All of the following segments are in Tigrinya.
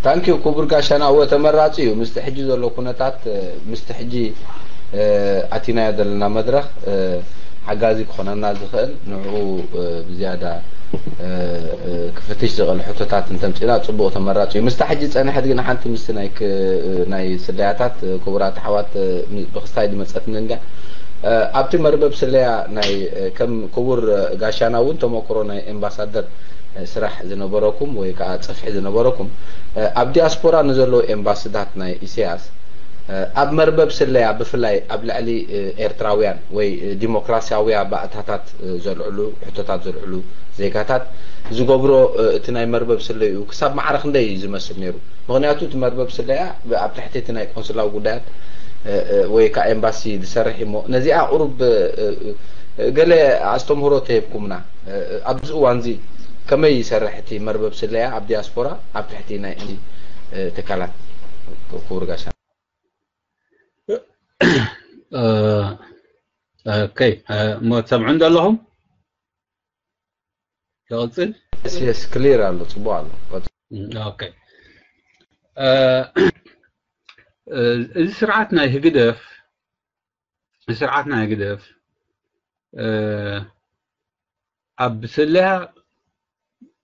Thank you ክቡር ጋሻና። እወ፣ ተመራጺ እዩ። ምስቲ ሕጂ ዘሎ ኩነታት፣ ምስቲ ሕጂ ኣቲናዮ ዘለና መድረኽ ሓጋዚ ክኾነና ዝኽእል፣ ንዕኡ ብዝያዳ ክፍትሽ ዝኽእል ሕቶታት እንተምጺና ጽቡቕ ተመራጺ እዩ። ምስታ ሕጂ ጸንሐት ግን ሓንቲ ምስቲ ናይ ክ- ናይ ስለያታት ክቡራት ኣሕዋት ብኽስታይ ዝመጸትኒ እንድያ። ኣብቲ መርበብ ስለያ ናይ ከም ክቡር ጋሻና እውን ተመክሮ ናይ ኤምባሳደር ስራሕ ዝነበረኩም ወይ ከዓ ጽፍሒ ዝነበረኩም ኣብ ዲያስፖራ ንዘለዉ ኤምባስታት ናይ ኢሳያስ ኣብ መርበብ ስለያ ብፍላይ ኣብ ልዕሊ ኤርትራውያን ወይ ዲሞክራሲያውያ ባእታታት ዘልዕሉ ሕቶታት ዘልዕሉ ዜጋታት ዝገብሮ እቲ ናይ መርበብ ስለይኡ ክሳብ ማዕረ ክንደይ እዩ ዝመስል ነይሩ? ምኽንያቱ እቲ መርበብ ስለያ ኣብ ትሕቲ እቲ ናይ ቆንስላዊ ጉዳያት ወይ ከዓ ኤምባሲ ዝሰርሕ እሞ ነዚኣ ቁሩብ ገለ ኣስተምህሮ ተሂብኩምና። ኣብዚ እዋን እዚ ከመይ ይሰርሕ እቲ መርበብ ስለያ ኣብ ዲያስፖራ ኣብ ትሕቲ ናይ እቲ ትካላት? ክቡር ጋሻ። ኦኬ፣ እሞ ትሰምዑ እንዶ ኣለኹም? ይቕጽል? የስ፣ ክሊር ኣሎ፣ ጽቡቕ ኣሎ። ኦኬ። እዚ ስርዓት ናይ ህግደፍ፣ ስርዓት ናይ ህግደፍ ኣብ ስለያ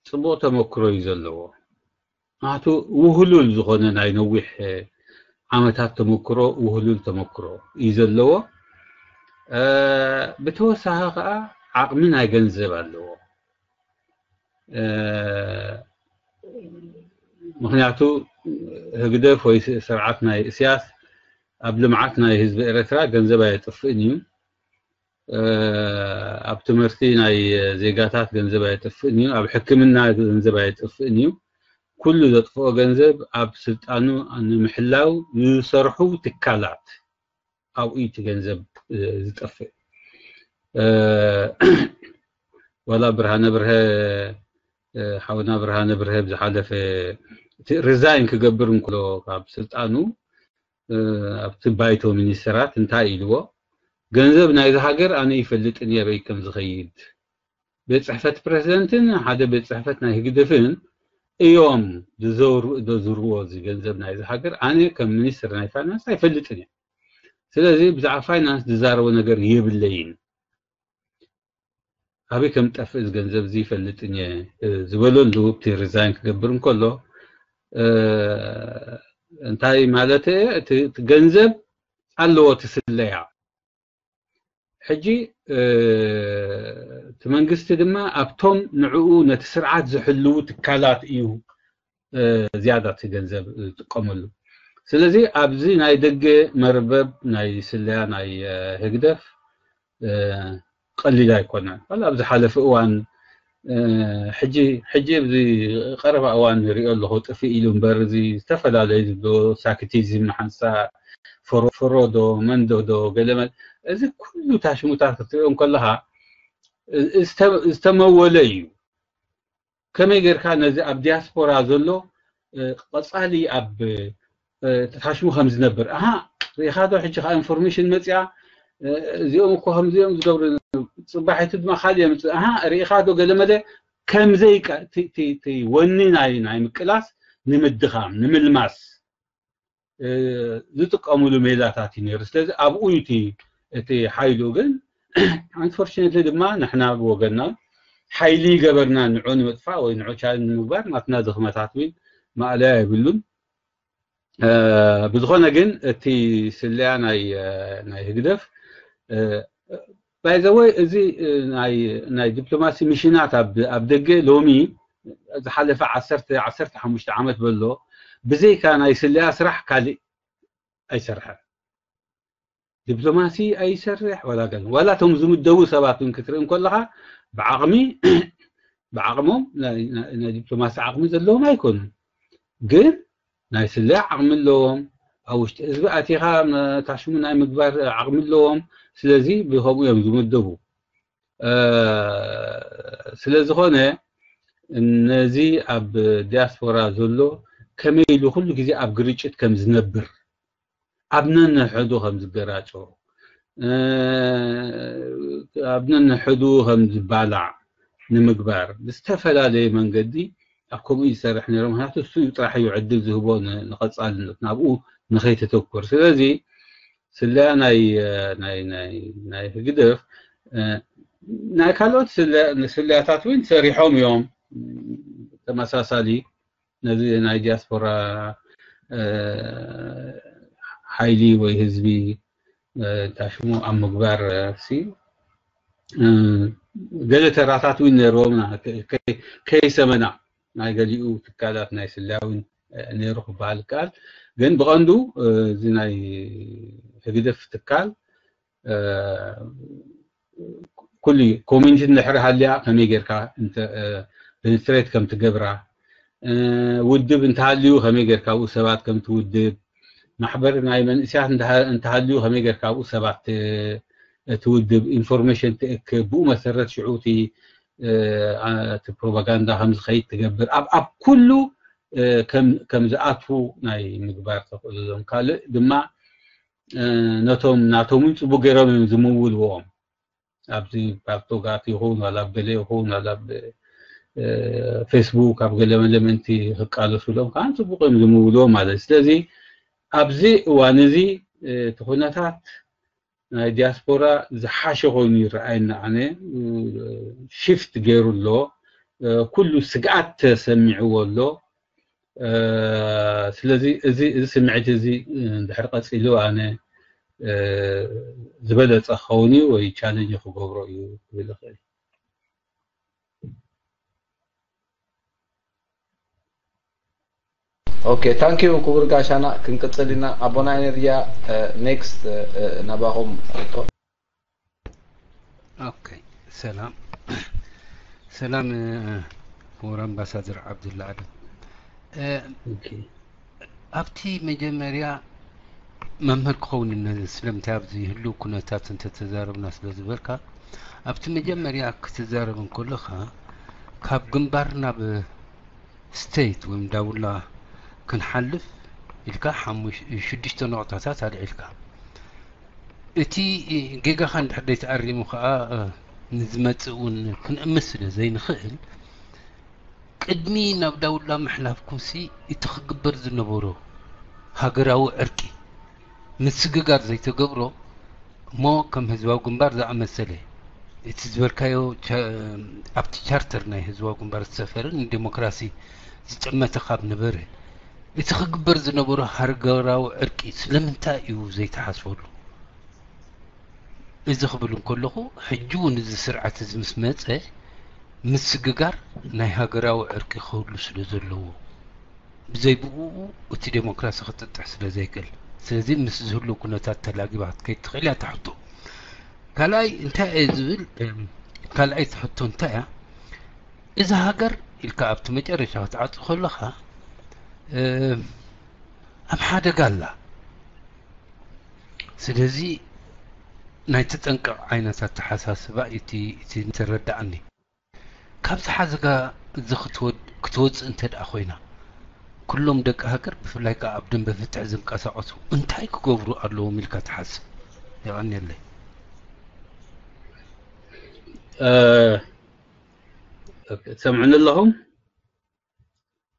ጽቡቕ ተመክሮ እዩ ዘለዎ። ምኽንያቱ ውህሉል ዝኾነ ናይ ነዊሕ ዓመታት ተመክሮ፣ ውህሉል ተመክሮ እዩ ዘለዎ። ብተወሳኺ ከዓ ዓቕሚ ናይ ገንዘብ ኣለዎ። ምኽንያቱ ህግደፍ ወይ ስርዓት ናይ እስያስ ኣብ ልምዓት ናይ ህዝቢ ኤረትራ ገንዘብ ኣየጥፍእን እዩ። ኣብ ትምህርቲ ናይ ዜጋታት ገንዘብ ኣየጥፍእን እዩ። ኣብ ሕክምና ገንዘብ ኣየጥፍእን እዩ። ኩሉ ዘጥፍኦ ገንዘብ ኣብ ስልጣኑ ንምሕላው ዝሰርሑ ትካላት ኣብኡ እቲ ገንዘብ ዝጠፍእ። ዋላ ብርሃነ ብርሀ ሓውና ብርሃነ ብርሀ ብዝሓለፈ ሪዛይን ክገብር እንክሎ ካብ ስልጣኑ ኣብቲ ባይቶ ሚኒስተራት እንታይ ኢልዎ? ገንዘብ ናይዚ ሃገር ኣነ ይፈልጥን እየ በይ ከም ዝኸይድ። ቤት ጽሕፈት ፕሬዚደንትን ሓደ ቤት ጽሕፈት ናይ ህግደፍን እዮም ዝዘውሩ- ዘዝርዎ እዚ ገንዘብ ናይዚ ሃገር። ኣነ ከም ሚኒስትር ናይ ፋይናንስ ኣይፈልጥን እየ። ስለዚ ብዛዕባ ፋይናንስ ዝዛረቦ ነገር የብለይን። ኣበይ ከም ዝጠፍእ እዚ ገንዘብ እዚ ይፈልጥን እየ ዝበለሉ እቲ ሪዛይን ክገብር እንከሎ እንታይ ማለት እቲ ገንዘብ ኣለዎ ትስለያ። ሕጂ እቲ መንግስቲ ድማ ኣብቶም ንዕኡ ነቲ ስርዓት ዝሕልዉ ትካላት እዩ ዝያዳ እቲ ገንዘብ ዝጥቀመሉ። ስለዚ ኣብዚ ናይ ደገ መርበብ ናይ ስለያ ናይ ህግደፍ ቀሊል ኣይኮነን። ኣብ ዝሓለፈ እዋን ሕጂ ሕጂ ኣብዚ ቀረባ እዋን ንሪኦ ኣለኹ ጥፍእ ኢሉ እምበር እዚ ዝተፈላለዩ ዝብሎ ሳክቲዝም ንሓንሳ ፈሮዶ መንዶ ዶ ገለመ እዚ ኩሉ ታሽሙታት ክትሪኦ እንከለኻ ዝተመወለ እዩ። ከመይ ጌርካ ነዚ ኣብ ዲያስፖራ ዘሎ ቀጻሊ ኣብ ተታሽሙ ከም ዝነብር ኣሃ ሪኢኻ ዶ? ሕጂ ከዓ ኢንፎርሜሽን መፅያ እዚኦም እኮ ከምዚኦም ዝገብሩ ፅባሒቱ ድማ ካልእ የምፅእ ኣሃ ሪኢኻ ዶ? ገለመለ ከምዘይ ወኒ ናይ ናይ ምቅላስ ንምድኻም ንምልማስ ዝጥቀምሉ ሜላታት እዩ ነይሩ። ስለዚ ኣብኡ እዩ እቲ ሓይሉ ግን unfortunately ድማ ንሕና ብወገንና ሓይሊ ይገበርና ንዑ ንምጥፋእ ወይ ንዑ ቻለንጅ ንምግባር ናትና ድኽመታት እውን ማእለያ የብሉን። ብዝኾነ ግን እቲ ስለያ ናይ ህግደፍ by the way እዚ ናይ ዲፕሎማሲ ሚሽናት ኣብ ደገ ሎሚ ዝሓለፈ ዓሰርተ ዓሰርተ ሓሙሽተ ዓመት በሎ ብዘይካ ናይ ስለያ ስራሕ ካልእ ኣይሰርሐን። ዲፕሎማሲ ኣይሰርሕ ዋላ ገለ ዋላ እቶም ዝምደቡ ሰባት እውን ክትርኢ እንከለኻ ብዓቕሚ ብዓቕሞም ናይ ዲፕሎማሲ ዓቕሚ ዘለዎም ኣይኮኑን። ግን ናይ ስለያ ዓቕሚ ኣለዎም። ኣብ ውሽጢ ህዝቢ ኣቲኻ ታሽሙ ናይ ምግባር ዓቕሚ ኣለዎም። ስለዚ ብኸምኡ እዮም ዝምደቡ። ስለዝኾነ ነዚ ኣብ ዲያስፖራ ዘሎ ከመይ ኢሉ ኩሉ ግዜ ኣብ ግርጭት ከም ዝነብር ኣብ ነንሕዱ ከም ዝገራጮ ኣብ ነንሕዱ ከም ዝባላዕ ንምግባር ብዝተፈላለየ መንገዲ ኣብ ከምኡ ይሰርሕ ነይሩ። ምክንያቱ እሱ እዩ ጥራሕ እዩ ዕድል ዝህቦ ን- ንቐፃልነት ናብኡ ንኸይተተኩር። ስለዚ ስለያ ናይ ናይ ናይ ናይ ህግደፍ እ፣ ናይ ካልኦት ስለ- ስለያታት እውን ሰሪሖም እዮም። ተመሳሳሊ ነዚ ናይ ዲያስፖራ እ፣ ሓይሊ ወይ ህዝቢ እ፣ እንታይ ሽሙ ኣብ ምግባር እ፣ ሲ እ፣ ገለ ተራታት እውን ነይርዎም ና- ከ- ከ- ከይሰመና ናይ ገሊኡ ትካላት ናይ ስለያ እውን እ፣ ነይሩ ክበሃል ይከኣል። ግን ብቐንዱ እ፣ እዚ ናይ ህግደፍ ትካል እ፣ ኩሉ ኮሚኒቲ እንድሕር ሃልያ ከመይ ጌርካ ፔኒትሬት ከም ትገብራ እ፣ ውድብ እንተሃልዩ ከመይ ጌርካ ኣብኡ ሰባት ከም ትውድብ ማሕበር ናይ መንእስያት እንተሃ- እንተሃልዩ ከመይ ጌርካ ኣብኡ ሰባት እ፣ ትውድብ ኢንፎርሜሽን ትእክብ ብኡ መሰረት ሽዑ እቲ እ፣ አ- እቲ ፕሮፓጋንዳ ከም ዝኸይድ ትገብር ኣብ ኣብ ኩሉ እ፣ ከም ከም ዝኣትዉ ናይ ምግባር ተኽእሎ ዞም ካልእ ድማ እ፣ ነቶም ናቶምን ፅቡቅ ገይሮም እዮም ዝምውልዎም ኣብዚ ፓርቶጋት ይኹን ዋላ ኣብ ገለ ይኹን ዋላ ኣብ እ፣ ፌስቡክ ኣብ ገለ መለ ምእንቲ ክቃለሱሎም ከዓ ፅቡቅ እዮም ዝምውልዎም ማለት እዩ። ስለዚ ኣብዚ እዋን እዚ እ፣ እቲ ኩነታት ናይ ዲያስፖራ ዝሓሸ ኮይኑ ይረኣየና ኣነ እ፣ ሽፍት ገይሩ ኣሎ እ፣ ኩሉ ስግኣት ተሰሚዕዎ ኣሎ እ፣ ስለዚ እዚ እዚ ስምዒት እዚ እ፣ እንድሕር ቀፂሉ ኣነ እ፣ ዝበለፀ ክኸውን እዩ ወይ ቻለንጅ ክገብሮ እዩ ክብል ይኽእል። ኦኬ ታንክ ዩ ክቡር ጋሻና። ክንቅፅል ኢና። ኣቦና ኤነርያ ኔክስት ናባኹም። ኦኬ ሰላም ሰላም ክቡር ኣምባሳደር ዓብዱላ ኣደም። ኣብቲ መጀመርያ መምህር ክኸውን ስለምንታይ ኣብዚ ህልው ኩነታት እንተተዛረብና ስለ ዝበልካ ኣብቲ መጀመርያ ክትዛረብ እንከለኻ ካብ ግንባር ናብ ስቴት ወይም ዳውላ ክንሓልፍ ኢልካ ሽዱሽተ ነቑጣታት ኣልዒልካ እቲ ጌጋኻ እንድሕር ዘይተኣሪሙ ከዓ ንዝመፅእ እውን ክንእምት ስለ ዘይንኽእል ቅድሚ ናብ ዳውላ ምሕላፍኩምሲ እቲ ክግበር ዝነበሮ ሃገራዊ ዕርቂ ምስግጋር ዘይተገብሮ እሞ ከም ህዝባዊ ግንባር ዝኣመሰለ እቲ ዝበልካዮ ኣብቲ ቻርተር ናይ ህዝባዊ ግንባር ዝሰፈረ ንዴሞክራሲ ዝጠመተ ካብ ነበረ እቲ ክግበር ዝነበሮ ሃገራዊ ዕርቂ ስለምንታይ እዩ ዘይተሓስበሉ? እዚ ክብል እንከለኹ ሕጂ እውን እዚ ስርዓት እዚ ምስ መፀ ምስግጋር ናይ ሃገራዊ ዕርቂ ክህሉ ስለ ዘለዎ ብዘይ ብኡ እቲ ዴሞክራሲ ክጥጥሕ ስለ ዘይክእል ስለዚ ምስ ዝህሉ ኩነታት ተላጊባ ክትከይድ ትኽእል እያ ትሕቶ ካልኣይ እንታይ እየ ዝብል ካልኣይ ትሕቶ እንታይ እያ እዚ ሃገር ኢልካ ኣብቲ መጨረሻ ክትዓፁ ከለኻ ኣብ ሓደጋ ኣላ ስለዚ ናይ ተጠንቀቕ ዓይነት ኣተሓሳስባ እቲ እቲ ተረዳእኒ ካብዚ ሓዘጋ እዚ ክትወፅእ እንተ ደኣ ኮይና ኩሎም ደቂ ሃገር ብፍላይ ከዓ ኣብ ደንበ ፍትሒ ዝንቀሳቐሱ እንታይ ክገብሩ ኣለዎም ኢልካ ትሓስብ? የቐንየለይ። ትሰምዑኒ ኣለኹም?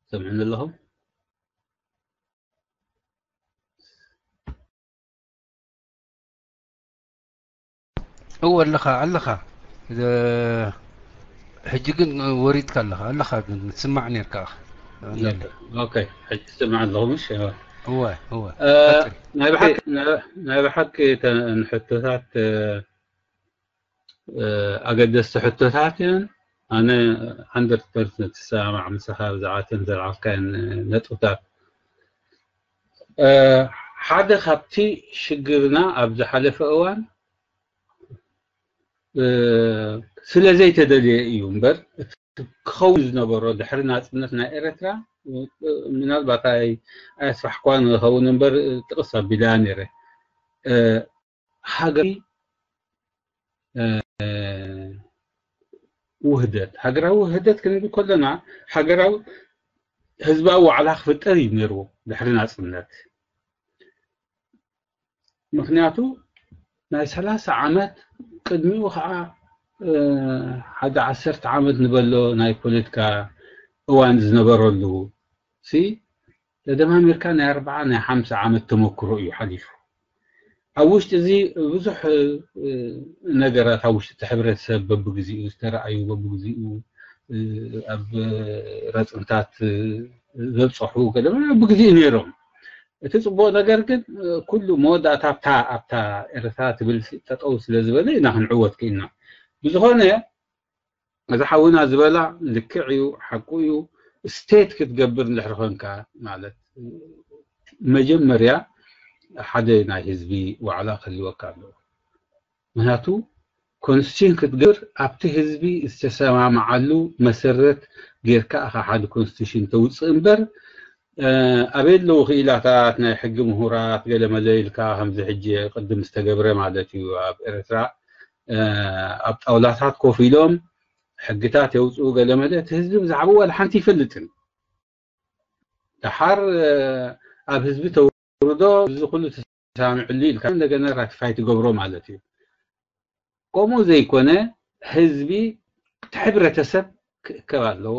ትሰምዑኒ ኣለኹም? እወ ኣለኻ ኣለኻ ሕጂ ግን ወሪድካ ኣለኻ ኣለኻ ግን ስማዕ ነርካ ኦኬ ሕጂ ስማዕ ኣለኹ ምሽ እወ እወ ናይ ብሓቂ ንሕቶታት ኣገደስቲ ሕቶታት እየን ኣነ ሓንድረድ ፐርሰንት ዝሰማማዕ ምሳኻ ብዛዕባ እተን ዘልዓልካየን ነጥብታት ሓደ ካብቲ ሽግርና ኣብ ዝሓለፈ እዋን ስለ ዘይተደልየ እዩ እምበር ክኸውን ዝነበሮ ድሕሪ ናፅነት ናይ ኤረትራ ምናልባት ኣየስፋሕኳን ኸውን እምበር ጥቕስ ኣቢላ ነይረ ሃገሪ ውህደት ሃገራዊ ውህደት ክንብል ከለና ሃገራዊ ህዝባዊ ዋዕላ ክፍጠር እዩ ነይርዎ ድሕሪ ናፅነት ምክንያቱ ናይ ሰላሳ ዓመት ቅድሚኡ ከዓ ሓደ ዓሰርተ ዓመት ንበሎ ናይ ፖለቲካ እዋን ዝነበረሉ ሲ ተደማሚርካ ናይ ኣርባዓ ናይ ሓምሳ ዓመት ተመክሮ እዩ ሓሊፉ። ኣብ ውሽጢ እዚ ብዙሕ ነገራት ኣብ ውሽጢ እቲ ሕብረተሰብ በብግዚኡ ዝተረኣዩ በብግዚኡ ኣብ ረፅንታት ዘብፀሑ ገለ በብግዚኡ ነይሮም። እቲ ፅቡቕ ነገር ግን ኩሉ መወዳእታ ኣብታ ኣብታ ኤርትራ ትብል ጠጠው ስለ ዝበለ ኢና ክንዕወት ክኢልና። ብዝኾነ እዚ ሓውና ዝበላ ልክዕ እዩ፣ ሓቁ እዩ። ስቴት ክትገብር እንድሕር ኮንካ ማለት መጀመርያ ሓደ ናይ ህዝቢ ዋዕላ ክህልወካ ኣለዎ። ምክንያቱ ኮንስቲቱሽን ክትገብር ኣብቲ ህዝቢ ዝተሰማምዓሉ መሰረት ጌርካ ኢኻ ሓደ ኮንስቲቱሽን ተውፅእ እምበር ኣበይ ኣለዉ ክኢላታት ናይ ሕጊ ምሁራት ገለመለ ኢልካ ከምዚ ሕጂ ቅድም ዝተገብረ ማለት እዩ ኣብ ኤርትራ ኣብ ጣውላታት ኮፍ ኢሎም ሕግታት የውፅኡ ገለመለ እቲ ህዝቢ ብዛዕባ ዋላ ሓንቲ ይፈልጥን። ደሓር ኣብ ህዝቢ ተውርዶ እዚ ኩሉ ተሳሚዕሉ ኢልካ እንደገና ራቲፋይ ትገብሮ ማለት እዩ። ከምኡ ዘይኮነ ህዝቢ እቲ ሕብረተሰብ ክእከብ ኣለዎ።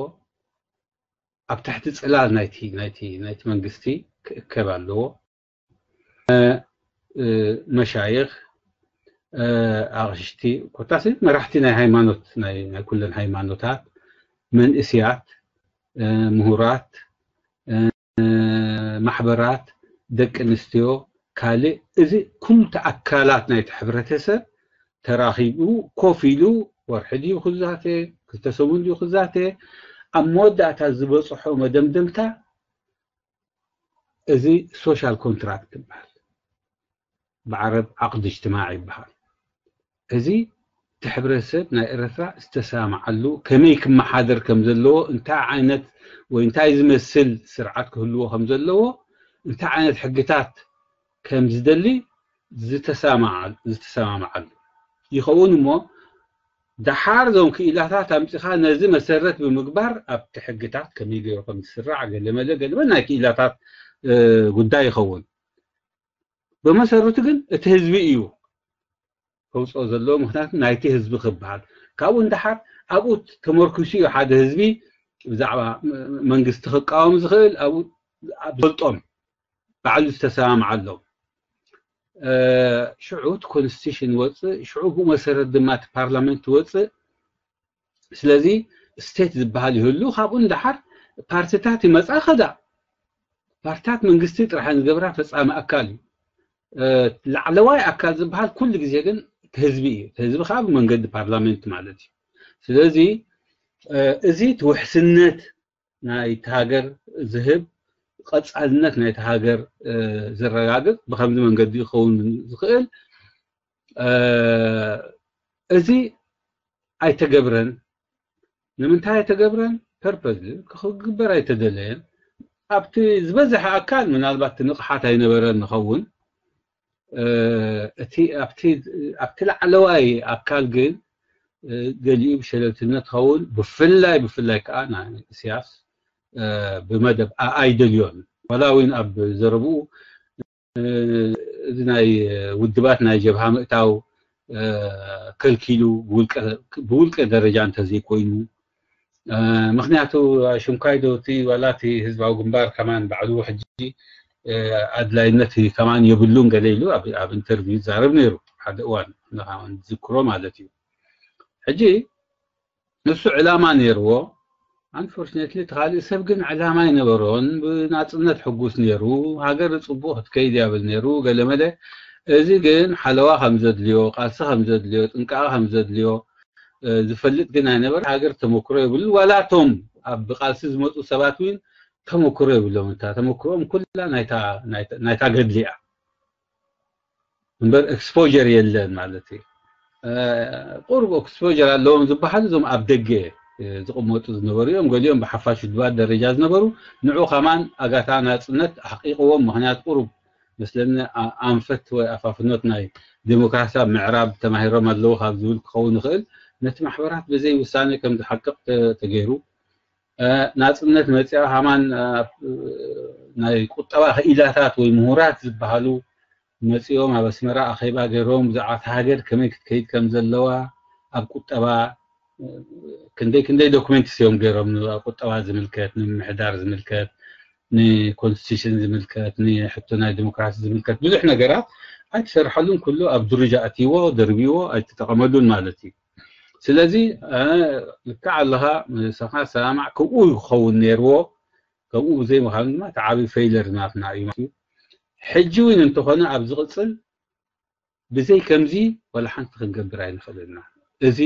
ኣብ ትሕቲ ፅላል ናይቲ ናይቲ ናይቲ መንግስቲ ክእከብ ኣለዎ። መሻይኽ ኣቕሽቲ ኮታሲ መራሕቲ ናይ ሃይማኖት ናይ ኩለን ሃይማኖታት መንእስያት ምሁራት ማሕበራት ደቂ ኣንስትዮ ካልእ እዚ ኩልተ ኣካላት ናይቲ ሕብረተሰብ ተራኺቡ ኮፍ ኢሉ ወርሒ ድዩ ክዛተ ክልተ ሰሙን ድዩ ክዛተ ኣብ መወዳእታ ዝበፅሖ መደምደምታ እዚ ሶሻል ኮንትራክት ይበሃል። ብዓረብ ዓቕድ እጅትማዕ ይበሃል። እዚ እቲ ሕብረተሰብ ናይ ኤርትራ ዝተሰማምዓሉ ከመይ ክመሓደር ከም ዘለዎ እንታይ ዓይነት ወይ እንታይ ዝመስል ስርዓት ክህልዎ ከም ዘለዎ እንታይ ዓይነት ሕግታት ከም ዝደሊ ዝተሰማምዓሉ ይኸውን እሞ ደሓር እዞም ክኢላታት ኣምፂኻ ነዚ መሰረት ብምግባር ኣብቲ ሕግታት ከመይ ገይሩ ከም ዝስራዕ ገለመለ ገለመ ናይ ክኢላታት ጉዳይ ይኸውን። ብመሰረቱ ግን እቲ ህዝቢ እዩ ከውፅኦ ዘለዎ ምክንያቱ ናይቲ ህዝቢ ክበሃል ካብኡ ንደሓር ኣብኡ ተመርኩሱ እዩ ሓደ ህዝቢ ብዛዕባ መንግስቲ ክቃወም ዝኽእል ኣብኡ ዝፈልጦም ባዕሉ ዝተሰማምዓሎም ሽዑ እቲ ኮንስቲቱሽን ይወፅእ ሽዑ ብኡ መሰረት ድማ እቲ ፓርላመንት ይወፅእ ስለዚ ስቴት ዝበሃል ይህሉ ካብኡ ንደሓር ፓርቲታት ይመፃ ከዳ ፓርቲታት መንግስቲ ጥራሕ ዝገብራ ፈፃሚ ኣካል እዩ ላዕለዋይ ኣካል ዝበሃል ኩሉ ግዜ ግን ህዝቢ እዩ ህዝቢ ከዓ ብመንገዲ ፓርላመንት ማለት እዩ ስለዚ እዚ ትውሕስነት ናይቲ ሃገር ዝህብ ቀፃልነት ናይቲ ሃገር ዘረጋግፅ ብከምዚ መንገዲ ክኸውን ዝኽእል እዚ ኣይተገብረን ንምንታይ ኣይተገብረን ፐርፐዝ ክግበር ኣይተደለየን ኣብቲ ዝበዝሐ ኣካል ምናልባት ንቕሓት ኣይነበረን ንኸውን እቲ ኣብቲ ላዕለዋይ ኣካል ግን ገሊኡ ብሸለልትነት ኸውን ብፍላይ ብፍላይ ከዓ ናይ እስያስ ብመደብ ኣይደልዮን ዋላ እውን ኣብ ዘረብኡ እዚ ናይ ውድባት ናይ ጀብሃ ምእታው ከልኪሉ ብውልቀ ደረጃ እንተዘይኮይኑ ምክንያቱ ሽምካይ ዶ እቲ ዋላ እቲ ህዝባዊ ግንባር ከማን ባዕሉ ሕጂ ኣድላይነት ከማን የብሉን ገለ ኢሉ ኣብ ኢንተርቪው ይዛረብ ነይሩ ሓደ እዋን ዝክሮ ማለት እዩ ሕጂ ንሱ ዕላማ ነይርዎ unfortunately እቲ ካልእ ሰብ ግን ዕላማ ኣይነበሮን ብናፅነት ሕጉስ ነይሩ ሃገር ፅቡቅ ክትከይድ ያብል ነይሩ ገለመለ እዚ ግን ሓለዋ ከም ዘድልዮ ቃልሲ ከም ዘድልዮ ጥንቃቐ ከም ዘድልዮ ዝፈልጥ ግን ኣይነበረ ሃገር ተመክሮ የብሉ ዋላቶም ኣብ ቃልሲ ዝመፁ ሰባት እውን ተመክሮ የብሎም እታ ተመክሮም ኩላ ናይታ ገድሊ እያ እምበር exposure የለን ማለት እዩ ቁሩብ exposure ኣለዎም ዝበሃሉ እዞም ኣብ ደገ ዝቕመጡ ዝነበሩ እዮም ገሊኦም ብሓፋሽ ውድባት ደረጃ ዝነበሩ ንዑ ከማን ኣጋታ ናፅነት ኣሕቂቕዎም ምክንያት ቁሩብ መስለኒ ኣንፈት ወይ ኣፋፍኖት ናይ ዴሞክራሲ ኣብ ምዕራብ ተማሂሮም ኣለዉ ካብ ዝብል ክኸውን ይኽእል ነቲ ማሕበራት ብዘይ ውሳነ ከም ዝሓቅቕ ተገይሩ ናፅነት መፅኣ ሃማን ናይ ቁጠባ ክኢላታት ወይ ምሁራት ዝበሃሉ መፂኦም ኣብ ኣስመራ ኣኼባ ገይሮም ብዛዕባ ሃገር ከመይ ክትከይድ ከም ዘለዋ ኣብ ቁጠባ ክንደይ ክንደይ ዶክመንትስ እዮም ገይሮም፣ ንቁጠባ ዝምልከት፣ ንምምሕዳር ዝምልከት፣ ንኮንስቲቱሽን ዝምልከት፣ ንሕቶ ናይ ዲሞክራሲ ዝምልከት ብዙሕ ነገራት ኣይተሰርሐሉን። ኩሉ ኣብ ድርጃ ኣትይዎ፣ ደርብይዎ፣ ኣይተጠቐመሉን ማለት እዩ። ስለዚ ልክዕ ኣለኻ፣ ምሳኻ ሰማማዕ። ከምኡ ክኸውን ነይርዎ። ከምኡ ብዘይ ምዃኑ ድማ እቲ ዓብዪ ፌይለር ናትና እዩ ማለት እዩ። ሕጂ እውን እንተኾነ ኣብ ዝቕፅል ብዘይ ከምዚ ዋላ ሓንቲ ክንገብር ኣይንኽእልና። እዚ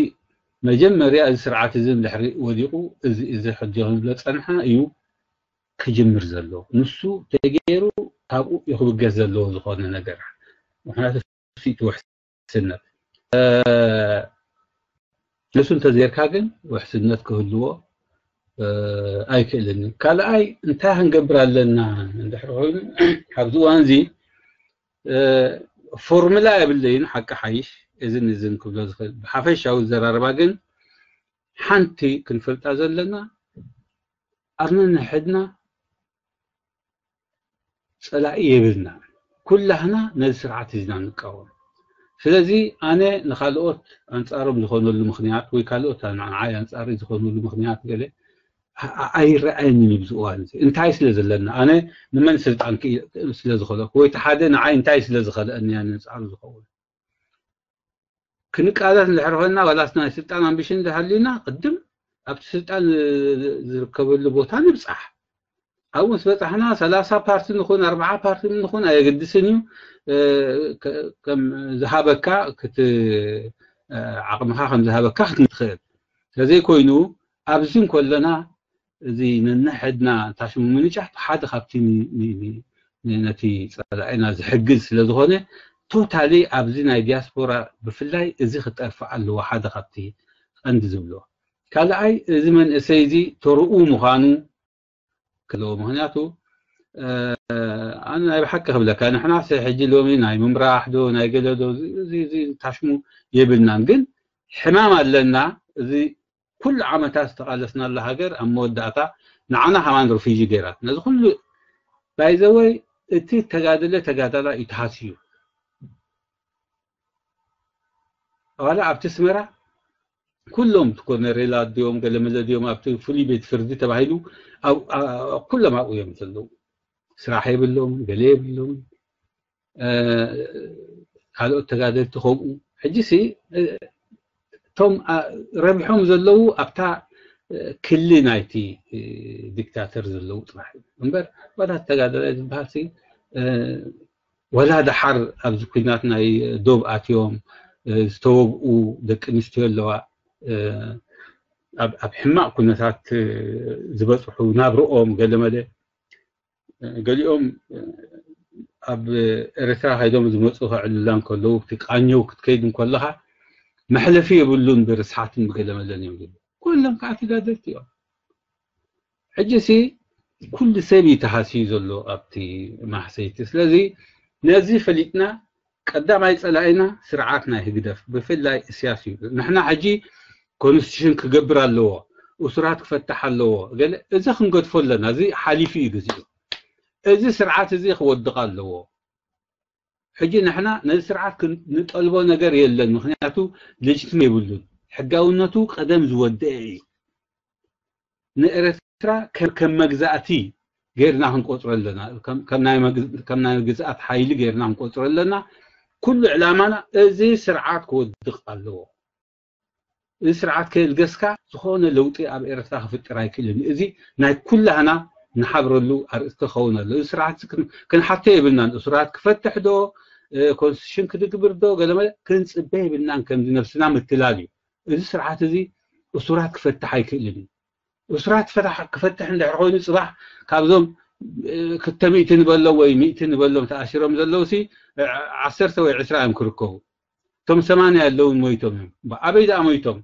መጀመርያ፣ እዚ ስርዓት እዚ እንድሕሪ ወዲቑ፣ እዚ እዚ ሕጂ ክንብሎ ጸንሓ እዩ ክጅምር ዘለዎ። ንሱ ተገይሩ ካብኡ እዩ ክብገስ ዘለዎ ዝኾነ ነገር። ምኽንያቱ ንሱ እቲ ውሕስነት፣ ንሱ እንተዘይርካ ግን ውሕስነት ክህልዎ ኣይክእልን እዩ። ካልኣይ፣ እንታይ ክንገብር ኣለና እንድሕር ኮይኑ፣ ኣብዚ እዋን እዚ ፎርሙላ የብለይን፣ ሓቂ ሓይሽ፣ እዝን እዝን ክብሎ ዝኽእል። ብሓፈሻዊ ዘራርባ ግን ሓንቲ ክንፈልጣ ዘለና፣ ኣብ ነንሕድና ጸላኢ የብልና። ኩላህና ነዚ ስርዓት እዚና ንቃወም። ስለዚ ኣነ ንኻልኦት ኣንጻሮም ዝኾነሉ ምኽንያት ወይ ካልኦት ንዓይ ኣንጻሪ ዝኾነሉ ምኽንያት ገለ ኣይረኣየንን እዩ። ብዚ እዋን እዚ እንታይ ስለ ዘለና፣ ኣነ ንመን ስልጣን ክእል ስለ ዝኸለኩ ወይ ሓደ ንዓይ እንታይ ስለ ዝኸለአኒ ኣንጻሩ ዝኸውን ክንቃለስ እንድሕር ኮይና፣ ዋላስ ናይ ስልጣን ኣምቢሽን እንተሃልዩና፣ ቅድም ኣብቲ ስልጣን ዝርከበሉ ቦታ ንብጻሕ። ኣብኡ ምስ በጻሕና፣ ሰላሳ ፓርቲ ንኹን ኣርባዓ ፓርቲ ንኹን ኣየገድስን እዩ። ከም ዝሃበካ ክት ዓቕምኻ ከም ዝሃበካ ክትንትኽእል ስለዘይኮይኑ፣ ኣብዚ እንኮለና እዚ ነንሕድና ታሽሙ ምንጫፍ ሓደ ካብቲ ነቲ ጸላኢና ዝሕግዝ ስለ ዝኾነ፣ ቶታሊ ኣብዚ ናይ ዲያስፖራ ብፍላይ እዚ ክጠርፍ ኣለዎ፣ ሓደ ካብቲ ቀንዲ ዝብሎ። ካልኣይ፣ እዚ መንእሰይ እዚ ተርኡ ምዃኑ ከለዎ። ምኽንያቱ ኣነ ናይ ብሓቂ ክብለካ፣ ንሕናስ ሕጂ ሎሚ ናይ ምምራሕ ዶ ናይ ገለ ዶ ታሽሙ የብልናን፣ ግን ሕማም ኣለና። እዚ ኩሉ ዓመታት ዝተቓለስናላ ሃገር ኣብ መወዳእታ ንዓና ከማን ሪፊጂ ገይራት። ነዚ ኩሉ ባይዘወይ እቲ ተጋደለ ተጋዳላ እዩ ተሃስዩ። ዋላ ኣብቲ ኣስመራ ኩሎም ኮነሬላት ድዮም ገለመለ ድዮም ኣብቲ ፍሉይ ቤት ፍርዲ ተባሂሉ ኩሎም ኣብኡ እዮም ዘለዉ። ስራሕ የብሎም፣ ገለ የብሎም። ካልኦት ተጋደልቲ ከምኡ። ሕጂ ሲ እቶም ረቢሖም ዘለዉ ኣብታ ክሊ ናይቲ ዲክታተር ዘለዉ ጥራሕ እዩ እምበር፣ ዋላ ተጋደላይ ዝበሃል ሲ ወላ ደሓር ኣብዚ ኩናት ናይ ዶብ ኣትዮም ዝተወግኡ ደቂ ኣንስትዮ ኣለዋ፣ ኣብ ሕማቕ ኩነታት ዝበፅሑ ናብርኦም ገለመለ ገሊኦም ኣብ ኤርትራ ከይዶም ዝመፁ ከዕልላ እንከለዉ እቲ ቃኘው ክትከይድ እንከለኻ መሕለፊ የብሉን ብርስሓትን ብገለመለን እዮም ዝብሉ። ኩሎም ከዓ ተጋደልቲ እዮም። ሕጂ ሲ ኩሉ ሰብ እዩ ተሃስዩ ዘሎ ኣብቲ ማህሰይቲ። ስለዚ ነዚ ፈሊጥና ቀዳማይ ጸላኢና ስርዓት ናይ ህግደፍ ብፍላይ እስያስ እዩ። ንሕና ሕጂ ኮንስቲቱሽን ክገብር ኣለዎ፣ እሱራት ክፈታሕ ኣለዎ፣ ገለ እዚ ክንገድፎ ኣለና። እዚ ሓሊፉ እዩ ግዚኡ። እዚ ስርዓት እዚ ክወድቕ ኣለዎ። ሕጂ ንሕና ነዚ ስርዓት ንጠልቦ ነገር የለን፣ ምክንያቱ ሌጅትም የብሉን። ሕጋውነቱ ቀደም ዝወደአ እዩ። ንኤርትራ ከም መግዛእቲ ጌርና ክንቆጽሮ ኣለና፣ ከም ናይ ግዝኣት ሓይሊ ጌርና ክንቆጽሮ ኣለና። ኩሉ ዕላማና እዚ ስርዓት ክወድቕ ኣለዎ። እዚ ስርዓት ከየልገስካ ዝኾነ ለውጢ ኣብ ኤርትራ ክፍጥር ኣይክእልን። እዚ ናይ ኩላህና ንሓብረሉ ኣርእስቲ ክኸውን ኣሎ። እዚ ስርዓት ክንሓቶ የብልናን። እሱራት ክፈትሕ ዶ ኮንስቲቱሽን ክድግብር ዶ ገለመለ ክንጽበ የብልናን። ከምዚ ነብስና ምትላል እዩ። እዚ ስርዓት እዚ እሱራት ክፈትሕ ኣይክእልን እዩ። እሱራት ክፈትሕ እንድሕር ኮይኑ ጽባሕ ካብዞም ክልተ ሚእቲ ንበሎም ወይ ሚእቲ ንበሎም ተኣሲሮም ዘለዉ ሲ ዓሰርተ ወይ ዕስራ እዮም ክርከቡ። እቶም ሰማንያ ኣለውን ሞይቶም እዮም። ኣበይ ደኣ ሞይቶም?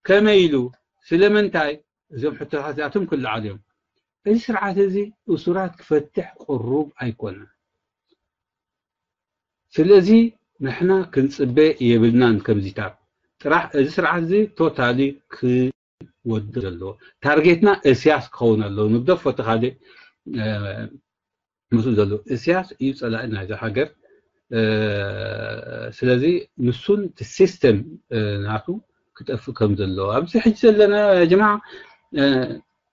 ከመይ ኢሉ? ስለምንታይ? እዞም ሕቶታት እዚኣቶም ክለዓሉ እዮም። እዚ ስርዓት እዚ እሱራት ክፈትሕ ቅሩብ ኣይኮነን። ስለዚ ንሕና ክንጽበ የብልናን። ከምዚታት ጥራሕ እዚ ስርዓት እዚ ቶታሊ ክወድቕ ዘለዎ ታርጌትና እስያስ ክኸውን ኣለዎ። ንግደፎ እቲ ካልእ ምስኡ ዘሎ እስያስ እዩ ጸላኢ ናይዛ ሃገር። ስለዚ ንሱን እቲ ሲስተም ናቱ ክጠፍእ ከም ዘለዎ ኣብዚ ሕጂ ዘለና ጀማ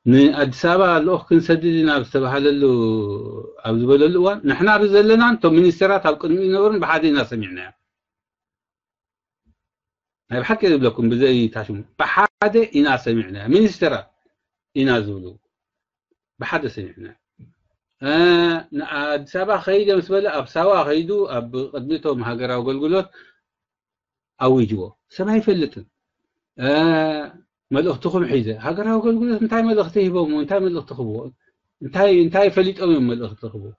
ንኣዲስ ኣበባ ልኡኽ ክንሰድድ ኢና ኣብ ዝተባሃለሉ ኣብ ዝበለሉ እዋን ንሕና ኣብዚ ዘለና እቶም ሚኒስተራት ኣብ ቅድሚኡ ዝነበሩን ብሓደ ኢና ሰሚዕናዮ። ናይ ብሓቂ ዝብለኩም ብዘይ ታሽሙ ብሓደ ኢና ሰሚዕናዮ። ሚኒስተራት ኢና ዝብሉ ብሓደ ሰሚዕናዮ። ንኣዲስ ኣበባ ከይደ ምስ በለ ኣብ ሳዋ ከይዱ ኣብ ቅድሚቶም ሃገራዊ ኣገልግሎት ኣዊጅዎ። ሰብ ኣይፈልጥን። መልእኽትኹም ሒዘ ሃገራዊ ኣገልግሎት እንታይ መልእኽቲ ሂቦም እንታይ መልእኽቲ ክብዎ እንታይ እንታይ ፈሊጦም እዮም መልእኽቲ ክብዎ።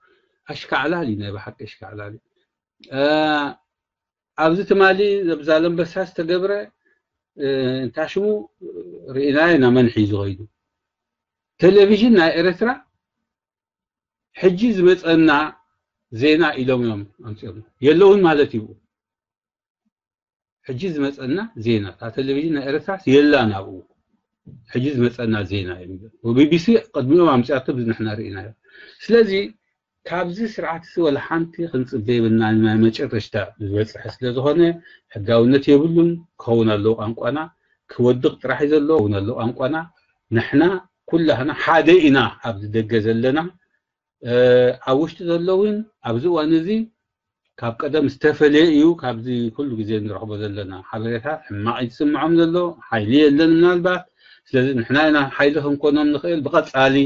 ኣሽካዕላል እዩ ናይ ብሓቂ ኣሽካዕላል እዩ። ኣብዚ ትማሊ ኣብ ዛለንበሳ ዝተገብረ እንታይ ሽሙ ርኢናዮ ኢና መን ሒዙ ከይዱ። ቴሌቪዥን ናይ ኤርትራ ሕጂ ዝመፀና ዜና ኢሎም እዮም ኣምፅኦም የለውን ማለት እዩ። ሕጂ ዝመፀና ዜና እታ ቴሌቪዥን ናይ ኤርትራስ የላን ኣብኡ። ሕጂ ዝመፀና ዜና እዮም ቢቢሲ ቅድሚኦም ኣምፅኣቶ ብዚ ንሕና ርኢናዮ። ስለዚ ካብዚ ስርዓት እዚ ወላ ሓንቲ ክንፅበ የብልና ናይ መጨረሽታ ዝበፅሐ ስለ ዝኾነ ሕጋውነት የብሉን። ክኸውን ኣለዎ ቋንቋና ክወድቕ ጥራሕ እዩ ዘለዎ ክኸውን ኣለዎ ቋንቋና። ንሕና ኩላህና ሓደ ኢና ኣብዚ ደገ ዘለና ኣብ ውሽጢ ዘሎ እውን ኣብዚ እዋን እዚ ካብ ቀደም ዝተፈለየ እዩ። ካብዚ ኩሉ ግዜ ንረኽቦ ዘለና ሓበሬታ ሕማቕ ይስምዖም ዘሎ ሓይሊ የለን ምናልባት። ስለዚ ንሕና ኢና ሓይሊ ክንኮኖም ንኽእል። ብቐጻሊ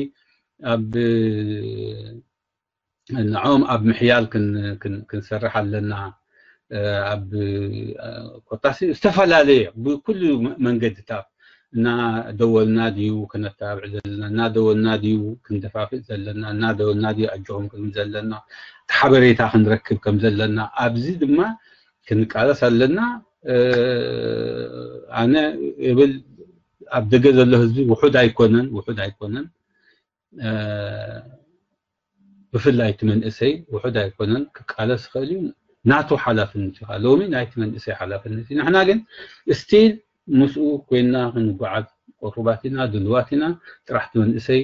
ኣብ ንዖም ኣብ ምሕያል ክንሰርሕ ኣለና። ኣብ ኮታሲ ዝተፈላለየ ብኩሉ መንገድታት እናደወልና ድዩ ክነተባብዕ ዘለና እናደወልና ድዩ ክንደፋፍእ ዘለና እናደወልና ድዩ ኣጆኹም ክንብል ዘለና ሓበሬታ ክንረክብ ከም ዘለና ኣብዚ ድማ ክንቃለስ ኣለና። ኣነ እብል ኣብ ደገ ዘሎ ህዝቢ ውሑድ ኣይኮነን ውሑድ ኣይኮነን። ብፍላይ እቲ መንእሰይ ውሑድ ኣይኮነን ክቃለስ ይኽእል እዩ። ናቱ ሓላፍነት እዩ ሎሚ ናይቲ መንእሰይ ሓላፍነት እዩ። ንሕና ግን ስቲል ምስኡ ኮይና ክንጓዓዝ ቆሩባት ኢና ድልዋት ኢና። ጥራሕ እቲ መንእሰይ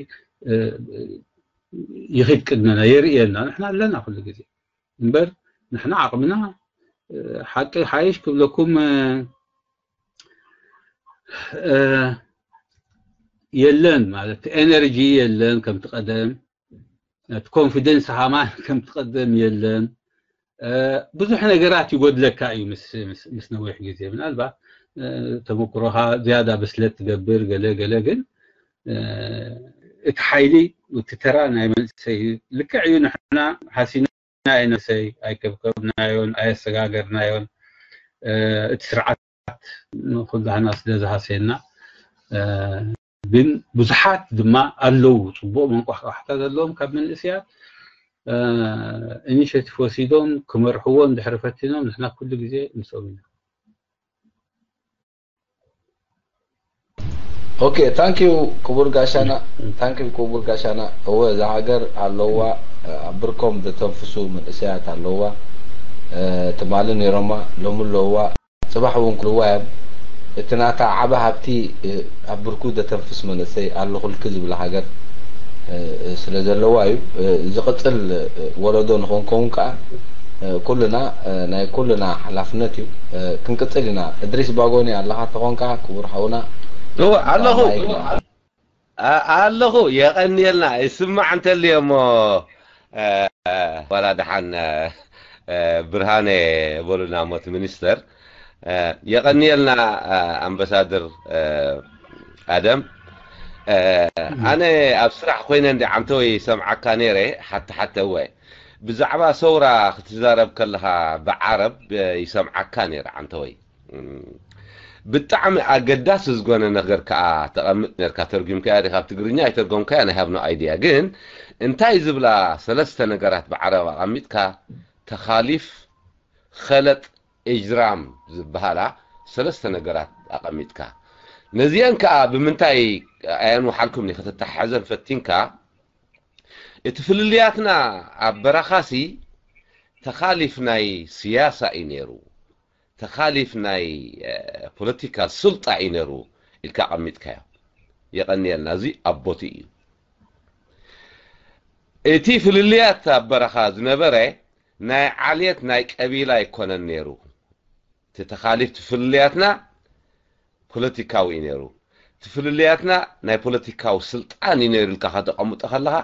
ይኽድ ቅድመና የርእየና ንሕና ኣለና ኩሉ ግዜ እምበር ንሕና ዓቕምና ሓቂ ሓይሽ ክብለኩም የለን ማለት ኤነርጂ የለን ከምቲ ቀደም እቲ ኮንፊደንስ ሃማን ከምቲ ቀደም የለን። ብዙሕ ነገራት ይጎድለካ እዩ ምስ ነዊሕ ግዜ ምናልባት ተመክሮኻ ዝያዳ ብስለት ትገብር ገለ ገለ ግን እቲ ሓይሊ እቲ ተራ ናይ መንእሰይ ልክዕ እዩ። ንሕና ሃሲና ኣይነሰይ ኣይከብከብናዮን ኣየሰጋገርናዮን እቲ ስርዓት ንኩላህና ስለ ዝሃሰየና ግን ብዙሓት ድማ ኣለዉ ፅቡቕ መንቋሕቋሕታ ዘለዎም ካብ መንእስያት ኢኒሽቲቭ ወሲዶም ክመርሕዎ እንድሕሪ ፈቲኖም ንሕና ኩሉ ግዜ ምስኦም ኢና። ኦኬ ታንኪዩ ክቡር ጋሻና ታንኪዩ ክቡር ጋሻና። እወ እዛ ሃገር ኣለዋ ኣብ ብርኮም ዘተንፍሱ መንእሰያት ኣለዋ። ትማሊ ነይሮማ ሎሚ ኣለዋ። ፅባሕ እውን ክልዋ እዮም። እቲ ናታ ዓበ ሃብቲ ኣብ ብርኩ ዘተንፍስ መንእሰይ ኣለኹልኪ ዝብላ ሃገር ስለ ዘለዋ እዩ። ዝቕፅል ወለዶ ንኽንከውን ከዓ ኩልና ናይ ኩልና ሓላፍነት እዩ። ክንቅፅል ኢና። እድሪስ ባጎኒ ኣለኻ ተኾንካ ክቡር ሓውና ኣለኹ ኣለኹ የቐንየልና ይስማዕ እንተልዮ እሞ ዋላ ደሓን ብርሃነ በሉና ሞት ሚኒስተር የቐንየልና ኣምበሳድር ኣደም ኣነ ኣብ ስራሕ ኮይነ እንዲ ዓንተወይ ይሰምዓካ ነይረ ሓተ ሓተ እወ ብዛዕባ ሰውራ ክትዛረብ ከለኻ ብዓረብ ይሰምዓካ ነይረ ዓንተወይ ብጣዕሚ ኣገዳሲ ዝኾነ ነገር ከዓ ተቐምጥ ነርካ ተርጉምካያ ዲኻ ኣብ ትግርኛ ኣይተርጎምካያ ናይ ሃብኖ ኣይድያ ግን እንታይ ዝብላ ሰለስተ ነገራት ብዓረብ ኣቐሚጥካ ተኻሊፍ ኸለጥ እጅራም ዝበሃላ ሰለስተ ነገራት ኣቐሚጥካ ነዚአን ከዓ ብምንታይ ኣየንውሓልኩም ክትተሓዘን ፈቲንካ እቲ ፍልልያትና ኣብ በረኻሲ ተኻሊፍ ናይ ስያሳ እዩ ነይሩ ተኻሊፍ ናይ ፖለቲካ ስልጣ እዩ ነይሩ ኢልካ ኣቐሚጥካዮ የቐንየልና እዚ ኣቦቲ እዩ እቲ ፍልልያት ኣብ በረኻ ዝነበረ ናይ ዓልየት ናይ ቀቢላ ኣይኮነን ነይሩ እቲ ተኻሊፍ ፍልልያትና ፖለቲካዊ እዩ ነይሩ። እቲ ፍልልያትና ናይ ፖለቲካዊ ስልጣን እዩ ነይሩ ኢልካ ከተቐምጦ ከለኻ፣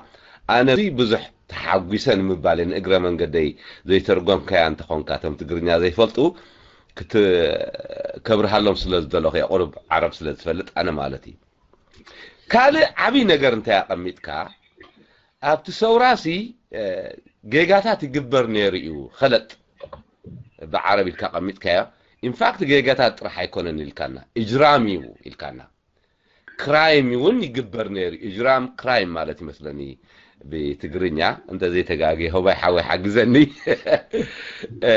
ኣነ ብዙሕ ተሓጒሰ ንምባል እየ፣ ንእግረ መንገደይ ዘይተርጎምካያ እንተኾንካ፣ እቶም ትግርኛ ዘይፈልጡ ክት-፣ ከብርሃሎም ስለ ዝደለኹ እየ፣ ቁሩብ ዓረብ ስለ ዝፈልጥ ኣነ ማለት እዩ። ካልእ ዓብዪ ነገር እንታይ ኣቐሚጥካ፣ ኣብቲ ሰውራሲ፣ እ፣ ጌጋታት ይግበር ነይሩ እዩ፣ ኸለጥ ብዓረብ ኢልካ ቀሚጥካዮ። ኢንፋክት ጌጋታት ጥራሕ ኣይኮነን ኢልካና፣ እጅራም እዩ ኢልካና። ክራይም እውን ይግበር ነይሩ። እጅራም ክራይም ማለት ይመስለኒ ብትግርኛ፣ እንተዘይተጋግየ ሆባይ ሓወይ ሓግዘኒ። እ፣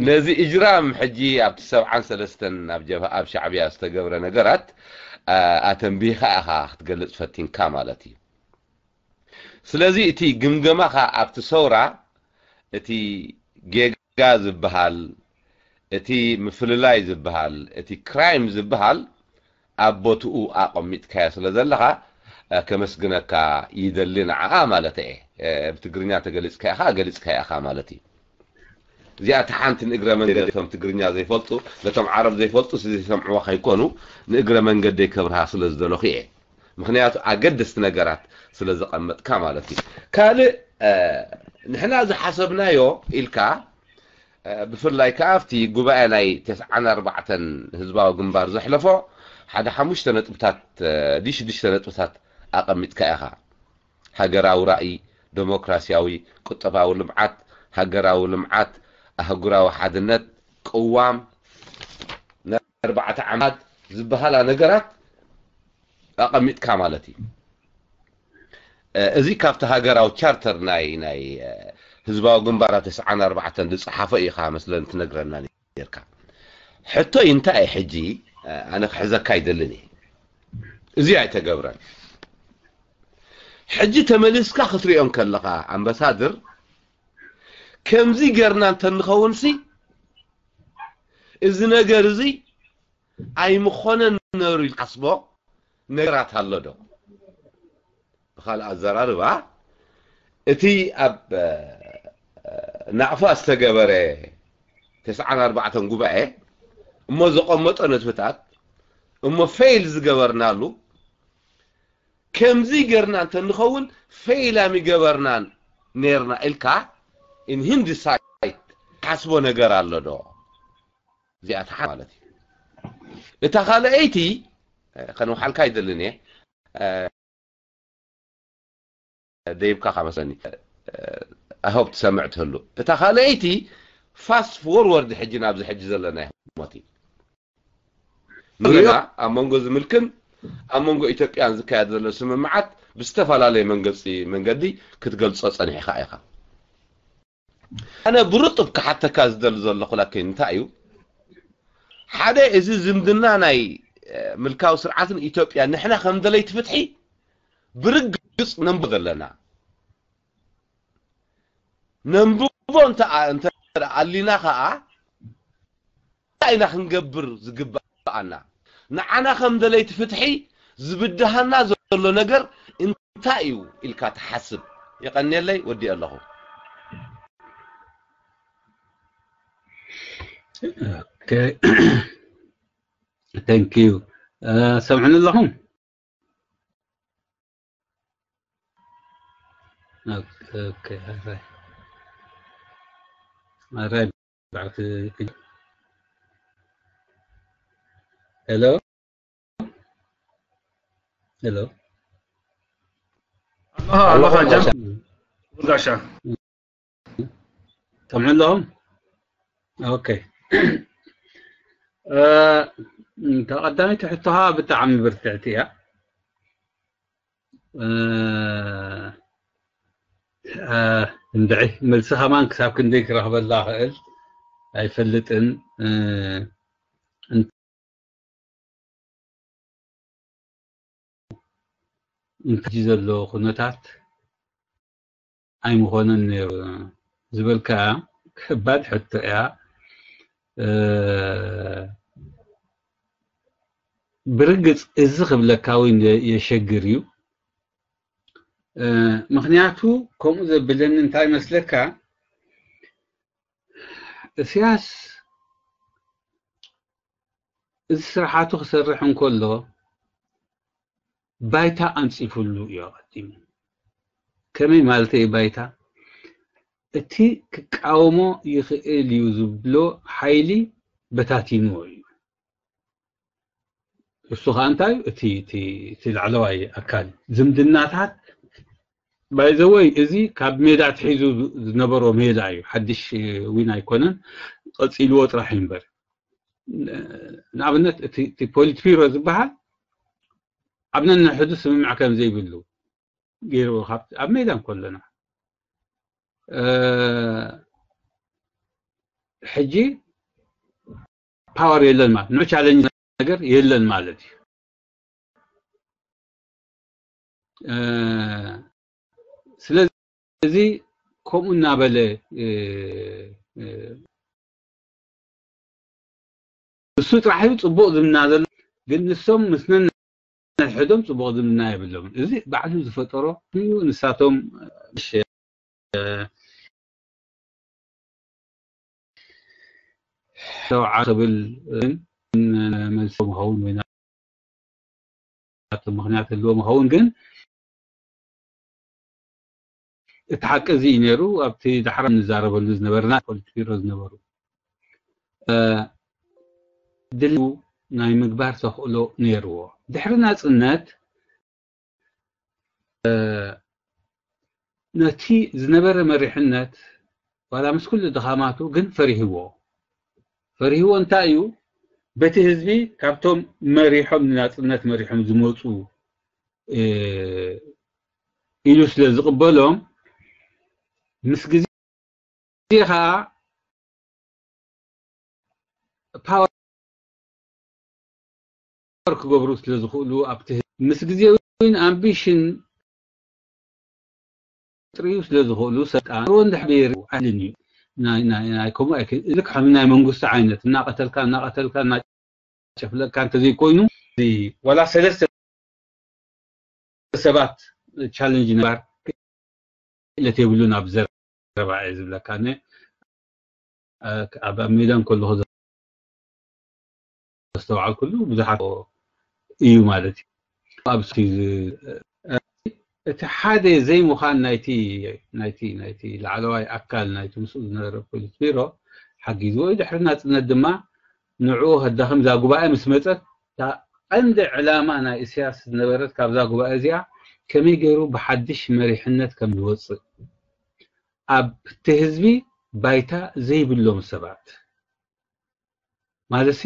ነዚ እጅራም ሕጂ ኣብቲ ሰብዓን ሰለስተን ኣብ ጀብሃ፣ ኣብ ሻዕብያ ዝተገብረ ነገራት፣ እ፣ ኣተንቢህካ ኢኻ ክትገልጽ ፈቲንካ ማለት እዩ። ስለዚ እቲ ግምገማኻ ኣብቲ ሰውራ፣ እቲ ጌጋ ዝበሃል፣ እቲ ምፍልላይ ዝበሃል፣ እቲ ክራይም ዝበሃል ኣብ ቦትኡ ኣቐሚጥካዮ ስለ ዘለኻ፣ እ፣ ከመስግነካ ይደሊ ንዓኣ ማለት እየ። እ፣ ብትግርኛ ተገሊጽካ ኢኻ፣ ገሊጽካ ኢኻ ማለት እዩ። እዚኣ እታ ሓንቲ ንእግረ መንገዲ ነቶም ትግርኛ ዘይፈልጡ፣ ነቶም ዓረብ ዘይፈልጡ፣ ዝሰምዕዋ ከይኮኑ ንእግረ መንገደይ ከብርሃ ስለ ዝደለኹ እየ። ምኽንያቱ ኣገደስቲ ነገራት ስለ ዘቐመጥካ ማለት እዩ። ካልእ፣ እ፣ ንሕና ዝሓሰብናዮ ኢልካ፣ እ፣ ብፍላይ ከኣ ኣብቲ ጉባኤ ናይ ተስዓን ኣርባዕተን ህዝባዊ ግንባር ዘሕለፎ ሓደ ሓሙሽተ ነጥብታት፣ እ፣ ድዩ ሽዱሽተ ነጥብታት ኣቐሚጥካ ኢኻ። ሃገራዊ ራእይ፣ ደሞክራሲያዊ፣ ቁጠባዊ ልምዓት፣ ሃገራዊ ልምዓት፣ ኣህጉራዊ ሓድነት፣ ቅዋም፣ ናይ ኣርባዕተ ዓመታት ዝበሃላ ነገራት ኣቐሚጥካ ማለት እዩ። እ፣ እዚ ካብቲ ሃገራዊ ቻርተር ናይ፣ ናይ፣ እ፣ ህዝባዊ ግንባር ተስዓን ኣርባዕተን ዝጸሓፎ ኢኻ መስለን ትነግረና ነርካ። ሕቶይ እንታይ እዩ ሕጂ? እ፣ ኣነ ክሕዘካ ኣይደልን እየ። እዚ ኣይተገብረን። ሕጂ ተመሊስካ ክትሪኦ እንከለኻ ኣምባሳድር፣ ከምዚ ጌርና እንተንኸውንሲ፣ እዚ ነገር እዚ ኣይምኾነን ነሩ ኢልካ ትሓስቦ ነገራት ኣሎ ዶ? ብኻልእ ኣዘራርባ፣ እቲ ኣብ፣ እ፣ ናቕፋ ዝተገበረ ተስዓን ኣርባዕተን ጉባኤ እሞ ዘቐመጦ ነጥብታት፣ እሞ ፌይል ዝገበርናሉ፣ ከምዚ ጌርና እንተንኸውን ፌይል ኣይምገበርናን ኔርና ኢልካ፣ in hindsight፣ ትሓስቦ ነገር ኣሎ ዶ? እዚኣ እታ ሓንቲ ማለት እዩ። እታ ካልኣይቲ፣ እ፣ ከነውሓልካ ኣይደልን እየ፣ እ፣ ደይብካ ከመስለኒ። እ፣ I hope ትሰምዕ ትህሉ። እታ ካልኣይቲ፣ ፋስት ፎርወርድ ሕጂ ናብዚ ሕጂ ዘለናዮ ህሞት እዩ። ንሪኦ። ንሕና ኣብ መንጎ ዝምልክን ኣብ መንጎ ኢትዮጵያን ዝካየድ ዘሎ ስምምዓት ብዝተፈላለየ መንገፂ፣ መንገዲ ክትገልጾ ጸኒሕካ ኢኻ። ኣነ ብርጡብ ክሓተካ ዝደሊ ዘለኹ ላኪን እንታይ እዩ? ሓደ፣ እዚ ዝምድና ናይ፣ እ፣ ምልካዊ ስርዓትን ኢትዮጵያ ንሕና ከም ደለይቲ ፍትሒ ብርግጽ ነንብቦ ዘለና። ነንብቦ እንተ፣ እንተ ኣሊና ከኣ እንታይ ኢና ክንገብር ዝግብኣና? ንዓና ከም ደለይቲ ፍትሒ ዝብድሃና ዘሎ ነገር እንታይ እዩ ኢልካ ትሓስብ? የቐንየለይ፣ ወዲኤ ኣለኹ። ኦኬ። Thank you። እ፣ ሰምዕኒ ኣለኹም? ኦኬ፣ ኦኬ፣ ኣራይ። ኣራይ፣ ብዓት፣ ሄሎ? ሄሎ? ኣለኻ፣ ኣለኻ፣ ኣለኻ፣ ጃም። ጋሻ። ሰምዑ ኣለኹም? ኦኬ። እ፣ እታ ቀዳመይቲ ሕቶኻ ብጣዕሚ ብርትዕቲ እያ። እ፣ እ፣ እንድዒ፣ መልሲ ከማን ክሳብ ክንደይ ክረኽበላ ክእል ኣይፈልጥን። እ፣ እንታይ ዘሎ ኩነታት ኣይምኾነን ነይሩ ዝበልካ ከባድ ሕቶ እያ። እ፣ ብርግጽ እዚ ክብለካ እውን የ-፣ የሸግር እዩ። እ፣ ምኽንያቱ ከምኡ ዘብለኒ እንታይ መስለካ፣ እስያስ እዚ ስራሓቱ ክሰርሕ እንከሎ ባይታ ኣንፂፉሉ እዩ ኣቐዲሙ። ከመይ ማለት እዩ ባይታ? እቲ ክቃወሞ ይኽእል እዩ ዝብሎ ሓይሊ በታቲንዎ እዩ። እሱ ከዓ እንታይ እዩ? እቲ እቲ እቲ ላዕለዋይ ኣካል ዝምድናታት ባይዘወይ እዚ ካብ ሜዳ ትሒዙ ዝነበሮ ሜዳ እዩ። ሓድሽ ዊን ኣይኮነን፣ ቀፂልዎ ጥራሕ እዩ እምበር። ንኣብነት እቲ እቲ ፖሊትቢሮ ዝበሃል ኣብ ነንሕዱ ስምምዕ ከም ዘይብሉ ገይርዎ ካብ ኣብ ሜዳ እንከለና ሕጂ ፓወር የለን ማለት ንዑ ቻለንጅ ነገር የለን ማለት እዩ። ስለዚ ከምኡ እናበለ እሱ ጥራሕ እዩ ፅቡቕ ዝምና ዘሎ፣ ግን ንሶም ምስ ነንሕዶም ፅቡቕ ዝምና የብሎምን። እዚ ባዕሉ ዝፈጠሮ እዩ። ንሳቶም ሸውዓ ክብል ግን መልሶም ይኸውን ወይ ናቶም ምኽንያት ህልዎም ይኸውን ግን እቲ ሓቂ እዚ እዩ ነይሩ። ኣብቲ ዳሕራ ንዛረበሉ ዝነበርና ፖሊትቢሮ ዝነበሩ ድልው ናይ ምግባር ተኽእሎ ነይርዎ። ድሕሪ ናፅነት ነቲ ዝነበረ መሪሕነት ዋላ ምስ ኩሉ ድኻማቱ ግን ፈሪህዎ። ፈሪህዎ እንታይ እዩ? በቲ ህዝቢ ካብቶም መሪሖም ንናፅነት መሪሖም ዝመፁ ኢሉ ስለ ዝቕበሎም ምስ ግዜ ከዓ ፓወር ክገብሩ ስለ ዝኽእሉ ኣብቲ ምስ ግዜ እውን ኣምቢሽን ጥርዩ ስለ ዝኽእሉ ሰልጣን ሮ እንድሕር ኣይልን እዩ። ናይ ናይ ናይ ከምኡ ኣይክ ልክ ከም ናይ መንግስቱ ዓይነት እናቐተልካ እናቐተልካ እናጨፍለቅካ እንተዘይኮይኑ ዋላ ሰለስተ ሰባት ቻለንጅ ነባር ክእለት የብሉን ኣብ ዘረባ እየ ዝብለካ። ኣብ ሜዳ እንከለኹ ዘስተውዓልኩሉ ብዙሓት እዩ ማለት እዩ። ኣብ እቲ ሓደ ዘይምዃን ናይቲ ናይቲ ናይቲ ላዕለዋይ ኣካል ናይቲ ምስኡ ዝነበረ ፖሊስ ቢሮ ሓጊዝዎ እዩ። ድሕሪ ናፅነት ድማ ንዕኡ ከዳኽም እዛ ጉባኤ ምስ መፀት እታ ቀንዲ ዕላማ ናይ እስያስ ዝነበረት ካብዛ ጉባኤ እዚኣ ከመይ ገይሩ ብሓድሽ መሪሕነት ከም ዝወፅእ ኣብቲ ህዝቢ ባይታ ዘይብሎም ሰባት ማለትሲ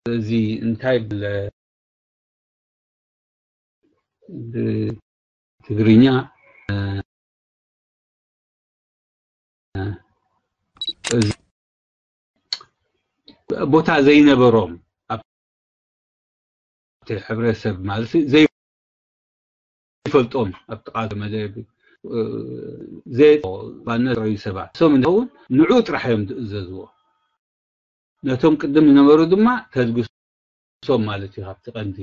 እዚ እንታይ ብለ ብትግርኛ ቦታ ዘይነበሮም ኣብቲ ሕብረተሰብ ማለት ዘይፈልጦም ኣብ ጥቓ መደብ ዘየባነት ረዩ ሰባት ሶም እንኸውን ንዑ ጥራሕ እዮም ዝእዘዝዎ። ነቶም ቅድም ዝነበሩ ድማ ተልግሶም ማለት እዩ ካብቲ ቀንዲ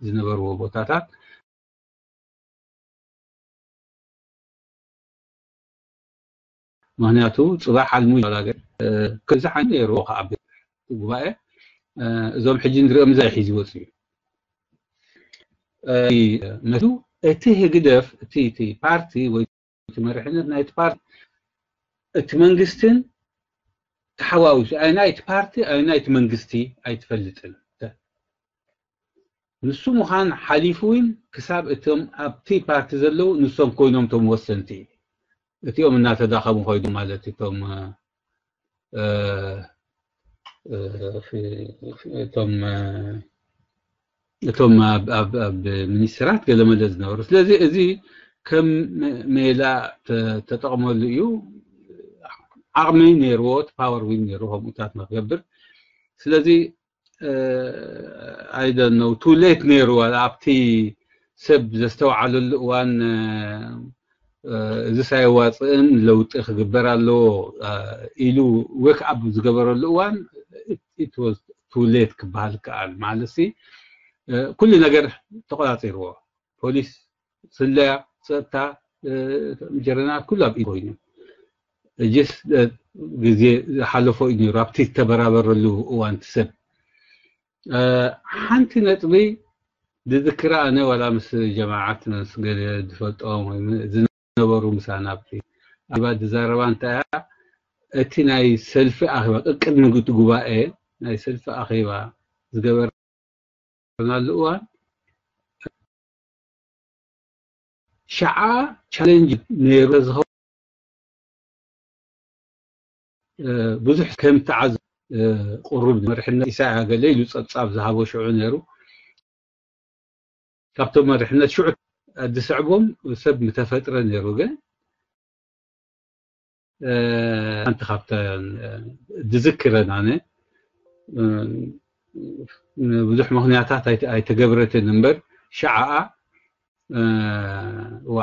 ዝነበርዎ ቦታታት። ምክንያቱ ፅባሕ ሓልሙ ይላገ ክብዛሕ ነይርዎ ከዓቢ ጉባኤ እዞም ሕጂ ንሪኦም እዛ ሒዚ ወፅዩ ነቱ እቲ ህግደፍ እቲ እቲ ፓርቲ ወይ እቲ መሪሕነት ናይቲ ፓርቲ እቲ መንግስትን ተሓዋዊሱ ኣይ ናይቲ ፓርቲ ኣይ ናይቲ መንግስቲ ኣይትፈልጥን። ንሱ ምዃን ሓሊፉ እውን ክሳብ እቶም ኣብቲ ፓርቲ ዘለዉ ንሶም ኮይኖም እቶም ወሰንቲ እቲኦም እናተዳኸሙ ኮይኖም ማለት እቶም እቶም እቶም ኣብ ሚኒስትራት ገለመለ ዝነበሩ ስለዚ እዚ ከም ሜላ ተጠቕመሉ እዩ። ዓቕሚ ነይርዎ ፓወር ዊል ነይሩ ከምኡታት ንክገብር ስለዚ ኣይደነው ቱ ሌት ነይሩ ኣብቲ ሰብ ዘስተውዓለሉ እዋን እዚ ሳይዋፅእን ለውጢ ክግበር ኣለዎ ኢሉ ወክ ኣብ ዝገበረሉ እዋን ቱ ሌት ክበሃል ከኣል ማለት ኩሉ ነገር ተቆፃፂርዎ ፖሊስ ስለያ ፀጥታ ጀረናት ኩሉ ኣብ ኢድ ኮይኑ እጅስ ግዜ ዝሓለፎ እዩ ነይሩ ኣብቲ ዝተበራበረሉ እዋን እቲ ሰብ። ሓንቲ ነጥቢ ዝዝክራ ኣነ ዋላ ምስ ጀማዓት ምስ ገለ ዝፈልጦም ወይ ዝነበሩ ምሳና ኣብቲ ኣባ ዝዛረባ እንታይ እያ እቲ ናይ ሰልፊ ኣኼባ ቅድሚ እቲ ጉባኤ ናይ ሰልፊ ኣኼባ ዝገበርናሉ እዋን ሸዓ ቻሌንጅ ነይሩ ዝኸውን ብዙሕ ከም ተዓዝ ቁሩብ መርሕነት ኢሳያ ገለ ኢሉ ጸብጻብ ዝሃቦ ሽዑ ነይሩ። ካብቶም መርሕነት ሽዑ ዝስዕቦም ሰብ ምተፈጥረ ነይሩ። ግን ሓንቲ ካብተን ዝዝክረን ኣነ ብዙሕ ምኽንያታት ኣይተገብረትን እምበር ሸዓኣ ዋ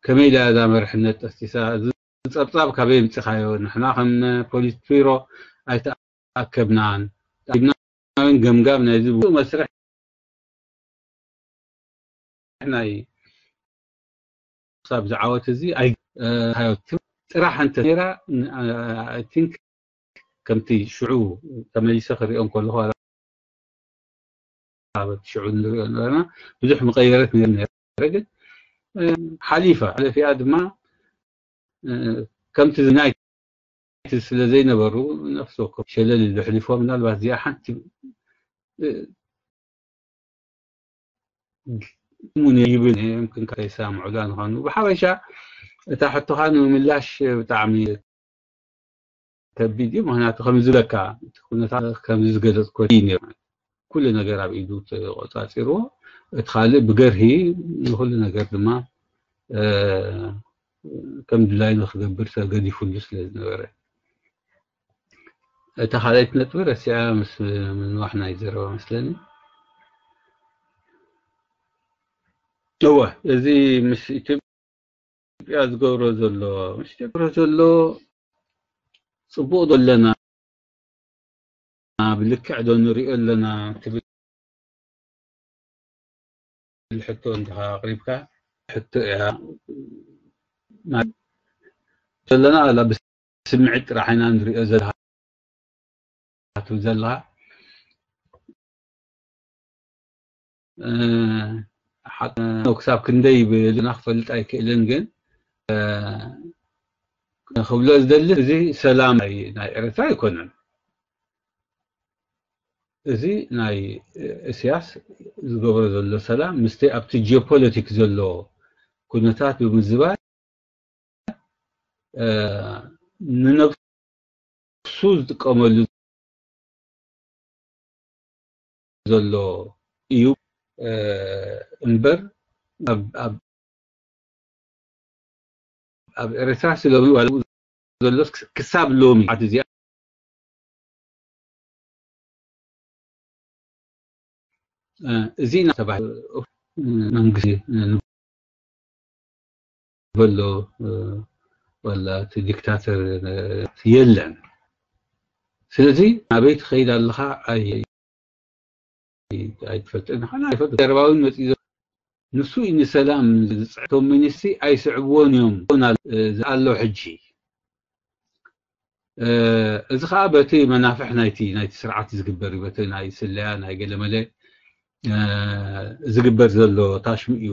ከመይ ኢላ እዛ መርሕነት ጠስጢሳ ጸብጻብ ካበይ የምጽኻዮ? ንሕና ከም ፖሊት ቢሮ ኣይተኣከብናን። ኣኪብና እውን ገምጋም ናይዚ ብዙሕ መስርሕ ናይ ክሳብ ዝዓወት እዚ ኣይካዮት ጥራሕ እንተ ነራ I think ከምቲ ሽዑ ተመሊሰ ክሪኦ እንከለኹ ሽዑ ንሪኦ ነበርና ብዙሕ መቐየረት ነረ ግን ሓሊፋ ሓለፊኣ ድማ ከምቲ ዝናይ ስለ ዘይነበሩ ነፍሲ ወከፍ ሸለል ኢሉ ሕሊፎ ምናልባት እዚኣ ሓንቲ ሙን ይብል ይምክን ከይሰምዑላ ንኾኑ ብሓበሻ እታ ሕቶኻ ንምምላሽ ብጣዕሚ ከቢድ እዩ ምክንያቱ ከም ዝብለካ እቲ ኩነታት ከም ዝገለጽኮ እዩ ነይሩ ኩሉ ነገር ኣብ ኢዱ ተቆጻጺርዎ እቲ ካልእ ብገርሂ ንኩሉ ነገር ድማ ከም ድላዩ ንክገብር ተገዲፉሉ ስለ ዝነበረ እታ ካልኣይቲ ነጥቢ ረሲዐ ምስ ምንዋሕ ናይ ዘረባ መስለኒ እወ እዚ ምስ ኢትዮጵያ ዝገብሮ ዘሎ ምስ ኢትዮጵያ ዝገብሮ ዘሎ ፅቡቅ ዶ ኣለና ብልክዕ ዶ ንሪኦ ኣለና ትብል ሕቶ እንድኻ ኣቕሪብካ ሕቶ እያ ዘለና ኣላ ብስምዒት ጥራሕ ኢና ንሪኦ ዘለካ ትብል ዘለካ ክሳብ ክንደይ ብልና ክፈልጥ ኣይክእልን ግን ክብሎ ዝደሊ እዚ ሰላም ናይ ኤርትራ ኣይኮነን እዚ ናይ እስያስ ዝገብሮ ዘሎ ሰላም ምስቲ ኣብቲ ጂኦፖለቲክ ዘሎ ኩነታት ብምዝባል ንነብሱ ዝጥቀመሉ ዘሎ እዩ እምበር ኣብ ኤርትራ ስለ ሎሚ ዋላ ዘሎስ ክሳብ ሎሚ ዓት እዚኣ እዚ ኢና ተባሂሉ መንግስቲ ንበሎ ወላ እቲ ዲክታተር የለን ስለዚ ናበይ ትኸይድ ኣለኻ ኣይትፈልጥን ሓና ኣይፈልጥ ዘረባውን መፅእ ንሱ እዩ ንሰላም ዝፅዕቶም ሚኒስትሪ ኣይስዕብዎን እዮም ዝኣሎ ሕጂ እዚ ከዓ በቲ መናፍሕ ናይቲ ናይቲ ስርዓት ዝግበር እዩ በቲ ናይ ስለያ ናይ ገለመለ ዝግበር ዘሎ ታሽሙ እዩ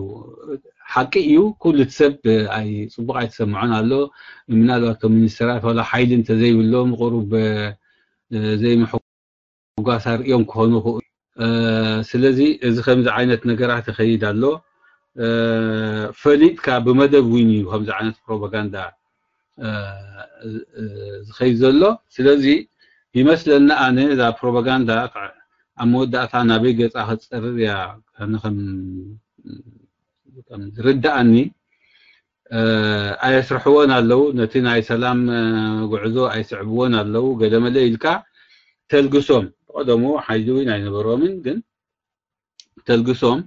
ሓቂ እዩ ኩሉ ሰብ ኣይ ፅቡቅ ኣይተሰምዖን ኣሎ ምናልባት ቶም ሚኒስትራት ዋላ ሓይሊ እንተዘይብሎም ቁሩብ ዘይምሕጓስ ኣርእዮም ክኾኑ ክእሉ ስለዚ እዚ ከምዚ ዓይነት ነገራት ይኸይድ ኣሎ ፈሊጥካ ብመደብ ዊን እዩ ከምዚ ዓይነት ፕሮፓጋንዳ ዝኸይድ ዘሎ ስለዚ ይመስለኒ ኣነ እዛ ፕሮፓጋንዳ ኣብ መወዳእታ ናበይ ገፃ ክትፀርር እያ ኣነ ከም ዝርዳኣኒ ኣየስርሕዎን ኣለዉ ነቲ ናይ ሰላም ጉዕዞ ኣይስዕብዎን ኣለዉ ገለመለ ኢልካ ተልግሶም ብቀደሙ ሓይሊ እውን ኣይነበሮምን ግን ተልግሶም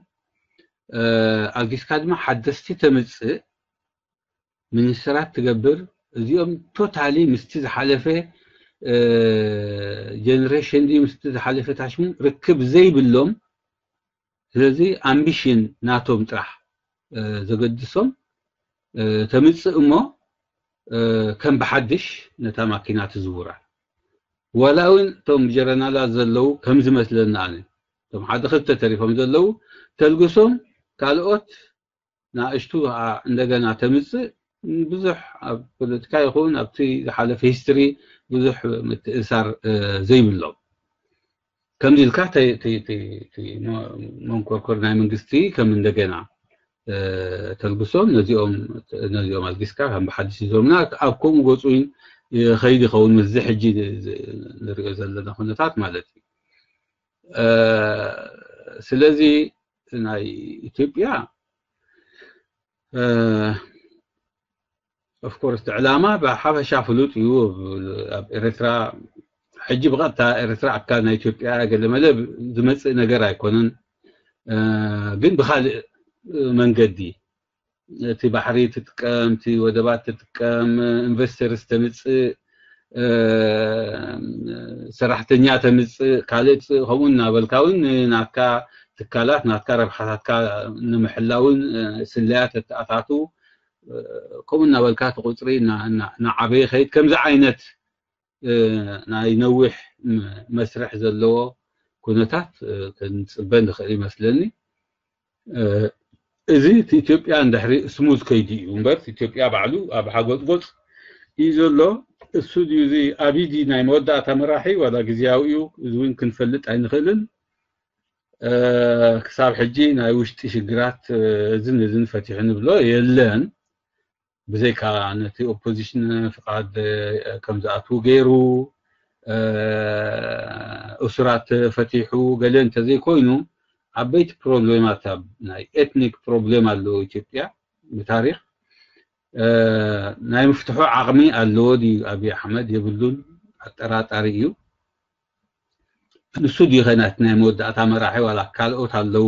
ኣልጊስካ ድማ ሓደስቲ ተምፅእ ሚኒስትራት ትገብር እዚኦም totally ምስቲ ዝሓለፈ generation ድዩ ምስቲ ዝሓለፈ ታሽሙ ርክብ ዘይብሎም ስለዚ ambition ናቶም ጥራሕ ዘገድሶም ተምፅእ እሞ ከም ብሓድሽ ነታ ማኪና ትዝውራ። ዋላ እውን እቶም ጀረናላት ዘለዉ ከም ዝመስለኒ ኣነ፣ እቶም ሓደ ክልተ ተሪፎም ዘለዉ ተልግሶም ካልኦት ንኣሽቱ ከዓ እንደገና ተምፅእ ብዙሕ ኣብ ፖለቲካ ይኹን ኣብቲ ዝሓለፈ ሂስትሪ ብዙሕ ምትእሳር ዘይብሎም። ከምዚ ኢልካ መንኮርኮር ናይ መንግስቲ ከም እንደገና ተልግሶም ነዚኦም ነዚኦም ኣልጊስካ ከም ብሓድሽ ይዞምና ኣብ ከምኡ ገፁ ይኸይድ ይኸውን ምስዚ ሕጂ ንሪኦ ዘለና ኩነታት ማለት እዩ። ስለዚ ናይ ኢትዮጵያ ኦፍኮርስ እቲ ዕላማ ብሓፈሻ ፍሉጥ እዩ። ኣብ ኤርትራ ሕጂ ብቐጥታ ኤርትራ ኣካል ናይ ኢትዮጵያ ገለመለ ዝመፅእ ነገር ኣይኮነን። ግን ብካልእ መንገዲ እቲ ባሕሪ ትጥቀም፣ እቲ ወደባት ትጥቀም፣ ኢንቨስተርስ ተምፅእ፣ ሰራሕተኛ ተምፅእ፣ ካልእ ከምኡ እናበልካ እውን ናትካ ትካላት ናትካ ረብሓታትካ ንምሕላውን ስለያ ተተኣታቱ ከምኡ እናበልካ እቲ ቁፅሪ እናዓበየ ከይድ ከምዚ ዓይነት ናይ ነዊሕ መስርሕ ዘለዎ ኩነታት ክንፅበ ንኽእል ይመስለኒ። እዚ እቲ ኢትዮጵያ እንድሕሪ ስሙዝ ከይዱ እዩ እምበር ኢትዮጵያ ባዕሉ ኣብ ሓጎፅጎፅ እዩ ዘሎ። እሱ ድዩ እዚ ኣብይ ድዩ ናይ መወዳእታ መራሒ ዋላ ግዝያዊ እዩ? እዚ እውን ክንፈልጥ ኣይንኽእልን። ክሳብ ሕጂ ናይ ውሽጢ ሽግራት እዝን እዝን ፈቲሑ ንብሎ የለን። ብዘይካ ነቲ ኦፖዚሽን ፍቓድ ከም ዝኣትዉ ገይሩ እሱራት ፈቲሑ ገለ እንተዘይኮይኑ ዓበይቲ ፕሮብሌማት ኣብ ናይ ኤትኒክ ፕሮብሌም ኣለዎ ኢትዮጵያ ብታሪክ ናይ ምፍትሑ ዓቕሚ ኣለዎ ድዩ ኣብይ ኣሕመድ የብሉን። ኣጠራጣሪ እዩ። ንሱ ድዩ ኸናት ናይ መወዳእታ መራሒ ዋላ ካልኦት ኣለዉ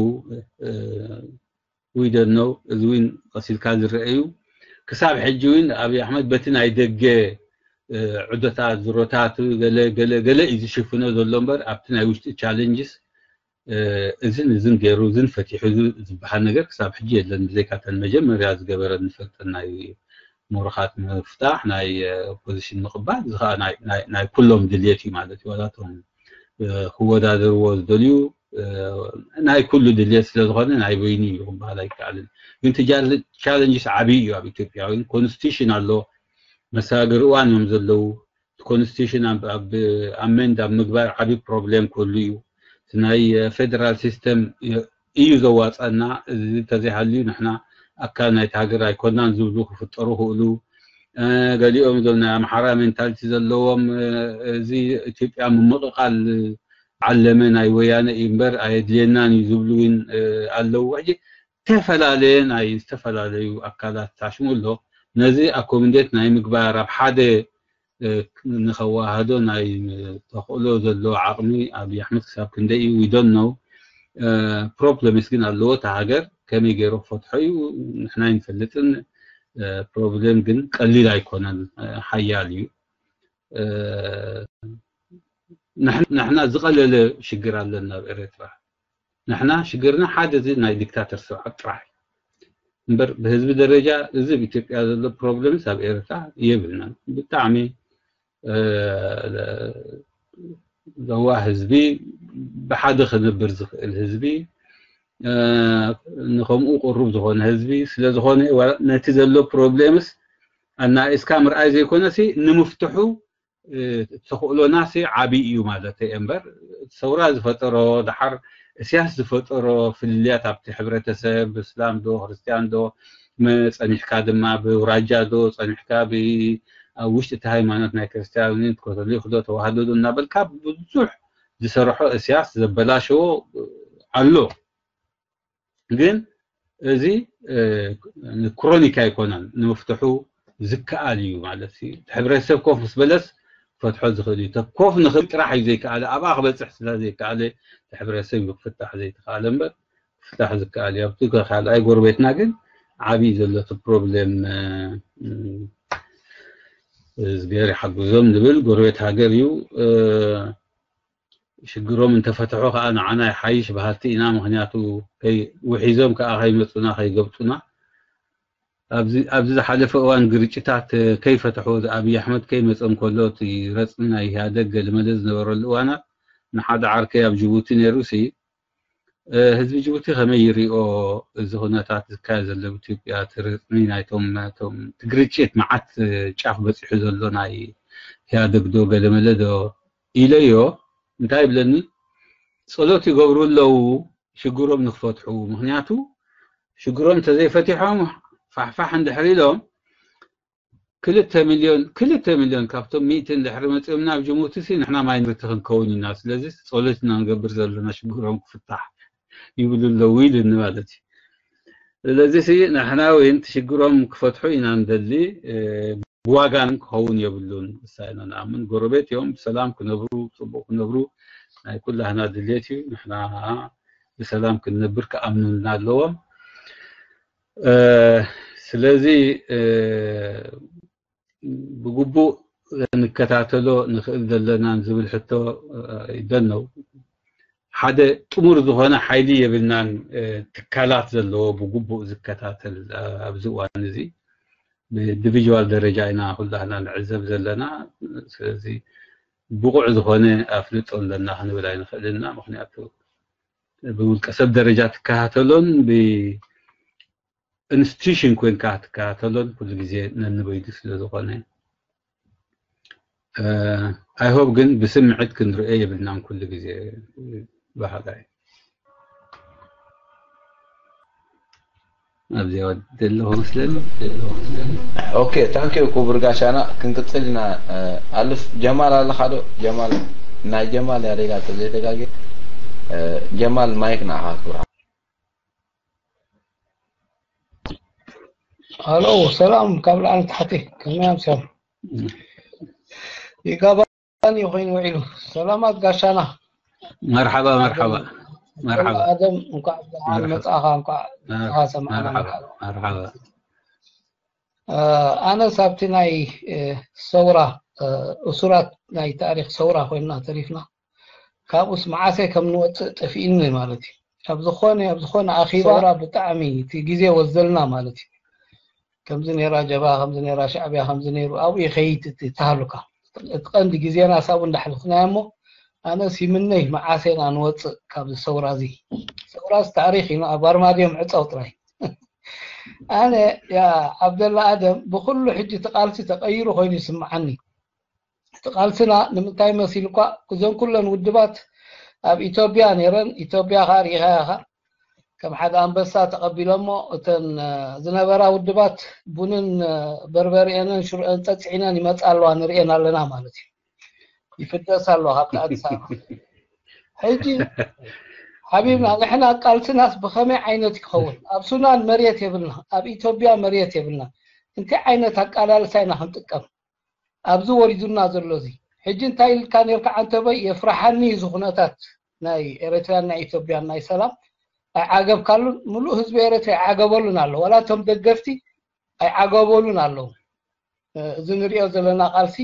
ዊደኖ እዚ እውን ቀሲልካ ዝረአ እዩ። ክሳብ ሕጂ እውን ኣብይ ኣሕመድ በቲ ናይ ደገ ዕዶታት ዝሮታት ገለ ገለ ገለ እዩ ዝሽፍኖ ዘሎ እምበር ኣብቲ ናይ ውሽጢ ቻለንጅስ እዝን እዝን ገይሩ እዝን ፈቲሑ ዝበሃል ነገር ክሳብ ሕጂ የለን። ብዘይካተን መጀመርያ ዝገበረ ንፈልጠን ናይ ምሩኻት ምፍታሕ ናይ ኦፖዚሽን ምቕባል እዚ ከዓ ናይ ኩሎም ድልየት እዩ ማለት እዩ። ዋላቶም ክወዳደርዎ ዝደልዩ ናይ ኩሉ ድልየት ስለዝኾነ ናይ በይኑ እዩ ክበሃል ኣይከኣልን። ግን ቻለንጅስ ዓብዪ እዩ ኣብ ኢትዮጵያ። ግን ኮንስቲቱሽን ኣሎ፣ መሰጋገሪ እዋን እዮም ዘለዉ። ኮንስቲቱሽን ኣሜንድ ኣብ ምግባር ዓብዪ ፕሮብሌም ክህሉ እዩ። ናይ ፌደራል ሲስተም እዩ ዘዋፀና። እዚ እንተዘይሃልዩ ንሕና ኣካል ናይቲ ሃገር ኣይኮናን ዝብሉ ክፍጠሩ ክእሉ። ገሊኦም እዞም ናይ ኣምሓራ ሜንታሊቲ ዘለዎም እዚ ኢትዮጵያ ምምቕቓል ዓለመ ናይ ወያነ እዩ እምበር ኣየድልየናን እዩ ዝብሉ እውን ኣለዉ። ሕጂ ዝተፈላለየ ናይ ዝተፈላለዩ ኣካላት ታሽሙ ኣሎ። ነዚ ኣኮሚዴት ናይ ምግባር ኣብ ሓደ ንኸዋህዶ ናይ ተኽእሎ ዘሎ ዓቕሚ ኣብይ ኣሕመድ ክሳብ ክንደይ እዩ ዊዶን ነው። ፕሮብለምስ ግን ኣለዎ። እታ ሃገር ከመይ ገይሩ ክፈትሖ እዩ ንሕና ኣይንፈልጥን። ፕሮብሌም ግን ቀሊል ኣይኮነን፣ ሓያል እዩ። ንሕና ዝቐለለ ሽግር ኣለና ኣብ ኤርትራ። ንሕና ሽግርና ሓደ እዚ ናይ ዲክታተር ስርዓት ጥራሕ እዩ እምበር ብህዝቢ ደረጃ እዚ ኣብ ኢትዮጵያ ዘሎ ፕሮብለምስ ኣብ ኤርትራ የብልናን። ብጣዕሚ ለዋህ ህዝቢ፣ ብሓደ ክነብር ዝኽእል ህዝቢ፣ ንከምኡ ቅሩብ ዝኾነ ህዝቢ ስለዝኾነ ነቲ ዘሎ ፕሮብሌምስ ኣናኢስካ ምርኣይ ዘይኮነሲ ንምፍትሑ ተኽእሎናሲ ዓብዪ እዩ ማለት እየ እምበር ሰውራ ዝፈጠሮ ደሓር እስያስ ዝፈጠሮ ፍልልያት ኣብቲ ሕብረተሰብ ብእስላም ዶ ክርስትያን ዶ ጸኒሕካ ድማ ብውራጃ ዶ ጸኒሕካ ኣብ ውሽጢ እቲ ሃይማኖት ናይ ክርስትያን ካቶሊክ ዶ ተዋህዶ ዶ እናበልካ ብዙሕ ዝሰርሖ እስያስ ዘበላሸዎ ኣሎ። ግን እዚ ክሮኒክ ኣይኮነን ንምፍትሑ ዝከኣል እዩ ማለት እዩ። እቲ ሕብረተሰብ ኮፍ ምስ በለስ ክፈትሖ ዝኽእል እዩ። ኮፍ ንኽእል ጥራሕ እዩ ዘይከኣለ ኣብኣ ክበፅሕ ስለ ዘይከኣለ እቲ ሕብረተሰብ እዩ ክፍታሕ ዘይተኸኣለ እምበር ክፍታሕ ዝከኣል እዩ። ኣብቲ ካልኣይ ጎረቤትና ግን ዓብዪ ዘሎ እቲ ፕሮብሌም እዝግሄር ይሓግዞም ንብል ጎረቤት ሃገር እዩ። ሽግሮም እንተፈትሑ ከዓ ንዓና ይሓይሽ በሃልቲ ኢና። ምክንያቱ ውሒዞም ከዓ ከይመፁና ከይገብጡና ኣብዚ ዝሓለፈ እዋን ግርጭታት ከይፈትሖ፣ ኣብይ ኣሕመድ ከይመፀ እንከሎ፣ እቲ ረፅኒ ናይ ኢህኣደግ ገለመለ ዝነበረሉ እዋናት፣ ንሓደ ዓርከይ ኣብ ጅቡቲ ነይሩ ሲ ህዝቢ ጅቡቲ ከመይ ይሪኦ? እዚ ኩነታት ዝካየድ ዘሎ ኣብ ኢትዮጵያ፣ እቲ ረፅኒ ናይቶም እቲ ግርጭት፣ መዓት ጫፍ በፂሑ ዘሎ ናይ ኢህኣደግ ዶ ገለመለ ዶ ኢለዮ። እንታይ ይብለኒ? ጸሎት ይገብሩ ኣለዉ ሽግሮም ንክፈትሑ። ምክንያቱ ሽግሮም እንተዘይፈቲሖም፣ ፋሕፋሕ እንድሕር ኢሎም፣ ክልተ ሚልዮን፣ ክልተ ሚልዮን ካብቶም ሚእቲ እንድሕር መጺኦምና ኣብ ጅቡቲ ሲ፣ ንሕና ማይኖሪቲ ክንከውን ኢና። ስለዚ ጸሎት ኢና ንገብር ዘለና ሽግሮም ክፍታሕ ይብሉ ኣለዉ ኢሉኒ ማለት እዩ። ስለዚ ሲ፣ ንሕና እውን እቲ ሽግሮም ክፈትሑ ኢና ንደሊ። ብዋጋን ክኸውን የብሉን። ንሳ ኢና ንኣምን። ጎረቤት እዮም፣ ብሰላም ክነብሩ፣ ጽቡቕ ክነብሩ ናይ ኩላህና ድሌት እዩ። ንሕና ብሰላም ክንነብር ክኣምኑልና ኣለዎም። ስለዚ ብግቡእ ክንከታተሎ ንኽእል ዘለናን ዝብል ሕቶ ይደነው። ሓደ ጥሙር ዝኾነ ሓይሊ የብልናን። ትካላት ዘለዎ ብግቡእ ዝከታተል ኣብዚ እዋን እዚ ብኢንዲቪጅዋል ደረጃ ኢና ኩላህና ንዕዘብ ዘለና። ስለዚ ብቑዕ ዝኾነ ኣፍልጦ ኣለና ክንብል ኣይንኽእልን ኢና። ምክንያቱ ብውልቀ ሰብ ደረጃ ትከታተሎን ብኢንስቲቱሽን ኮይንካ ትከታተሎን ኩሉ ግዜ ነንበይዱ ስለ ዝኾነ፣ I hope ግን ብስምዕት ክንርኦ የብልናን ኩሉ ግዜ በሃላይ። ኣብዚ ወዲ ዘለኹ መስለኒ። Okay, thank you ክቡር ጋሻና። ክንቅጽል ኢና። ኣልፍ ጀማል ኣለኻ ዶ? ጀማል፣ ናይ ጀማል ያሬዳ ተዘይተጋጌ። ጀማል ማይክ ንዓኻ ክብርኻ። ሃሎ፣ ሰላም ካብ ላዕሊ ታሕቲ፣ ከመይ ኣምስዮም? ይጋባኒ ኮይኑ ውዒሉ። ሰላማት ጋሻና። መርሓባ፣ መርሓባ፣ መርሓባ። ኣደም፣ እንኳዕ ደሓን መጻኻ፣ እንኳዕ ደሓን ሰማዕና። መርሓባ። ኣነስ ኣብቲ ናይ ሰውራ፣ እሱራት ናይ ታሪኽ ሰውራ ኮይንና ተሪፍና፣ ካብኡስ መዓሰ ከም ንወፅእ ጠፊእኒ ማለት እዩ። ኣብ ዝኾነ ኣብ ዝኾነ ኣኺባ ሰውራ ብጣዕሚ እቲ ግዜ ወዘልና ማለት እዩ። ከምዚ ነይራ ጀብሃ፣ ከምዚ ነይራ ሻዕብያ፣ ከምዚ ነይሩ ኣብኡ ይኸይድ እቲ ተሃሉካ። እቲ ቀንዲ ግዜና ሳቡ እንዳሕልፍናዮ እሞ፣ ኣነስ ይምነይ መዓሰ ኢና ንወፅእ ካብዚ ሰውራ እዚ። ሰውራስ ታሪኽ እዩ፣ ኣብ ኣርማድዮ ምዕፃው ጥራይ። ኣነ ያ ዓብደላ ኣደም ብኩሉ ሕጂ እቲ ቃልሲ ተቐይሩ ኮይኑ ይስምዓኒ። እቲ ቃልስና ንምንታይ መሲልኳ እዞን ኩለን ውድባት ኣብ ኢትዮጵያ ነይረን፣ ኢትዮጵያ ኸኣ ርኢኻያ ኢኻ። ከም ሓደ ኣንበሳ ተቐቢሎሞ እተን ዝነበራ ውድባት ቡንን በርበርኤንን ሽርኦን ጸጽዒነን ይመጻ ኣለዋ ንርእየን ኣለና ማለት እዩ። ይፍደስ ኣሎ ካብቲ ኣዲስ ኣበባ። ሕጂ ሓቢብና ንሕና ቃልስናስ ብኸመይ ዓይነት ይኸውን? ኣብ ሱዳን መሬት የብልና፣ ኣብ ኢትዮጵያ መሬት የብልና። እንታይ ዓይነት ኣቃላልሳ ኢና ክንጥቀም? ኣብዚ ወሪዱና ዘሎ እዚ ሕጂ እንታይ ኢልካ ነርካ ዓንተበይ? የፍርሓኒ እዚ ኩነታት ናይ ኤረትርያን ናይ ኢትዮጵያን ናይ ሰላም ኣይዓገብካሉን። ምሉእ ህዝቢ ኤረትርያ ኣይዓገበሉን ኣሎ። ዋላ እቶም ደገፍቲ ኣይዓገበሉን ኣለዉ። እዚ ንሪኦ ዘለና ቃልሲ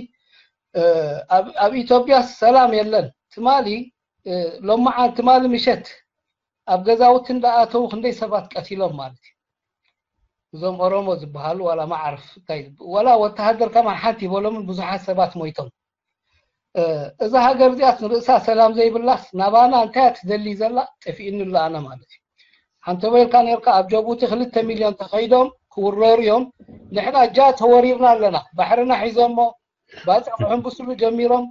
ኣብ ኢትዮጵያ ሰላም የለን። ትማሊ ሎማዓን ትማሊ ምሸት ኣብ ገዛውቲ እንዳኣተዉ ክንደይ ሰባት ቀቲሎም ማለት እዩ። እዞም ኦሮሞ ዝበሃሉ ዋላ ማዕርፍ እንታይ ዋላ ወተሃደር ከማን ሓንቲ ይበሎምን ብዙሓት ሰባት ሞይቶም። እዛ ሃገር እዚኣስ ንርእሳ ሰላም ዘይብላስ ናባና እንታይ እያ ትደሊ ዘላ? ጠፊእኒ ኣሎ ኣነ ማለት እዩ። ሓንቲ በልካ ነርካ ኣብ ጀቡቲ ክልተ ሚልዮን ተኸይዶም ክውረሩ እዮም። ንሕና እጃ ተወሪርና ኣለና። ባሕርና ሒዞሞ ባጽዕ ክሕንብስሉ ጀሚሮም።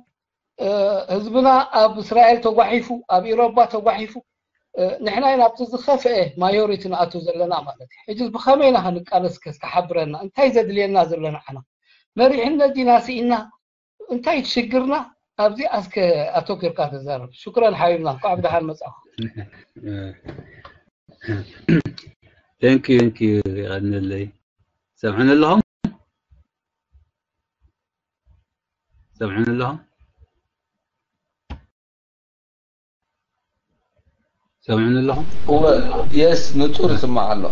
ህዝብና ኣብ እስራኤል ተጓሒፉ ኣብ ኢሮባ ተጓሒፉ ንሕና ኢና ኣብቲ ዝኸፍአ ማዮሪቲ ንኣቱ ዘለና ማለት እዩ። ሕጂ ብኸመይ ኢና ክንቃለስ ከ ዝተሓብረና እንታይ ዘድልየና ዘሎ ንዓና መሪሕነት ዲና ስኢና እንታይ ሽግርና ኣብዚ ኣስከ ኣተኪርካ ተዛረብ። ሽክረን ሓቢብና እንኳዕ ብደሓን መጻኹ። Thank you, thank you። ይቐንለይ። ሰምዕን ኣለኹም? ሰምዕን ኣለኹም? ሰምዕን ኣለኹም? እወ፣ የስ፣ ንጹር ይስማዕ ኣሎ።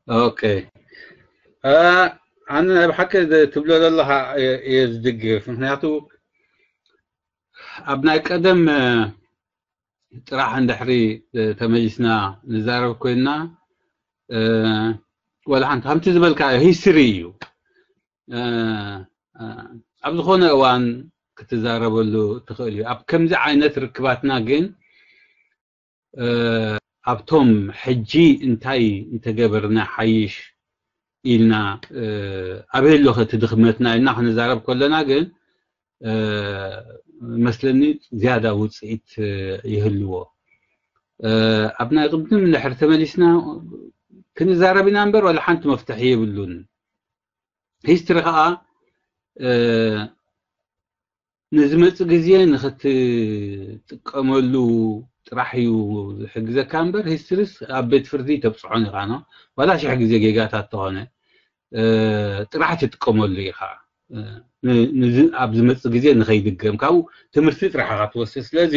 ኦኬ። ኣነ ናይ ብሓቂ ትብሎ ዘለኻ እየ ዝድግፍ። ምክንያቱ ኣብ ናይ ቀደም ጥራሕ እንድሕሪ ተመሊስና ንዛረብ ኮይንና፣ ወላ ሓንቲ ከምቲ ዝበልካ ሂስትሪ እዩ። ኣብ ዝኾነ እዋን ክትዛረበሉ ትኽእል እዩ። ኣብ ከምዚ ዓይነት ርክባትና ግን ኣብቶም ሕጂ እንታይ እንተገበርና ሓይሽ ኢልና ኣበይ ኣሎ እቲ ድኽመትና ኢልና ክንዛረብ ከለና ግን መስለኒ ዝያዳ ውፅኢት ይህልዎ። ኣብ ናይ ቅድም እንድሕር ተመሊስና ክንዛረብ ኢና እምበር ዋላ ሓንቲ መፍትሒ የብሉን። ሂስትሪ ከዓ ንዝመፅእ ግዜ ንክትጥቀመሉ ጥራሕ እዩ ዝሕግዘካ እምበር ሂስትሪስ ኣብ ቤት ፍርዲ ተብፅሖን ኢኻ ነው ዋላ ሽሕ ግዜ ጌጋታት ተኾነ ጥራሕ ትጥቀመሉ ኢኻ። ኣብ ዝመፅእ ግዜ ንኸይድገም ካብኡ ትምህርቲ ጥራሕ ኢኻ ትወስድ። ስለዚ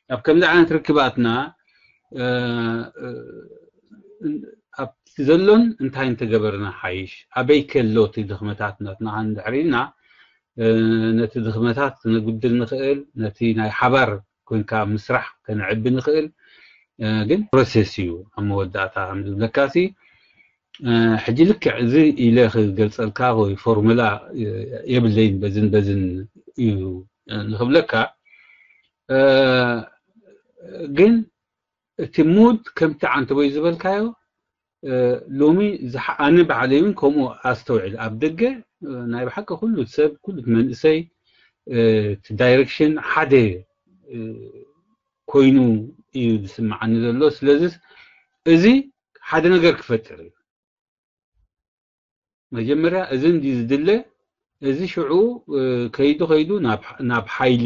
ኣብ ከምዚ ዓይነት ርክባትና ኣብቲ ዘሎን እንታይ እንተገበርና ሓይሽ ኣበይ ከሎ እቲ ድኽመታት ናትና ክንድሕር ኢልና ነቲ ድኽመታት ክነጉድል ንኽእል፣ ነቲ ናይ ሓባር ኮንካ ምስራሕ ከነዕቢ ንኽእል። ግን ፕሮሴስ እዩ ኣብ መወዳእታ ከም ዝብለካሲ ሕጂ ልክዕ እዚ ኢለ ክገልፀልካ ወይ ፎርሙላ የብለይን በዝን በዝን እዩ ንክብለካ። ግን እቲ ሙድ ከምቲ ዓንተቦይ ዝበልካዮ ሎሚ ኣነ ባዕለይ እውን ከምኡ ኣስተውዕል ኣብ ደገ ናይ ብሓቂ ኩሉ ሰብ ኩሉ መንእሰይ እቲ ዳይሬክሽን ሓደ ኮይኑ እዩ ዝስምዓኒ ዘሎ። ስለዚ እዚ ሓደ ነገር ክፈጥር እዩ። መጀመርያ እዚ እንዲ ዝድለ እዚ ሽዑ ከይዱ ከይዱ ናብ ሓይሊ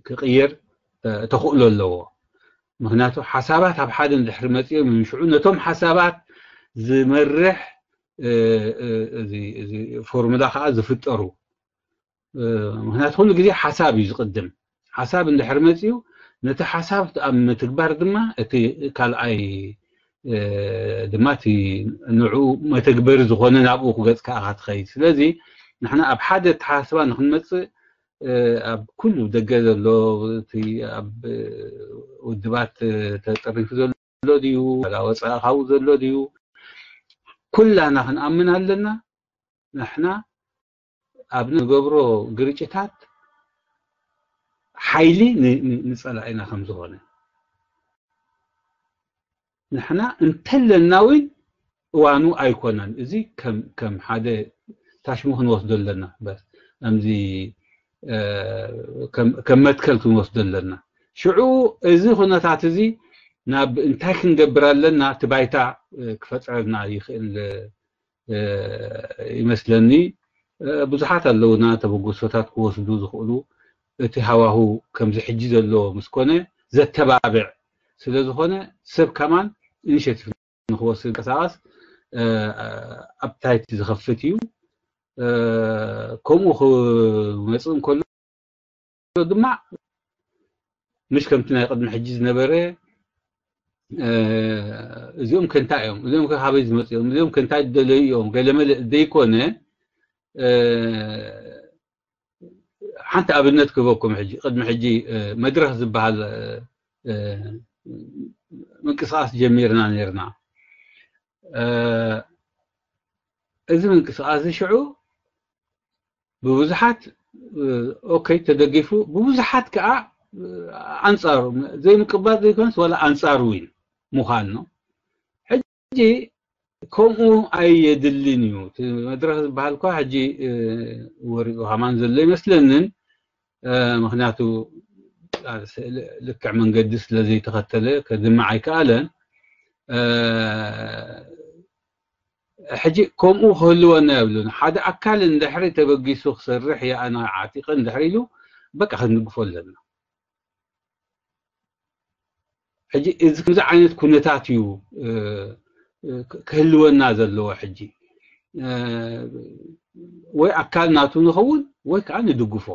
ክቕየር ተኽእሎ ኣለዎ። ምክንያቱ ሓሳባት ኣብ ሓደ እንድሕር መፂኦም ሽዑ ነቶም ሓሳባት ዝመርሕ ፎርሙላ ከዓ ዝፍጠሩ። ምክንያቱ ኩሉ ግዜ ሓሳብ እዩ ዝቕድም። ሓሳብ እንድሕር መፂኡ ነቲ ሓሳብ ኣብ ምትግባር ድማ እቲ ካልኣይ ድማ እቲ ንዑ መተግበሪ ዝኾነ ናብኡ ክገፅ ከዓ ትኸይድ። ስለዚ ንሕና ኣብ ሓደ ኣተሓሳስባ ንክንመፅእ ኣብ ኩሉ ደገ ዘሎ እቲ ኣብ ውድባት ተጠሪፉ ዘሎ ድዩ ወፃኢ ካብኡ ዘሎ ድዩ ኩላና ክንኣምን ኣለና። ንሕና ኣብ ንገብሮ ግርጭታት ሓይሊ ንፀላኢና ከም ዝኾነ ንሕና እንተለና እውን እዋኑ ኣይኮነን። እዚ ከም ሓደ ታሽሙ ክንወስዶ ኣለና። ከምዚ ከም መትከል ክንወስዶ ኣለና። ሽዑ እዚ ኩነታት እዚ ናብ እንታይ ክንገብር ኣለና እቲ ባይታ ክፈጥረልና ይኽእል ይመስለኒ። ብዙሓት ኣለውና ተበግሶታት ክወስዱ ዝኽእሉ። እቲ ሃዋሁ ከምዚ ሕጂ ዘሎ ምስ ኮነ ዘተባብዕ ስለ ዝኾነ ሰብ ከማን ኢኒሼቲቭ ንክወስድ ቀሳቀስ ኣፕታይት ዝኸፍት እዩ። ከምኡ ክመፅእ እንከሎ ድማ ምሽ ከምቲ ናይ ቅድሚ ሕጂ ዝነበረ እዚኦም ከንታይ እዮም፣ እዚኦም ከካበይ ዝመፁ እዮም፣ እዚኦም ከንታይ ዝደለዩ እዮም ገለመለ ዘይኮነ ሓንቲ ኣብነት ክህበኩም ሕጂ ቅድሚ ሕጂ መድረክ ዝበሃል ምንቅስቃስ ጀሚርና ነርና። እዚ ምንቅስቃስ እዚ ሽዑ ብብዙሓት ኦኬ ተደጊፉ ብብዙሓት ከዓ ኣንፃሩ ዘይምቅባል ዘይኮነስ ዋላ ኣንፃሩ እዩ ምዃን ነው። ሕጂ ከምኡ ኣየድልን እዩ። እቲ መድረክ ዝበሃል እኳ ሕጂ ወሪኡ ከማን ዘሎ ይመስለንን ምክንያቱ ልክዕ መንገዲ ስለ ዘይተኸተለ ከድምዕ ኣይከኣለን። ሕጂ ከምኡ ክህልወና የብሉን። ሓደ ኣካል እንድሕሪ ተበጊሱ ክሰርሕ የኣና ዓጢቐ እንድሕሪ ኢሉ በቃ ክንድግፎ ኣለና። ሕጂ እዚ ከምዚ ዓይነት ኩነታት እዩ ክህልወና ዘለዎ። ሕጂ ወይ ኣካል ናቱ ንኸውን ወይ ከዓ ንድግፎ።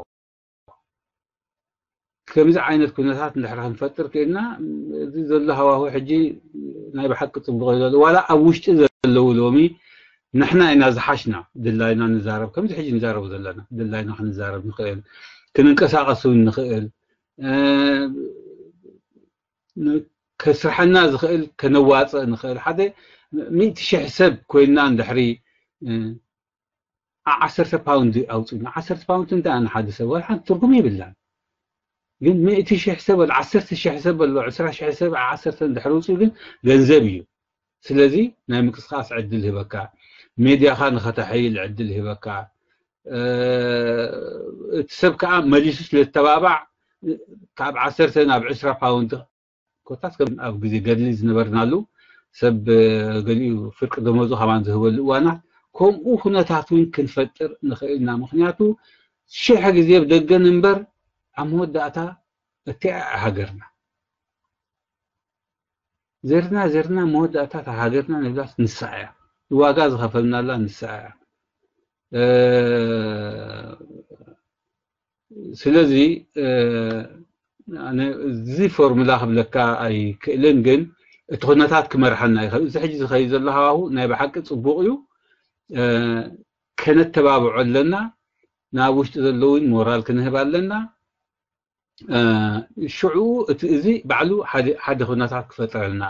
ከምዚ ዓይነት ኩነታት እንድሕር ክንፈጥር ክኢልና እዚ ዘሎ ሃዋሁ ሕጂ ናይ ብሓቂ ፅቡቅ እዩ ዘሎ። ዋላ ኣብ ውሽጢ ዘለዉ ሎሚ ንሕና ኢና ዝሓሽና ድላይና ንዛረብ ከምዚ ሕጂ ንዛረቡ ዘለና ድላይና ክንዛረብ ንኽእል ክንንቀሳቀስ እውን ንኽእል ከስርሐና ዝኽእል ከነዋፅእ ንኽእል ሓደ ሚእቲ ሽሕ ሰብ ኮይንና እንድሕሪ ዓሰርተ ፓውንድ ኣውፅና። ዓሰርተ ፓውንድ እንታይ ንሓደ ሰብ ወላ ሓንቲ ትርጉም የብላን። ግን ሚእቲ ሽሕ ሰብ በሎ፣ ዓሰርተ ሽሕ ሰብ በሎ፣ ዕስራ ሽሕ ሰብ ዓሰርተ እንድሕር ውፅኡ ግን ገንዘብ እዩ። ስለዚ ናይ ምንቅስቃስ ዕድል ህበካ፣ ሜድያኻ ንኸተሐይል ዕድል ህበካ። እቲ ሰብ ከዓ መሊሱ ስለተባባዕ ካብ ዓሰርተ ናብ ዕስራ ፓውንድ ኮታስ ከም ኣብ ግዜ ገድሊ ዝነበርናሉ ሰብ ገሊኡ ፍርቂ ደመዙ ከማን ዝህበሉ እዋናት ከምኡ ኩነታት እውን ክንፈጥር ንኽእል ኢና። ምክንያቱ ሽሕ ግዜ ብደገን እምበር ኣብ መወዳእታ እቲኣ ሃገርና ዘርና ዘርና መወዳእታ እታ ሃገርና ንብላስ ንሳ እያ። ዋጋ ዝኸፈልናላ ንሳ እያ። ስለዚ ኣነ እዚ ፎርሙላ ክብለካ ኣይክእልን፣ ግን እቲ ኩነታት ክመርሓና ይኽእል። እዚ ሕጂ ዝኸይድ ዘሎ ሃዋሁ ናይ ብሓቂ ፅቡቕ እዩ። ከነተባብዖ ኣለና። ናብ ውሽጢ ዘለውን ሞራል ክንህብ ኣለና። ሽዑ እቲ እዚ ባዕሉ ሓደ ኩነታት ክፈጥረልና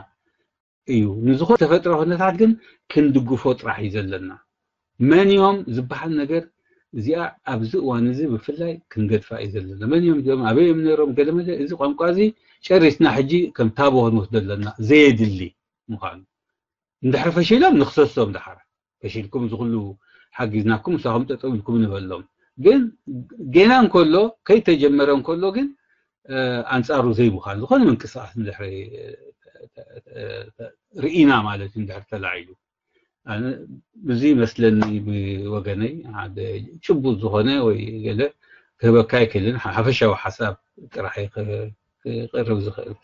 እዩ። ንዝኾነ ተፈጥሮ ኩነታት ግን ክንድግፎ ጥራሕ እዩ ዘለና። መን እዮም ዝበሃል ነገር እዚኣ ኣብዚ እዋን እዚ ብፍላይ ክንገድፋ እዩ ዘለና። መን እዮም እዚኦም፣ ኣበይ እዮም ነይሮም፣ ገለመለ። እዚ ቋንቋ እዚ ጨሪስና ሕጂ ከም ታቦ ክንወስዶ ኣለና፣ ዘየድሊ ምዃኑ። እንድሕር ፈሺሎም ንኽሰሶም፣ ደሓር ፈሺልኩም እዚ ኩሉ ሓጊዝናኩም ንሳኹም ጠጠው ኢልኩም ንበሎም። ግን ጌና እንከሎ፣ ከይተጀመረ እንከሎ ግን ኣንፃሩ ዘይምዃን ዝኾነ ምንቅስቃስ እንድሕር ርኢና ማለት እዩ። እንድሕር ተላዒሉ ኣነ ብዙ ይመስለኒ ብወገነይ ሓደ ጭቡጥ ዝኾነ ወይ ገለ ክህበካ ኣይክእልን። ሓፈሻዊ ሓሳብ ጥራሕ ክቅርብ ዝኽእል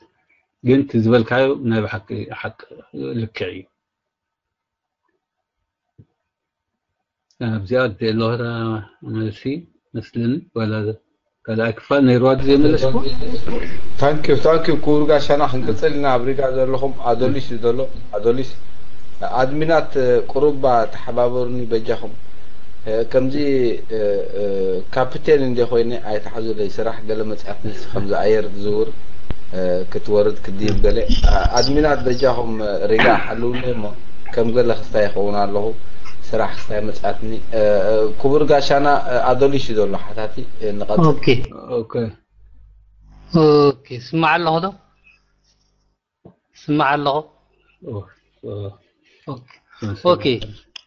ግን እቲ ዝበልካዮ ናይ ብሓቂ ሓቂ ልክዕ እዩ። ኣብዚኣ ደለኸታ መልሲ መስለኒ ዋላ ካልኣይ ክፋል ነይርዋ ድዩ ዘይመለስኩ? ታንኪዩ ታንኪዩ ክቡር ጋሻና። ክንቅፅል ኢና ኣብ ሪጋ ዘለኹም። ኣዶሊስ እዩ ዘሎ። ኣዶሊስ ኣድሚናት ቁሩባ ተሓባበሩኒ በጃኹም። ከምዚ ካፕቴን እንደ ኮይነ ኣይትሓዙለይ፣ ስራሕ ገለ መፅኣትኒ። ከምዚ ኣየር ዝዝውር ክትወርድ ክትድይብ ገለ። ኣድሚናት በጃኹም ሪጋ ሓልውኒ እሞ ከም ገለ ክስታይ ይኸውን ኣለኹ። ስራሕ ክስታይ መፅኣትኒ። ክቡር ጋሻና ኣዶሊሽ እዩ ዘሎ ሓታቲ። ንቐፅል። ኦኬ። ኦኬ። ኦኬ፣ ስማዕ ኣለኹ ዶ? ስማዕ ኣለኹ። ኦኬ። ኦኬ።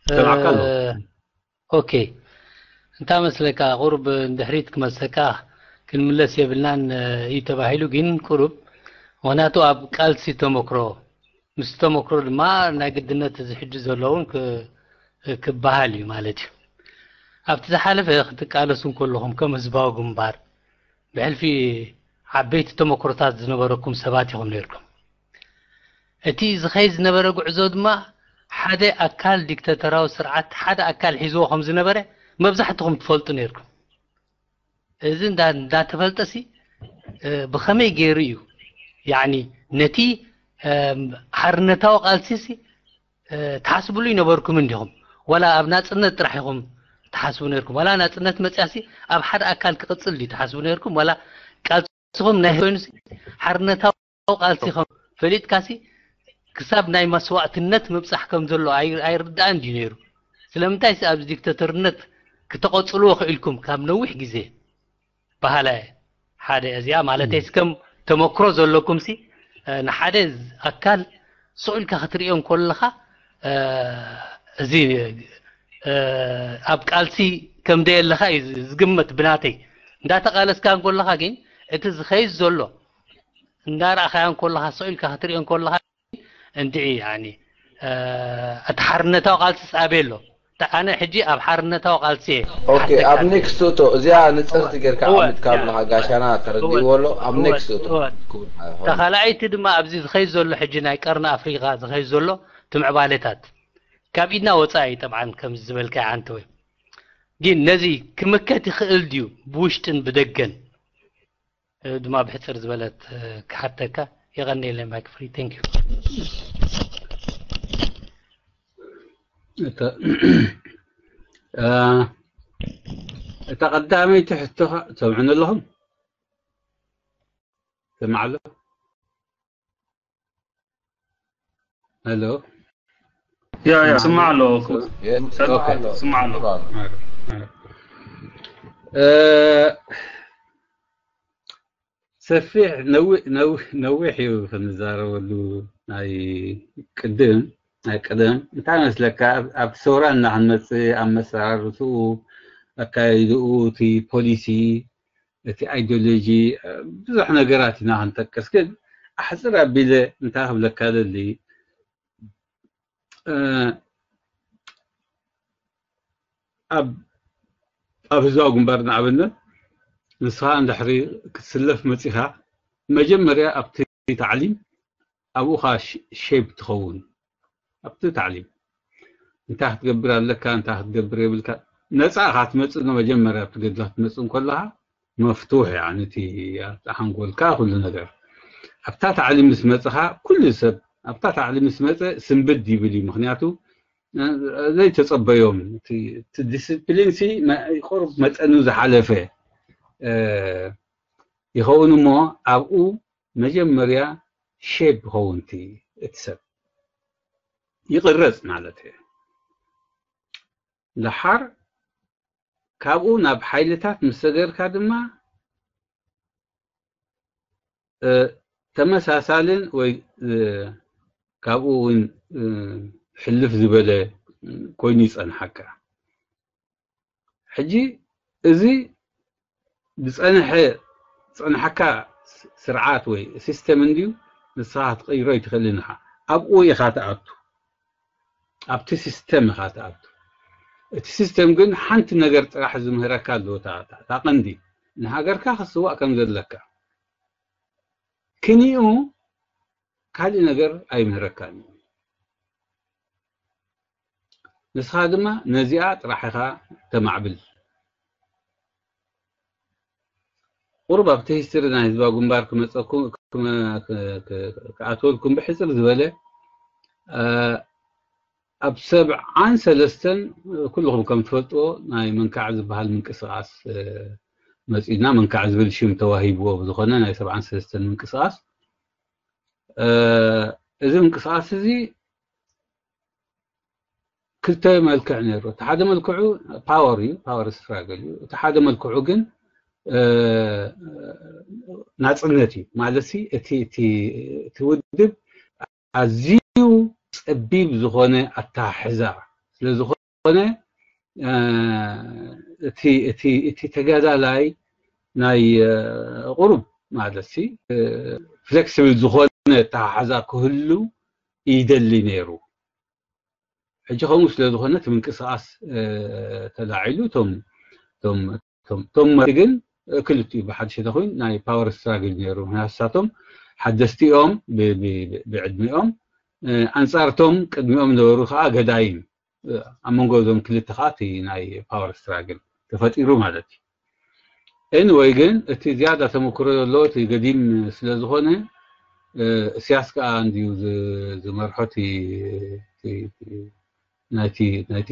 ሰማዕካ ኣለኹ። ኦኬ። እንታይ መስለካ፣ ቁሩብ ንድሕሪት ክመልሰካ፣ ክንምለስ የብልናን እዩ ተባሂሉ። ግን ቁሩብ፣ ምኽንያቱ ኣብ ቃልሲ ተመክሮ፣ ምስ ተመክሮ ድማ ናይ ግድነት እዚ ሕጂ ዘሎ እውን ክ-፣ ክበሃል እዩ ማለት እዩ። ኣብቲ ዝሓለፈ ክትቃለሱ እንከለኹም ከም ህዝባዊ ግንባር ብሕልፊ ዓበይቲ ተመክሮታት ዝነበረኩም ሰባት ኢኹም ነይርኩም። እቲ ዝኸይድ ዝነበረ ጉዕዞ ድማ ሓደ ኣካል ዲክታተራዊ ስርዓት ሓደ ኣካል ሒዝዎ ከም ዝነበረ መብዛሕትኹም ትፈልጡ ነይርኩም። እዚ እንዳ-፣ እንዳተፈልጠሲ፣ እ፣ ብኸመይ ገይሩ እዩ፣ ያዕኒ፣ ነቲ፣ እም፣ ሓርነታዊ ቃልሲሲ፣ እ፣ ትሓስብሉ ይነበርኩም እንዲኹም? ዋላ ኣብ ናጽነት ጥራሕ ኢኹም ትሓስቡ ነይርኩም? ዋላ ናጽነት መጽያሲ ኣብ ሓደ ኣካል ክቕጽል ድዩ ትሓስቡ ነይርኩም? ዋላ ቃልስኹም ናይ ኮይኑሲ ሓርነታዊ ቃልሲ ከም ፈሊጥካሲ ክሳብ ናይ መስዋእትነት ምብጻሕ ከም ዘሎ ኣይ-፣ ኣይርዳእን ድዩ ነይሩ? ስለምንታይሲ ኣብዚ ዲክታተርነት ክተቐጽልዎ ክኢልኩም ካብ ነዊሕ ግዜ? በሃላይ ሓደ እዚኣ ማለተይ፣ እስከም ተመክሮ ዘለኩምሲ፣ እ፣ ንሓደ ኣካል ስቕ ኢልካ ክትርእዮ እንከለኻ፣ እ፣ እዚ፣ እ፣ ኣብ ቃልሲ ከም ደየለኻ እዩ ዝ-፣ ዝግመት ብናተይ። እንዳተቓለስካ እንከለኻ ግን እቲ ዝኸይድ ዘሎ፣ እንዳረኣኻዮ እንከለኻ፣ ስቕ ኢልካ ክትርእዮ እንከለኻ፣ እንድዒ፣ ያኒ፣ እ፣ እቲ ሓርነታዊ ቃልስስ ኣበይ ኣሎ? እታ ኣነ ሕጂ ኣብ ሓርነታዊ ቃልሲ እየ ኦኬ፣ ክሓተካ ኣብ ደልየ። ኔክስት እቶ እዚኣ ንጽርቲ ጌርካ እወ፣ ኣሚትካ እያ። ኣለኻ ጋሻና ተረዲእዎ እወ፣ ኣሎ። ኣብ እወ፣ ኔክስት እቶ እወ። ክቡር ኣይኾን። እታ ካልኣይቲ ድማ ኣብዚ ዝኸይድ ዘሎ ሕጂ ናይ ቀርኒ ኣፍሪቃ ዝኸይድ ዘሎ ትምዕባሌታት ካብ ኢድና ወጻኢ እዩ። ጠብዓን ከምዚ ዝበልካዮ ዓንተወይ። ግን ነዚ ክምከት ይኽእል ድዩ ብውሽጥን ብደገን? እ፣ ድማ ብሕጽር ዝበለት፣ እ፣ ክሓተካ። የቐንየለይ ማይክ ፍሪ። Thank you። እታ፣ እ፣ እታ ቀዳመይቲ ሕቶኻ ትሰምዑኒ ኣለኹም? ሰምዓ ኣሎ? ሄሎ? ያ ያ ስማዕ ኣሎ። ስማዕ ኣሎ። ሰፊሕ ነዊሕ እዩ ክንዛረበሉ። ናይ ቅድም ናይ ቀደም እንታይ መስለካ፣ ኣብቲ ሰውራ እናክንመፅእ ኣብ መሰራርትኡ፣ ኣካይድኡ፣ እቲ ፖሊሲ፣ እቲ ኣይዲዮሎጂ፣ ብዙሕ ነገራት ኢና ክንጠቅስ። ግን ኣሕፅር ኣቢለ እንታይ ክብለካ ደሊ፣ ኣብ ኣብ ህዝባዊ ግንባር ንኣብነት ንስኻ እንድሕሪ ክትስለፍ መፂኻ፣ መጀመርያ ኣብቲ ታዕሊም ኣብኡኻ ሼፕ ትኸውን። ኣብቲ ታዕሊም እንታይ ክትገብር ኣለካ፣ እንታይ ክትገብር የብልካ፣ ነፃ ኢኻ ትመፅእ። መጀመርያ ኣብቲ ገድላ ክትመፅእ እንከለኻ መፍቱሕ እያ ነቲ ሓንጎልካ ኩሉ ነገር። ኣብታ ታዕሊም ምስ መፅኻ ኩሉ ሰብ ኣብታ ታዕሊም ምስ መፀ ስንብድ ይብል እዩ። ምክንያቱ ዘይተፀበዮም እቲ ዲስፕሊን ሲ ቁሩብ መጠኑ ዝሓለፈ ይኸውን እሞ ኣብኡ መጀመርያ ሼፕ ይኸውን እቲ ሰብ ይቕረፅ ማለት እዩ። ደሓር ካብኡ ናብ ሓይልታት ምስ ሰገርካ ድማ ተመሳሳልን ወይ ካብኡ እውን ሕልፍ ዝበለ ኮይኑ ይፀንሓካ። ሕጂ እዚ ዝፀንሐ ዝፀንሓካ ስርዓት ወይ ሲስተም እንድዩ ንስኻ ክትቕይሮ ኣይትኽእልን ኢኻ። ኣብኡ ኢኻ ትኣቱ፣ ኣብቲ ሲስተም ኢኻ ትኣቱ። እቲ ሲስተም ግን ሓንቲ ነገር ጥራሕ ዝምህረካ ኣለዎ፣ እታ ቀንዲ ንሃገርካ ክስዋእ ከም ዘለካ። ክኒኡ ካልእ ነገር ኣይምህረካን እዩ። ንስኻ ድማ ነዚኣ ጥራሕ ኢኻ ተማዕብል። ቁሩብ ኣብቲ ሂስትሪ ናይ ህዝባዊ ግንባር ክመፀኩም ክኣትወልኩም ብሕፅር ዝበለ ኣብ ሰብዓን ሰለስተን ኩልኹም ከም ትፈልጥዎ ናይ መንካዕ ዝበሃል ምንቅስቃስ መፂና መንካዕ ዝብል ሽም ተዋሂብዎ ብዝኾነ ናይ ሰብዓን ሰለስተን ምንቅስቃስ እዚ ምንቅስቃስ እዚ ክልተ መልክዕ ነይሩ። እቲ ሓደ መልክዑ ፓወር እዩ፣ ፓወር ስትራግል እዩ። እቲ ሓደ መልክዑ ግን ናፅነት እዩ። ማለት እቲ ውድብ ኣዝዩ ፀቢብ ዝኾነ ኣተሓሕዛ ስለዝኾነ እቲ ተጋዳላይ ናይ ቁሩብ ማለት ፍሌክሲብል ዝኾነ ኣተሓሕዛ ክህሉ ይደሊ ነይሩ። ሕጂ ከምኡ ስለ ዝኾነ እቲ ምንቅስቃስ ተላዒሉ እቶም እቶም እቶም እቶም መሪ ግን ክልቲኡ ብሓድሽ ተኮይኑ ናይ ፓወር ስትራግል ነይሩ። ምክንያቱ ንሳቶም ሓደስቲ እዮም ብዕድሚኦም፣ ኣንፃርቶም ቅድሚኦም ነበሩ ከዓ ገዳይም ኣብ መንጎ እዞም ክልተ ከዓ እቲ ናይ ፓወር ስትራግል ተፈጢሩ ማለት እዩ። ኤኒወይ ግን እቲ ዝያዳ ተመክሮ ዘለዎ እቲ ገዲም ስለ ዝኾነ እስያስ ከዓ እንድዩ ዝመርሖ እቲ ናይቲ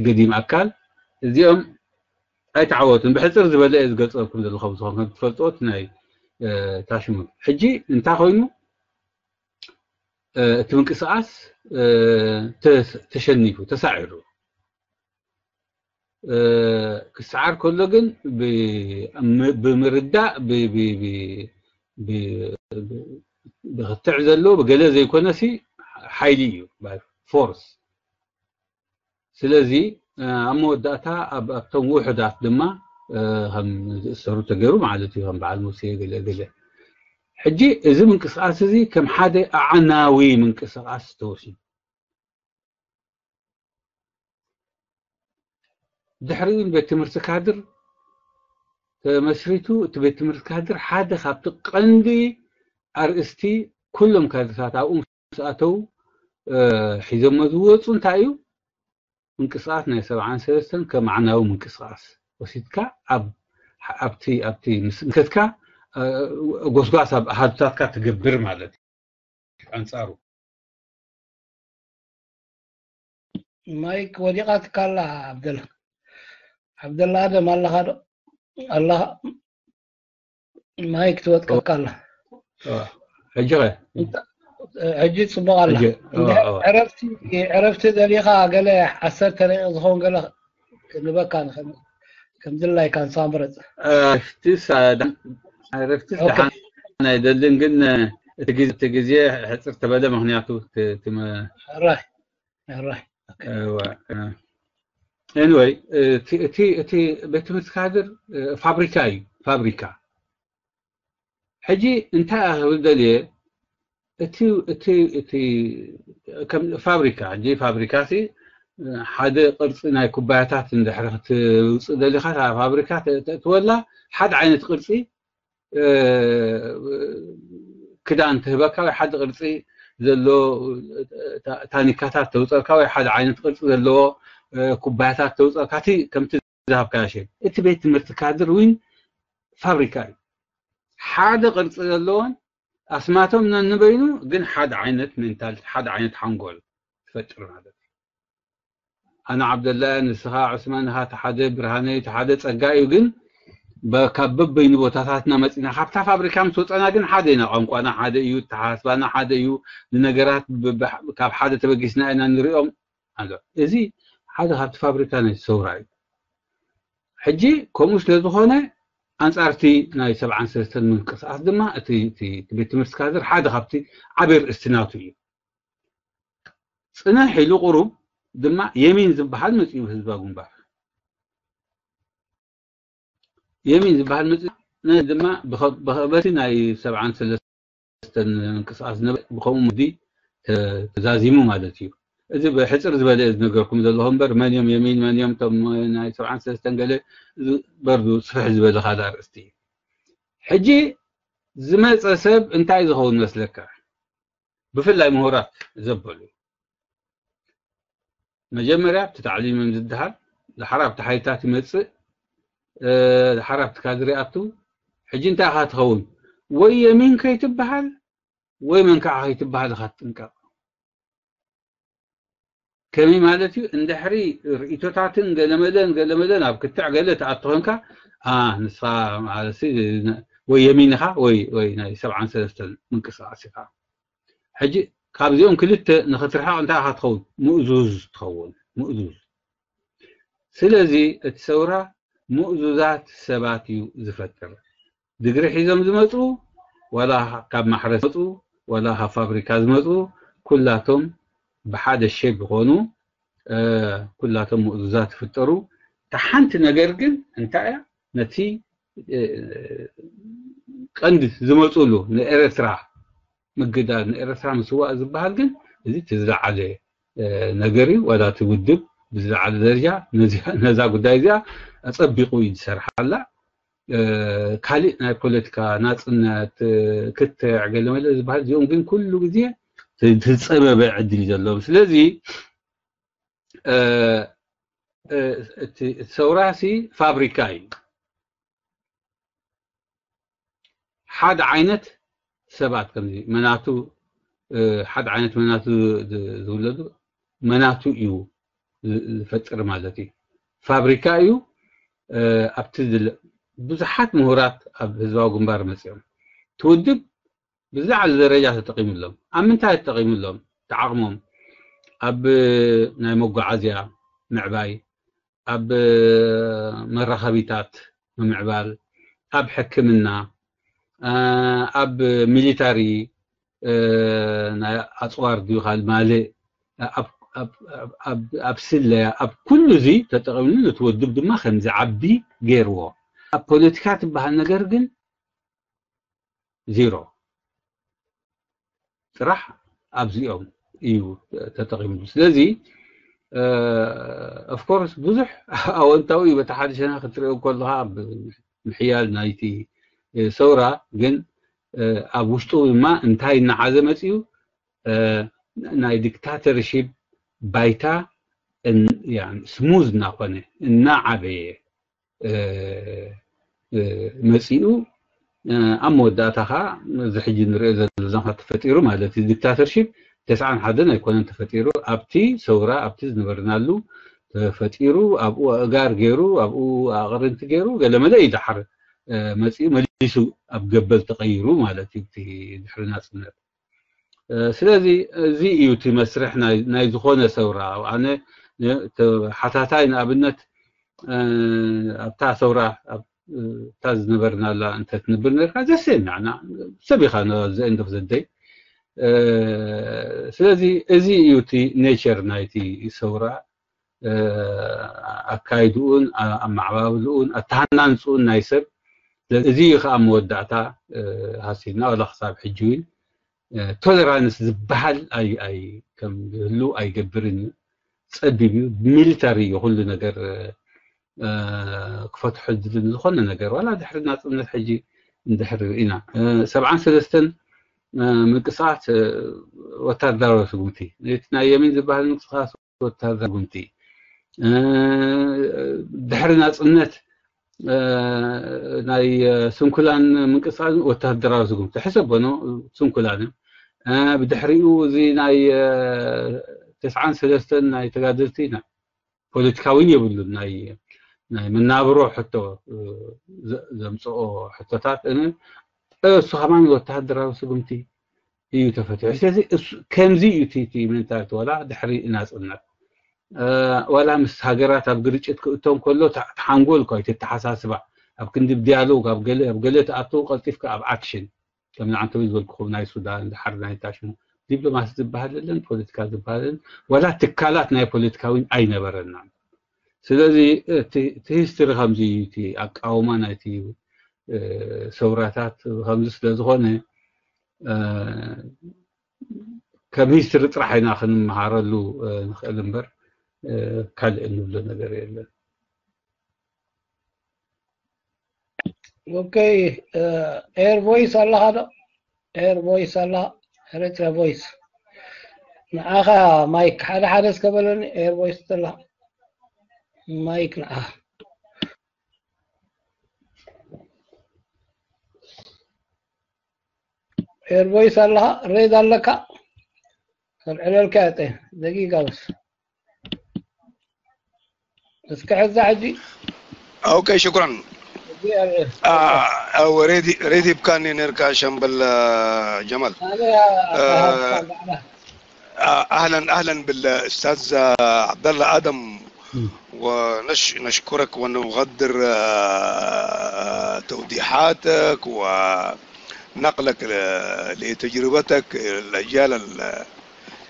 ገዲም ኣካል እዚኦም ኣይተዓወቱን። ብሕፅር ዝበለ እየ ዝገልፀልኩም ዘለኹ ዝኸውን ከም ትፈልጥዎ እቲ ናይ ታሽሙ ሕጂ እንታይ ኮይኑ እቲ ምንቅስቃስ ተሸኒፉ ተሳዒሩ ክሰዓር ከሎ ግን ብምርዳእ ብክትዕ ዘሎ ብገለ ዘይኮነሲ ሓይሊ እዩ ፎርስ። ስለዚ ኣብ መወዳእታ ኣብቶም ውሑዳት ድማ ከም ዝእሰሩ ተገይሩ ማለት እዩ። ከም በዓል ሙሴ ገለ ገለ። ሕጂ እዚ ምንቅስቃስ እዚ ከም ሓደ ኣዕናዊ ምንቅስቃስ ተወሲዱ ድሕሪኡ ንቤት ትምህርቲ ካድር ተመስሪቱ። እቲ ቤት ትምህርቲ ካድር ሓደ ካብቲ ቀንዲ ኣርእስቲ ኩሎም ካድርታት ኣብኡ ምስ ኣተው ሒዞሞ ዝወፁ እንታይ እዩ ምንቅስቃስ ናይ ሰብዓን ሰለስተን ከም ኣዕናዊ ምንቅስቃስ ወሲድካ ኣብቲ ኣብቲ ምስንከትካ ጎስጓስ ኣብ ኣሃዱታትካ ትገብር ማለት እዩ። ኣንፃሩ ማይክ ወዲቓትካ ኣላ ዓብደላ። ዓብደላ ኣደም ኣለኻ ዶ? ኣለኻ? ማይክ ትወጥቀካ ኣላ። ሕጂ ኸ? ሕጂ ጽቡቕ ኣላ። ዕረፍቲ ደሊኻ ገለ ዓሰርተ ደቂቕ ዝኸውን ገለ ክንበካ ንኽእል፣ ከም ድላይካ ንስኻ ምረጽ። ዕረፍቲ ደሓን ኣይደልን፣ ግን እቲ ግዜ ሕጽር ተበለ፣ ምኽንያቱ anyway፣ እቲ ቤት ትምህርቲ ካድር ፋብሪካ እዩ፣ ፋብሪካ። ሕጂ እንታይ ክብል ደልየ፣ እቲ እቲ እቲ ከም ፋብሪካ፣ ሕጂ ፋብሪካ ሲ ሓደ ቅርጺ ናይ ኩባያታት እንድሕሪ ክትውጽእ ደሊኻ፣ እታ ፋብሪካ ተእትወላ ሓደ ዓይነት ቅርጺ ክዳን ትህበካ፣ ወይ ሓደ ቅርጺ ዘሎ ታኒካታት ተውፀልካ፣ ወይ ሓደ ዓይነት ቅርጺ ዘለዎ ኩባያታት ተውፀልካ፣ እቲ ከምቲ ዝሃብካዮ ሸ። እቲ ቤት ትምህርቲ ካድር ዊን ፋብሪካ እዩ። ሓደ ቅርጺ ዘለዎን ኣስማቶም ነንበይኑ፣ ግን ሓደ ዓይነት ሜንታሊቲ፣ ሓደ ዓይነት ሓንጎል ትፈጥር ማለት እዩ። ኣነ ዓብደላ፣ ንስኻ ዑስማን፣ ንኻ እቲ ሓደ ብርሃነ፣ እቲ ሓደ ጸጋ እዩ። ግን ካብ በበይኑ ቦታታትና መጺና፣ ካብታ ፋብሪካ ምስ ወጸና ግን ሓደ ኢና። ቋንቋና ሓደ እዩ፣ ተሓሳስባና ሓደ እዩ። ንነገራት ካብ ሓደ ተበጊስና ኢና ንሪኦም ኣሎ። እዚ ሓደ ካብቲ ፋብሪካ ናይ ሰውራ እዩ። ሕጂ ከምኡ ስለ ዝኾነ፣ ኣንጻርቲ ናይ ሰብዓን ሰለስተን ምንቅስቃስ ድማ እቲ ቤት ትምህርቲ ካድር ሓደ ካብቲ ዓብዪ ርእስቲ ናቱ እዩ። ጽንሕ ኢሉ ቁሩብ ድማ የሚን ዝበሃል መጺኡ፣ ህዝባዊ ግንባር የሚን ዝበሃል መጺኡ ድማ ብኸበቲ ናይ ሰብዓን ሰለስተን ምንቅስቃስ ዝነበረ ብኸምኡ መዲ ተዛዚሙ ማለት እዩ። እዚ ብሕጽር ዝበለ ዝነገርኩም ዘለኹ እምበር፣ መን እዮም የሚን፣ መን እዮም እቶም ናይ ሰብዓን ሰለስተን ገለ፣ በርዱ ስፍሕ ዝበለ ካልእ ኣርእስቲ እዩ። ሕጂ ዝመጸ ሰብ እንታይ ዝኸውን መስለካ? ብፍላይ ምሁራት ዘበሉ፣ መጀመርያ ኣብቲ ታዕሊም እዮም ዝድሃል፣ ድሓር ኣብቲ ሓይልታት ይመጽእ፣ ድሓር ኣብቲ ካድሬ ኣቱ። ሕጂ እንታይ ኢኻ ትኸውን? ወይ የሚን ከይትበሃል ወይ መንካዕ ከይትበሃል ኢኻ ትጥንቀቕ። ከመይ ማለት እዩ? እንድሕሪ ርእይቶታትን ገለመለን ገለመለን ኣብ ክትዕ ገለ ትኣቱ ኮንካ፣ ንስኻ ማለት ወይ የሚን ኢኻ ወይ ናይ ሰብዓን ሰለስተን ምንቅስቃስ ኢኻ። ሕጂ ካብዚኦም ክልተ ንኽትርሕቕ እንታይ ኢኻ ትኸውን? ምእዙዝ ትኸውን፣ ምእዙዝ። ስለዚ እቲ ሰውራ ምእዙዛት ሰባት እዩ ዝፈጥር። ድግሪ ሒዞም ዝመፁ፣ ዋላ ካብ ማሕረስ ዝመፁ፣ ዋላ ካብ ፋብሪካ ዝመፁ፣ ኩላቶም ብሓደ ሼፕ ይኾኑ፣ ኩላቶም ምእዙዛት ይፍጠሩ። እታ ሓንቲ ነገር ግን እንታይ እያ? ነቲ ቀንዲ ዝመፁሉ ንኤርትራ ምግዳል፣ ንኤርትራ ምስዋእ ዝበሃል ግን እዚ እቲ ዝለዓለ ነገር እዩ። ዋላ እቲ ውድብ ብዝለዓለ ደረጃ ነዛ ጉዳይ እዚኣ ኣጸቢቑ እዩ ዝሰርሓላ። ካሊእ ናይ ፖለቲካ ናጽነት፣ ክትዕ፣ ገለመለ ዝበሃል እዚኦም ግን ኩሉ ግዜ ዝጸበበ ዕድል እዩ ዘለዎም። ስለዚ እቲ ሰውራሲ ፋብሪካ እዩ። ሓደ ዓይነት ሰባት ከምዚ መናቱ፣ ሓደ ዓይነት መናቱ ዝውለዱ መናቱ እዩ ዝፈጥር ማለት እዩ። ፋብሪካ እዩ። ኣብቲ ብዙሓት ምሁራት ኣብ ህዝባዊ ግንባር መፅኦም ትውድብ ብዝለዓለ ደረጃ ተጠቂሙሎም። ኣብ ምንታይ ተጠቂሙሎም? ተዓቕሞም ኣብ ናይ መጓዓዝያ ምዕባይ፣ ኣብ መራኸቢታት ምምዕባል፣ ኣብ ሕክምና፣ ኣብ ሚሊታሪ ናይ ኣፅዋር ድዩ ካልእ ማልእ፣ ኣብ ስለያ፣ ኣብ ኩሉ እዚ ተጠቂሙ ነቲ ወድብ ድማ ከምዚ ዓቢ ገይርዎ። ኣብ ፖለቲካ ትበሃል ነገር ግን ዜሮ። ጥራሕ ኣብዚኦም እዩ ተጠቂምሉ። ስለዚ ኦፍኮርስ ብዙሕ ኣወንታዊ እዩ። በቲ ሓደ ሸነኽ ክትሪኦ ከለኻ ምሕያል ናይቲ ሰውራ፣ ግን ኣብ ውሽጡ ድማ እንታይ እናሓዘ መፅዩ፣ ናይ ዲክታተርሺፕ ባይታ ስሙዝ እናኾነ እናዓበየ መፂኡ፣ ኣብ መወዳእታ ከዓ እዚ ሕጂ ንሪኦ ዘለና ተፈጢሩ ማለት እዩ። ዲክታተርሺፕ ተስዓን ሓደን ኣይኮነን ተፈጢሩ፣ ኣብቲ ሰውራ ኣብቲ ዝነበርናሉ ተፈጢሩ፣ ኣብኡ ኣእጋር ገይሩ፣ ኣብኡ ኣቕርንቲ ገይሩ፣ ገለመለ እዩ ደሓር መፂኡ መሊሱ ኣብ ገበል ተቐይሩ ማለት እዩ። እቲ ድሕሪ ናፅነት ስለዚ እዚ እዩ እቲ መስርሕ ናይ ዝኾነ ሰውራ። ኣነ ሓታታይ ንኣብነት ኣብታ ሰውራ ኣብታ ዝነበርናላ እንተትንብር ነርካ ዘሴም ያና ሰብ ኢኻ ዘእንደፍ ዘደይ። ስለዚ እዚ እዩ እቲ ኔቸር ናይቲ ሰውራ፣ ኣካይድኡን ኣመዓባብልኡን ኣተሃናንፅኡን ናይ ሰብ። እዚ እዩ ከዓ መወዳእታ ሃሲና ዋላ ክሳብ ሕጂ እውን ቶለራንስ ዝበሃል ኣይ ኣይ ከም ዝህሉ ኣይገብርን እዩ። ፀቢብ እዩ። ሚሊተሪ እዩ ኩሉ ነገር ክፈትሖ ዝድልን ዝኾነ ነገር ዋላ ድሕሪ ናፅነት ሕጂ እንድሕር ኢና ሰብዓን ሰለስተን ምንቅስቃስ ወታደራዊ ስጉምቲ እቲ ናይ የሚን ዝበሃል ምንቅስቃስ ወታደራዊ ስጉምቲ ድሕሪ ናፅነት ናይ ስንኩላን ምንቅስቃስ ወታደራዊ ስጉምቲ ሕሰቦ ስንኩላን ብድሕሪኡ እዚ ናይ ተስዓን ሰለስተን ናይ ተጋደልቲ ናይ ፖለቲካዊን የብሉን ናይ ናይ መናብሮ ሕቶ ዘምፅኦ ሕቶታት እሱ ከማን ወታደራዊ ስጉምቲ እዩ ተፈትሑ። ስለዚ ከምዚ እዩ እቲ ሜንታሊቲ ዋላ ድሕሪ ናፅነት ዋላ ምስ ሃገራት ኣብ ግርጭት ክእቶም ከሎ ተሓንጎል እኳ ተተሓሳስባ ኣብ ክንዲ ዲያሎግ ኣብ ገለ ኣብ ገለ ተኣተው ቀልጢፍካ ኣብ ኣክሽን ከም ንዓንተዊ ዝበልኩኹም ናይ ሱዳን ድሓር ናይ ታሽሙ ዲፕሎማሲ ዝበሃል የለን ፖለቲካ ዝበሃል የለን ዋላ ትካላት ናይ ፖለቲካዊን ኣይነበረናን። ስለዚ እቲ ሂስትሪ ከምዚ እዩ እቲ ኣቃውማ ናይቲ ሰውራታት ከምዚ ስለ ዝኾነ ከም ሂስትሪ ጥራሕ ኢና ክንመሃረሉ ንኽእል እምበር ካልእ እንብሎ ነገር የለን። ኦኬ ኤር ቮይስ ኣለኻ ዶ? ኤር ቮይስ ኣለኻ? ኤርትራ ቮይስ ንዓኻ ማይክ ሓደ ሓደ እስከ በለኒ ኤር ቮይስ ዘለኻ ማይክ ንዓኻ ኤር ቮይስ ኣለኻ ሬድ ኣለካ ከልዕለልካ ያጠ ደቂቃ በስ እስከ ሕዛ ሕጂ ኦኬ ሽኩራን ሬዲ ብካኒ ነርካ ሸምበል ጀማል اهلا اهلا بالاستاذ عبد الله ادم ونشكرك ونقدر توضيحاتك ونقلك لتجربتك الاجيال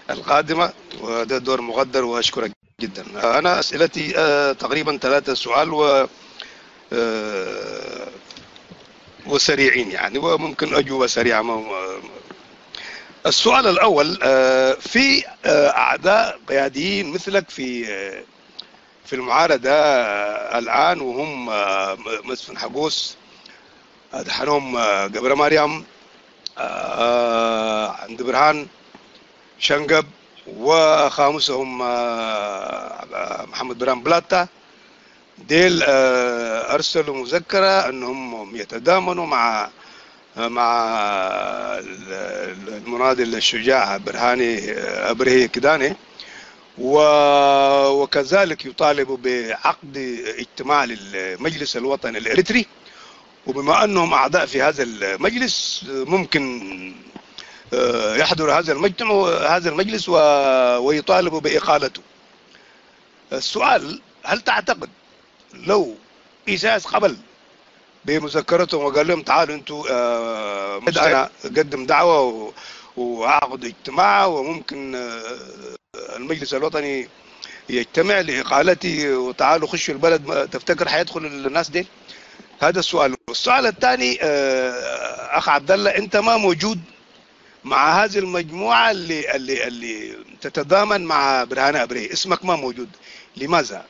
القادمه وده دور مقدر واشكرك جدا. انا اسئلتي تقريبا ثلاثه سؤال و وسريعين يعني وممكن اجوبه سريعه. السؤال الاول في اعداء قياديين مثلك في في المعارضه الان وهم مسفن حقوس ادحنهم قبر مريم عند برهان شنقب وخامسهم محمد برهان بلاتا ديل ارسلوا مذكره انهم يتضامنوا مع مع المناضل الشجاع برهاني ابرهي كداني وكذلك يطالبوا بعقد اجتماع للمجلس الوطني الاريتري وبما انهم اعضاء في هذا المجلس ممكن يحضر هذا المجتمع هذا المجلس ويطالبوا باقالته. السؤال هل تعتقد لو ايساياس قبل بمذكرتهم وقال لهم تعالوا انتوا انا اقدم دعوه واعقد اجتماع وممكن المجلس الوطني يجتمع لاقالتي وتعالوا خشوا البلد تفتكر حيدخل الناس ديل؟ هذا السؤال. السؤال الثاني اخ عبد الله انت ما موجود مع هذه المجموعه اللي اللي اللي تتضامن مع برهان ابري اسمك ما موجود لماذا؟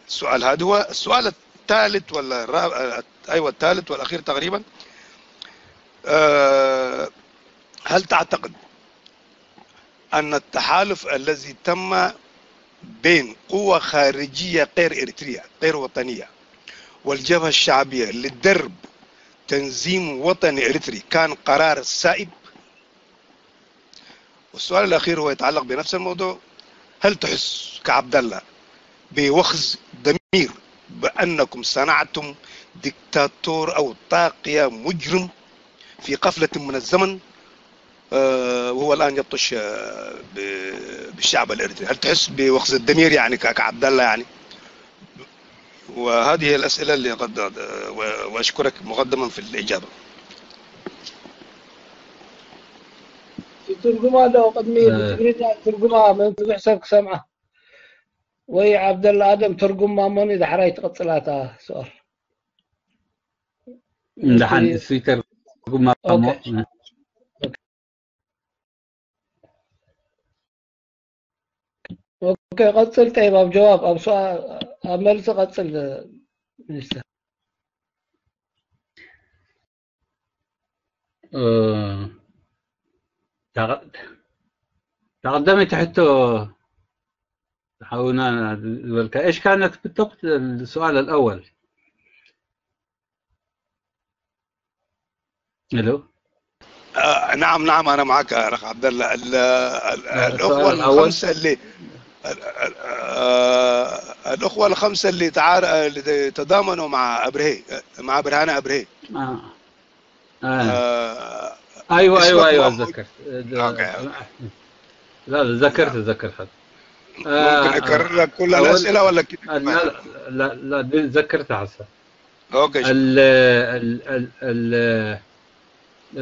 السؤال هذا هو السؤال الثالث ولا الرابع ايوه الثالث والاخير تقريبا أه هل تعتقد ان التحالف الذي تم بين قوى خارجيه غير اريتريه غير وطنيه والجبهه الشعبيه لدرب تنظيم وطني اريتري كان قرار سائب؟ والسؤال الاخير هو يتعلق بنفس الموضوع هل تحس كعبد الله بوخز ضمير بانكم صنعتم دكتاتور او طاغيه مجرم في قفله من الزمن آه، وهو الآن يبطش، آه، ب- بالشعب الإريتري. هل تحس بوخز الضمير يعني ك- كعبد الله يعني؟ وهذه الأسئلة اللي قد، وأشكرك مقدما في الإجابة. ትርጉማ ኣሎ ቅድሚ ብትግርኛ ትርጉማ መን ብዙሕ ሰብ ክሰምዓ ወይ ዓብደላ ኣደም ትርጉማ እሞኒ ዳሕራይ ትቕጽላታ ሱኣል እንደሓን እሱ ይተርጉማ እሞ ኦኬ ቀጽል ጠይብ ኣብ ጀዋብ ኣብ ሱኣ ኣብ መልሲ ቀጽል ሚኒስተር እ፣ ታቐ- ታቐዳመይቲ ሕቶ ሓውና ዝበልካ ايش كانت بالضبط السؤال الأول الو آه، نعم، نعم، أنا معك أخ عبد الله. ال- ال- الأخوة الخمسة اللي ال- ال- آه، الأخوة الخمسة اللي تعار اللي تضامنوا مع أبرهي، مع برهان أبرهي. آه. آه. آه، ايوه ايوه ايوه تذكرت. آه، لا لا، تذكرت تذكرت حد. ممكن اكرر لك كل الاسئله ولا كده؟ لا لا لا، دي تذكرتها هسه. اوكي. ال ال ال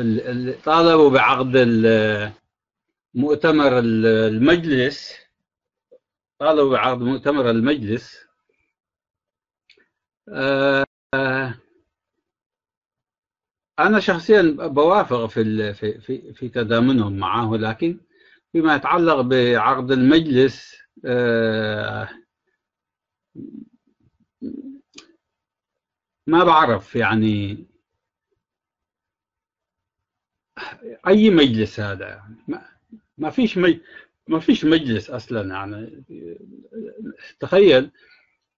ال ال- طالبوا بعقد ال- مؤتمر ال- المجلس، طالبوا بعقد مؤتمر المجلس. آه، آه، أنا شخصيا بوافق في ال- في في في تضامنهم معه، لكن فيما يتعلق بعقد المجلس، آه، ما بعرف يعني أي مجلس هذا يعني ما, ما فيش مج... ما فيش مجلس أصلا يعني تخيل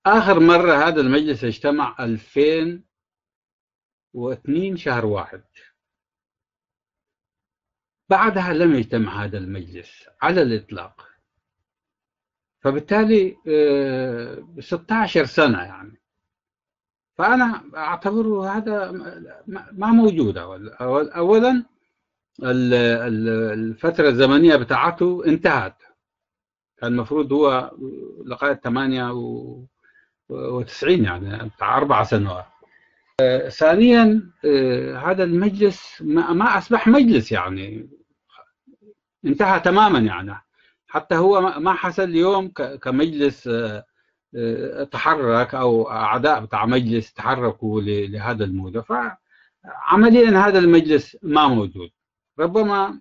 آخر مرة هذا المجلس اجتمع ألفين واثنين شهر واحد بعدها لم يجتمع هذا المجلس على الإطلاق فبالتالي آه، ستاشر سنة يعني فأنا أعتبره هذا ما موجود أولا الفترة الزمنية بتاعته انتهت كان المفروض هو لغاية ثمانية وتسعين يعني بتاع أربع سنوات ثانيا هذا المجلس ما أصبح مجلس يعني انتهى تماما يعني حتى هو ما حصل اليوم كمجلس تحرك او اعضاء بتاع مجلس تحركوا لهذا الموضوع فعمليا هذا المجلس ما موجود ربما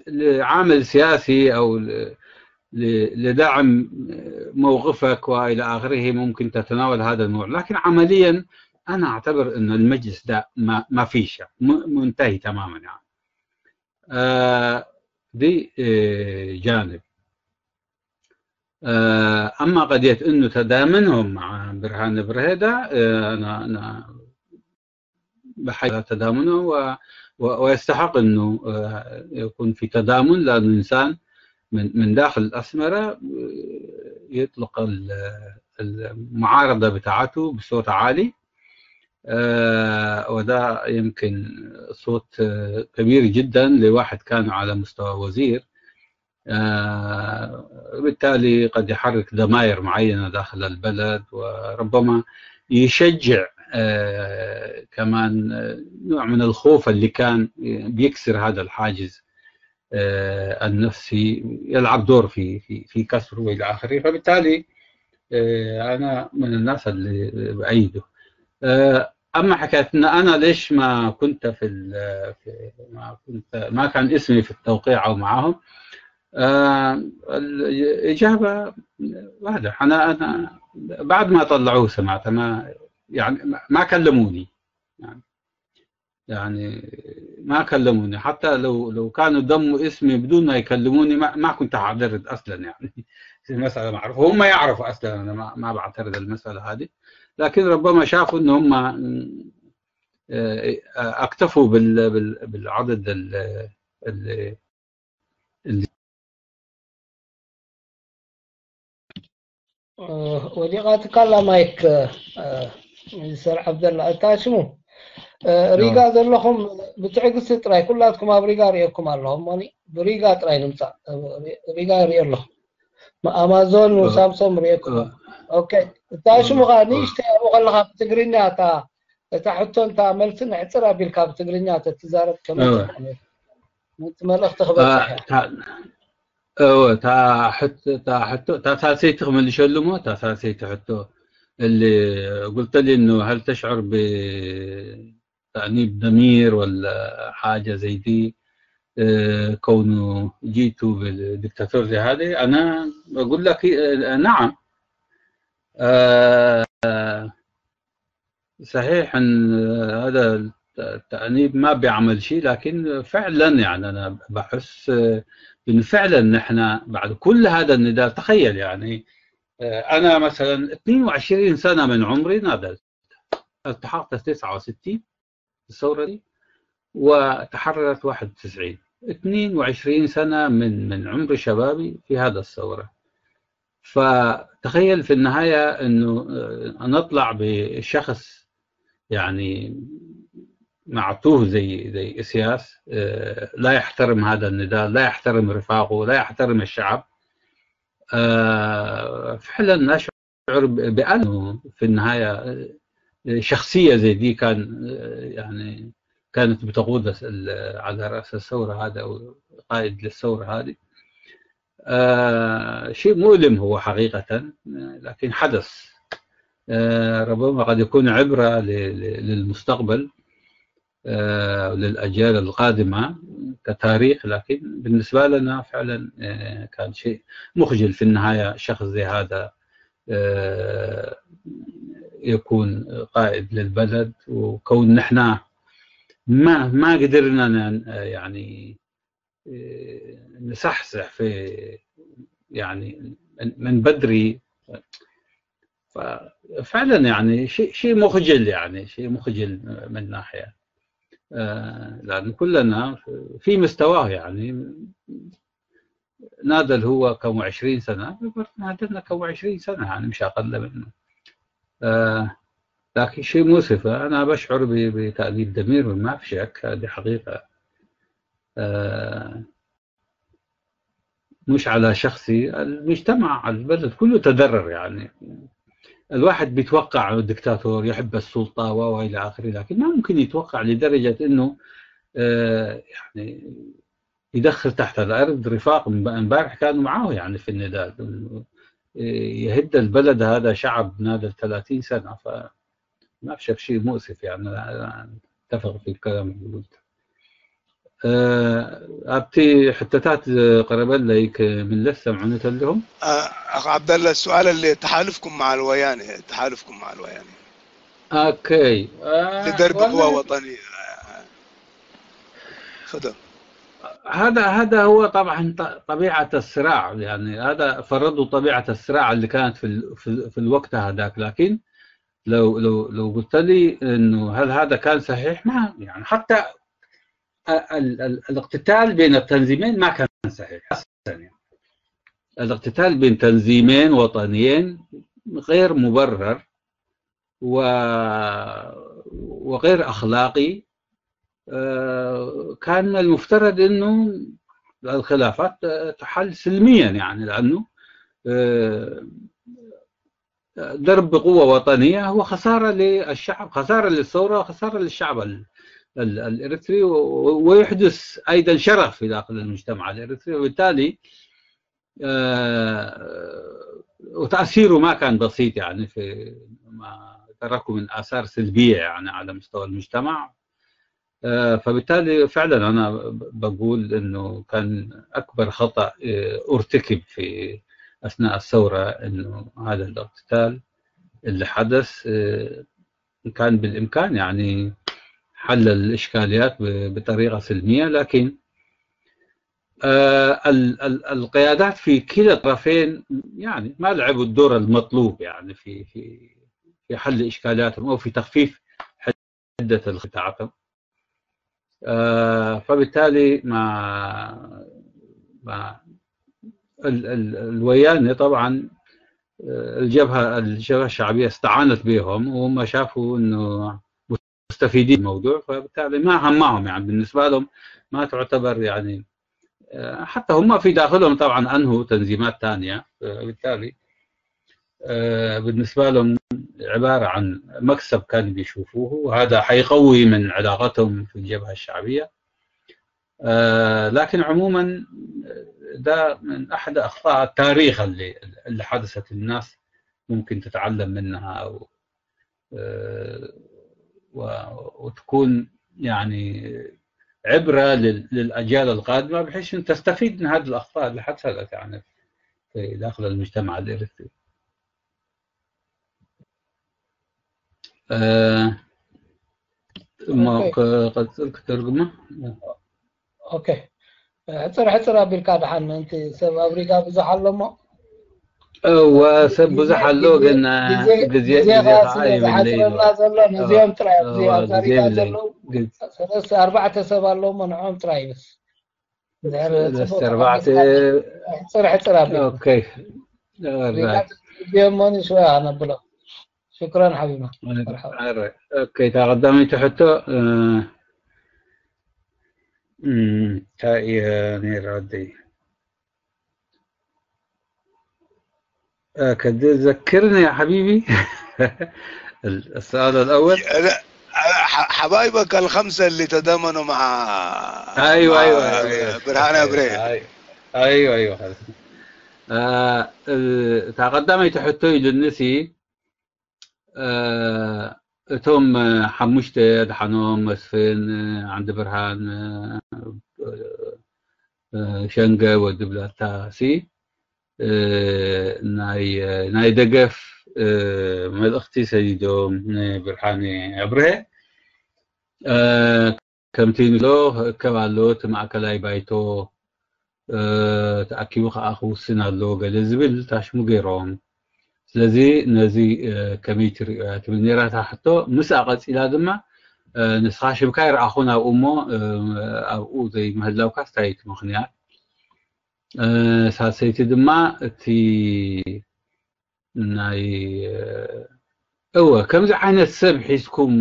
لعامل سياسي او لدعم موقفك والى اخره ممكن تتناول هذا الموضوع لكن عمليا انا اعتبر ان المجلس ده ما فيش منتهي تماما يعني دي جانب أما قضية أنه تدامنهم مع برهان برهيدة أنا أنا بحيث تدامنه و ويستحق أنه يكون في تدامن لأنه إنسان من من داخل الأسمرة يطلق المعارضة بتاعته بصوت عالي وده يمكن صوت كبير جدا لواحد كان على مستوى وزير بالتالي قد يحرك ضمائر معينة داخل البلد وربما يشجع كمان نوع من الخوف اللي كان بيكسر هذا الحاجز النفسي يلعب دور في في في كسره والى اخره فبالتالي انا من الناس اللي بايده اما حكايه ان انا ليش ما كنت في, في ما كنت ما كان اسمي في التوقيع او معاهم الاجابه واضح انا انا بعد ما طلعوه سمعت ما يعني ما كلموني يعني يعني ما كلموني حتى لو لو كانوا ضموا اسمي بدون ما يكلموني ما, ما كنت حعترض اصلا يعني في مساله معروفه هم يعرفوا اصلا انا ما, ما بعترض المساله هذه لكن ربما شافوا ان هم اكتفوا بال بال بالعدد ال ال ወዲቓትካ ኣላ ማይክ ሚኒስተር ዓብደላ እታ ሽሙ ሪጋ ዘለኹም ብትዕግስቲ ጥራይ፣ ኩላትኩም ኣብ ሪጋ ርእየኩም ኣለኹም። ሞኒ ብሪጋ ጥራይ ንምጻእ፣ ሪጋ ርእየ ኣለኹ። ኣማዞን ሳምሶም ርእየኩም። ኦኬ፣ እታ ሽሙ ኸኣ ንእሽተይ ኣብኡ ከለኻ ብትግርኛ እታ፣ እታ ሕቶን እታ መልስን ሕጽር ኣቢልካ ብትግርኛ ተትዛረብ ከመይ ትኸውን? እቲ መልእኽቲ ክበጽሕ እያ። እወ፣ እታ ሕቶ፣ እታ ሳልሰይቲ ክመልሸሉ እሞ፣ እታ ሳልሰይቲ ሕቶ اللي قلت لي إنه هل تشعر بتأنيب ضمير ولا حاجة زي دي، آه، كونه جيتوا بالدكتاتور زي هذا؟ أنا أقول لك، آه، نعم. آه، صحيح إن هذا التأنيب ما بيعمل شيء، لكن فعلًا يعني أنا بحس، آه، إنه فعلًا نحن بعد كل هذا النضال، تخيل يعني، آه، أنا مثلًا اثنين وعشرين سنة من عمري ناضلت، التحقت تسعة وستين الثورة دي، وتحررت واحد وتسعين، اثنين وعشرين سنة من، من عمر شبابي في هذا الثورة. فتخيل في النهاية إنه، آه، نطلع بشخص يعني معتوه زي، زي إسياس، آه، لا يحترم هذا النضال، لا يحترم رفاقه، لا يحترم الشعب. آه، فعلًا نشعر ب-، بأنه في النهاية، آه، شخصية زي دي كان، آه، يعني كانت بتقود الس-، ال-، على رأس الثورة هذا أو قائد للثورة هذه. آه، شيء مؤلم هو حقيقة، آه، لكن حدث. آه، ربما قد يكون عبرة ل-، ل-، للمستقبل، آه، للأجيال القادمة كتاريخ، لكن بالنسبة لنا فعلًا، آه، كان شيء مخجل في النهاية شخص زي هذا، آه، يكون قائد للبلد، وكون نحن ما، ما قدرنا ن-، يعني، آه، نصحصح في، يعني، من، من بدري. ففعلًا يعني شيء، شيء مخجل، يعني شيء مخجل من ناحية، آه، لأن كلنا في مستواه، يعني ناضل هو كم عشرين سنة، ناضلنا كم عشرين سنة، يعني مش أقل منه. آه، لكن شيء مؤسف، أنا بشعر ب-، بتأنيب ضمير، ما في شك، هذه حقيقة. آه، مش على شخصي، المجتمع، البلد كله تضرر يعني. الواحد بيتوقع الدكتاتور يحب السلطة و-، وإلى آخره، لكن ما ممكن يتوقع لدرجة إنه، آه، يعني يدخل تحت الأرض رفاق. امب-، امبارح كانوا معاه يعني في النضال، إنه، آه، يهد البلد، هذا شعب ناضل ثلاثين سنة، فما في شك، شيء مؤسف يعني. أنا أتفق في الكلام اللي قلته. آه، ኣብቲ ሕቶታት ዝቐረበለይ ክምለስ ሰምዑኒ ተለኹም። آه، أخ عبد الله، السؤال اللي تحالفكم مع الوياني، تحالفكم مع الوياني. أوكي. آه، لدرب قوة والله وطنية. آه، تفضل. هذا، هذا هو طبعًا ط-، طبيعة الصراع، يعني هذا فرضوا طبيعة الصراع اللي كانت في ال-، في ال-، في الوقت هذاك. لكن لو، لو، لو قلت لي إنه هل هذا كان صحيح؟ ما، يعني حتى ال-، ال-، الاقتتال بين التنظيمين ما كان صحيح أصلًا، يعني. الاقتتال بين تنظيمين وطنيين غير مبرر و-، وغير أخلاقي. آه، كان المفترض إنه الخلافات، آه، تحل سلميًا، يعني، لأنه، آه، ضرب بقوة وطنية هو خسارة للشعب، خسارة للثورة، خسارة للشعب ال-، ال-، الإريتري، و-، و-، ويحدث أيضًا شرخ في داخل المجتمع الإريتري، وبالتالي، آه، وتأثيره ما كان بسيط، يعني، في ما تركه من آثار سلبية، يعني، على مستوى المجتمع. آه، فبالتالي فعلًا أنا ب-، بقول إنه كان أكبر خطأ، آه، ارتكب في أثناء الثورة، إنه هذا الاقتتال اللي حدث، آه، كان بالإمكان يعني حل الإشكاليات ب-، بطريقة سلمية، لكن، آه، ال-، ال-، القيادات في كلا الطرفين يعني ما لعبوا الدور المطلوب، يعني في، في، في حل إشكالياتهم أو في تخفيف حدة الخ-، بتاعتهم. آه، فبالتالي ما، ما ال-، ال-، الويانة طبعًا، آه، الجبهة، الجبهة الشعبية استعانت بهم، وهم شافوا إنه مستفيدين من الموضوع، فبالتالي ما همهم، يعني بالنسبة لهم ما تعتبر، يعني، آه، حتى هم في داخلهم طبعا أنهوا تنظيمات ثانية، فبالتالي آه، بالنسبة لهم عبارة عن مكسب كانوا بيشوفوه، وهذا حيقوي من علاقتهم في الجبهة الشعبية. آه، لكن عموما ده من أحد أخطاء التاريخ اللي اللي حدثت للناس، ممكن تتعلم منها أو آه، و- وتكون يعني عبرة لل- للأجيال القادمة، بحيث أن تستفيد من هذه الأخطاء اللي حصلت يعني في داخل المجتمع الإريتري. آه، ما أوكي. ك- قد ترجمة؟ أوكي. ሕፅር ሕፅር ኣቢልካ ደሓን ምእንቲ ሰብ ኣብ ሪጋ ብዙሕ ኣሎ እሞ እወ፣ ሰብ ብዙሕ ኣሎ፣ ግን ግዜ ግዜ ግዜ ግዜ ከዓ ስለ ዝሓፅረና ዘሎ ነዚኦም ጥራይ ኣብዚ ኣብዛ ሪጋ ዘለዉ ሰለስተ ኣርባዕተ ሰብ ኣለዉ እሞ ንዕኦም ጥራይ ይብስ። ሕፅር ሕፅር ኣቢል ግዜ እሞ ንሽወ ኣነብሎ። ሽክራን ሓቢብና። እታ ቀዳመይቲ ሕቶ እንታይ እየ ነይራ ዓደይ? كده ذكرني يا حبيبي. السؤال الأول. حبايبك الخمسة اللي تضامنوا مع أيوة أيوة أيوة برهان أبريل. أيوة أيوة خلص. እታ ቀዳመይቲ ሕቶ ኢሉኒ ሲ እቶም ሓሙሽተ ኣድሓኖም፣ መስፍን፣ ዓንዲ ብርሃን፣ ሸንገ፣ ወዲ ብላታ ሲ ናይ ናይ ደገፍ መልእኽቲ ሰዲዶም ንብርሃነ ኣብርሀ። ከምቲ ንብሎ ክእከብ ኣሎ እቲ ማእከላይ ባይቶ ተኣኪቡ ከዓ ክውስን ኣሎ ገለ ዝብል ታሽሙ ገይሮም። ስለዚ ነዚ ከመይ ትሪኦ እያ ትብል ነይራ እታ ሕቶ። ምስኣ ቀፂላ ድማ ንስኻ ሽምካ ይረኣኹን ኣብኡ እሞ ኣብኡ ዘይምህላውካስ እንታይ እቲ ምኽንያት? ሳልሰይቲ ድማ እቲ ናይ እወ ከምዚ ዓይነት ሰብ ሒዝኩም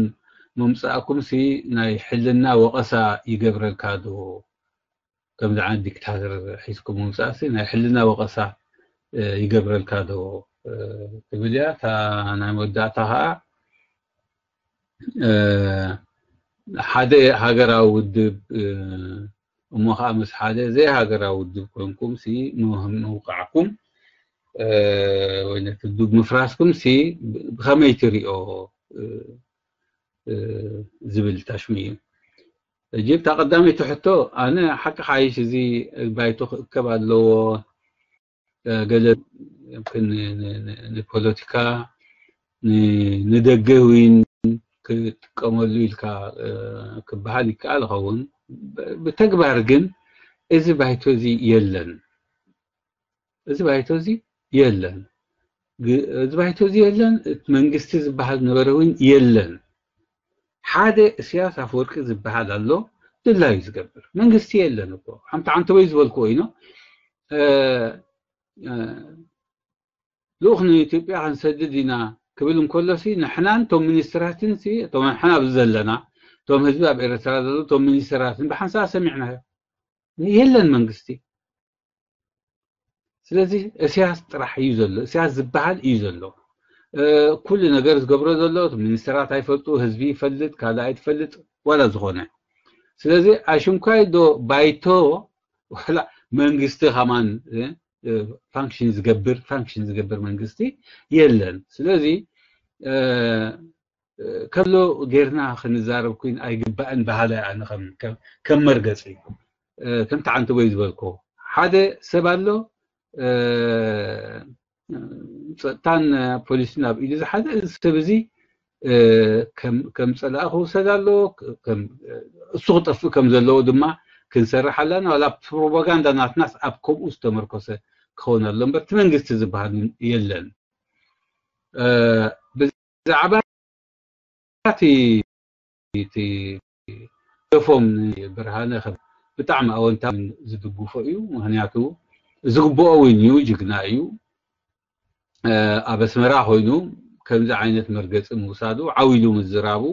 ምምፃእኩም ሲ ናይ ሕልና ወቐሳ ይገብረልካ ዶ? ከምዚ ዓይነት ዲክታተር ሒዝኩም ምምፃእ ሲ ናይ ሕልና ወቐሳ ይገብረልካ ዶ ትብል እያ። እታ ናይ መወዳእታ ከዓ ሓደ ሃገራዊ ውድብ እሞ ከዓ ምስ ሓደ ዘይሃገራዊ ውድብ ኮንኩም ሲ ምውቃዕኩም ወይ ነቲ ውድብ ምፍራስኩም ሲ ብኸመይ ትሪኦ ዝብል ታሽሙ እዩ። ሕጂ እታ ቀዳመይቲ ሕቶ ኣነ ሓቂ ሓይሽ እዚ ባይቶ ክእከብ ኣለዎ ገለ ንፖለቲካ ንደገ ዊን ክጥቀመሉ ኢልካ ክበሃል ይከኣል ይኸውን። ብተግባር ግን እዚ ባይቶ እዚ የለን። እዚ ባይቶ እዚ የለን። እዚ ባይቶ እዚ የለን። መንግስቲ ዝበሃል ነበረ እውን የለን። ሓደ እስያስ ኣፈወርቂ ዝበሃል ኣሎ ድላዩ ዝገብር መንግስቲ የለን እኮ። ሓምቲ ዓንተወይ ዝበልክዎ ኢኖ ልኡኽ ንኢትዮጵያ ክንሰድድ ኢና ክብል እንከሎ ሲ ንሕናን እቶም ሚኒስትራትን ሲ እቶም ንሕና ኣብዚ ዘለና እቶም ህዝቢ ኣብ ኤርትራ ዘለዉ እቶም ሚኒስትራትን ብሓንሳብ ሰሚዕናዮ። የለን መንግስቲ። ስለዚ እስያስ ጥራሕ እዩ ዘሎ። እስያስ ዝበሃል እዩ ዘሎ። ኩሉ ነገር ዝገብሮ ዘሎ ሚኒስትራት ኣይፈልጡ፣ ህዝቢ ይፈልጥ፣ ካልእ ኣይትፈልጥ ዋላ ዝኾነ። ስለዚ ኣሽንኳይ ዶ ባይቶ ዋላ መንግስቲ ከማን ፋንክሽን ዝገብር ፋንክሽን ዝገብር መንግስቲ የለን። ስለዚ ከሎ ጌርና ክንዛረብ ኩን ኣይግባእን በሃላይ ኣነ ከም መርገፂ ከምቲ ዓንተቦይ ዝበልኮ ሓደ ሰብ ኣሎ ጸጥታን ፖሊስን ኣብ ኢዱ ዝሓዘ እዚ ሰብ እዚ ከም ጸላኢ ክውሰድ ኣለዎ። እሱ ክጠፍእ ከም ዘለዎ ድማ ክንሰርሕ ኣለና። ዋላ ፕሮፓጋንዳ ናትናስ ኣብ ከምኡ ዝተመርኮሰ ክኸውን ኣሎ እምበር እቲ መንግስቲ ዝበሃል የለን። ብዛዕባ እቲ ደፎም ንብርሃነ ከም ብጣዕሚ ኣወንታ ዝድግፎ እዩ። ምክንያቱ ዝግብኦ እውን እዩ፣ ጅግና እዩ። ኣብ ኣስመራ ኮይኑ ከምዚ ዓይነት መርገፂ ምውሳዱ ዓው ኢሉ ምዝራቡ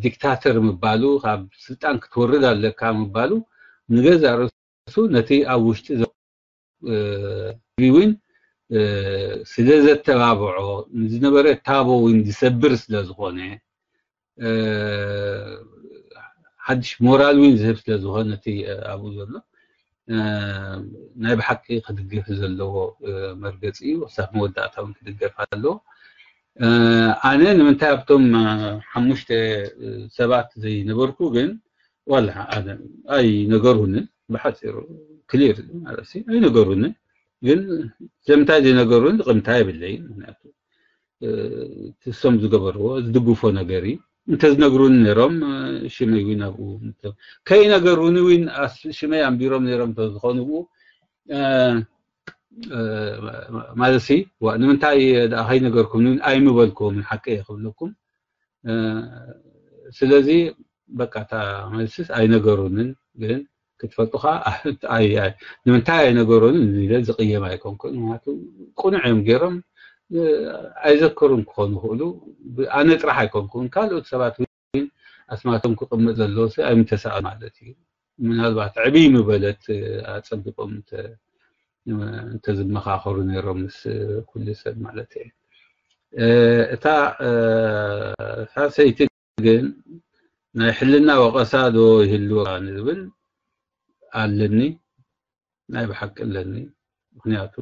ዲክታተር ምባሉ፣ ካብ ስልጣን ክትወርድ ኣለካ ምባሉ ንገዛእ ርእሱ ነቲ ኣብ ውሽጢ እውን ስለ ዘተባብዖ፣ ንዝነበረ ታቦ እውን ዝሰብር ስለ ዝኾነ፣ ሓድሽ ሞራል እውን ዝህብ ስለ ዝኾነ፣ ነቲ ኣብኡ ዘሎ ናይ ብሓቂ ክድገፍ ዘለዎ መርገፂ እዩ። ክሳብ መወዳእታ እውን ክድገፍ ኣለዎ። ኣነ ንምንታይ ኣብቶም ሓሙሽተ ሰባት ዘይነበርኩ ግን ዋላ ኣይነገሩንን፣ ብሓፂሩ ክሊር ማለት ኣይነገሩንን። ግን ስለምንታይ ዘይነገሩን ጥቕምታ የብለይን። ምክንያቱ እሶም ዝገበርዎ ዝድግፎ ነገር እዩ። እንተዝነግሩኒ ነይሮም ሽመይ እውን ኣብኡ ከይነገሩኒ እውን ሽመይ ኣንቢሮም ነይሮም እንተዝኾኑ ብኡ ማለት ሲ ንምንታይ ደኣ ከይነገርኩም ኣይምበልኩምን ሓቂ ክብለኩም። ስለዚ በቃ እታ መልስስ ኣይነገሩንን፣ ግን ክትፈልጡ ከዓ ንምንታይ ኣይነገሩንን ኢለ ዝቕየም ኣይኮንኩን። ምክንያቱ ቅኑዕ እዮም ገይሮም ኣይዘከሩን ክኾኑ ይኽእሉ። ኣነ ጥራሕ ኣይኮንኩን፣ ካልኦት ሰባት እውን ኣስማቶም ክቕመጥ ዘለዎ ኣይምተሳእ ማለት እዩ። ምናልባት ዕብይ ምበለት ኣጸቢቖም እንተዝመኻኸሩ ነይሮም ምስ ኩሉ ሰብ ማለት እየ። እታ ሳልሰይቲ ግን ናይ ሕልና ወቐሳ ዶ ይህልወካ ንዝብል ኣለኒ፣ ናይ ብሓቂ ኣለኒ። ምክንያቱ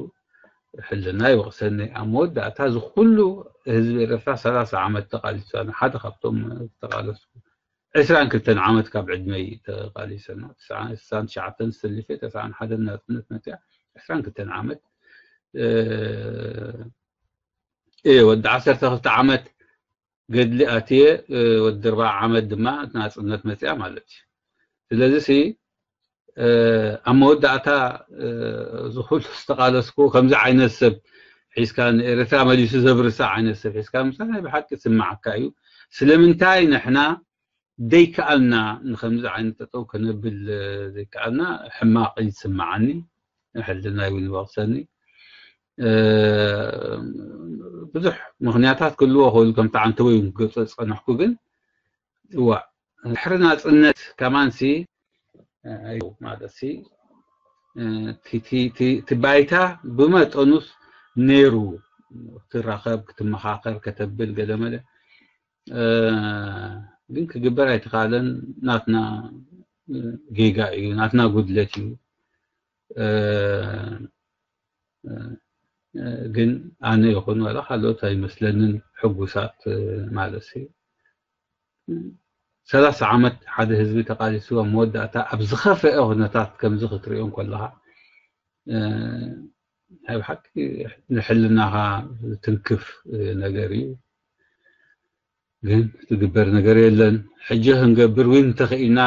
ሕልና ይወቕሰኒ። ኣብ መወዳእታ እዚ ኩሉ ህዝቢ ኤርትራ ሰላሳ ዓመት ተቓሊሱ፣ ኣነ ሓደ ካብቶም ዝተቓለስኩ ዕስራን ክልተን ዓመት ካብ ዕድመይ ተቓሊሰና። ስሳን ትሽዓተን ሰሊፈ ተስዓን ሓደን ናጽነት መጽያ ዕስራን ክልተን ዓመት እየ ወዲ ዓሰርተ ክልተ ዓመት ገድሊ ኣትየ ወዲ ኣርባዓ ዓመት ድማ ናጽነት መጽያ ማለት እዩ። ስለዚ ሲ ኣብ መወዳእታ እዚ ኩሉ ዝተቓለስኩ ከምዚ ዓይነት ሰብ ሒዝካ ንኤርትራ መሊሱ ዘብርሳ ዓይነት ሰብ ሒዝካ ምምፃእ ናይ ብሓቂ ስማዓካ እዩ። ስለምንታይ ንሕና ደይከኣልና ንከምዚ ዓይነት ጠጠው ከነብል ዘይከኣልና ሕማቕ ይስምዓኒ፣ ሕልናይ እውን ይወቕሰኒ። ብዙሕ ምክንያታት ክህልዎ ክእል ከምቲ ዓንተቦይ ክገልጾ ዝጸናሕኩ ግን እዋእ ድሕሪ ናጽነት ከማንሲ ማለት ሲ እቲ ባይታ ብመጠኑስ ነይሩ ክትራኸብ ክትመኻኸር ከተብል ገለመለ ግን ክግበር ኣይተኻለን። ናትና ጌጋ እዩ፣ ናትና ጉድለት እዩ። ግን ኣነ ይኹን ዋላ ካልኦት ኣይመስለንን ሕጉሳት ማለት እዩ። ሰላሳ ዓመት ሓደ ህዝቢ ተቃሊሱ ኣብ መወዳእታ ኣብ ዝኸፈአ ኩነታት ከምዚ ክትሪኦ እንከለኻ ናይ ብሓቂ ንሕልናኻ ዝትንክፍ ነገር እዩ። ግን ዝግበር ነገር የለን። ሕጂ ክንገብር ዊን እንተኽኢልና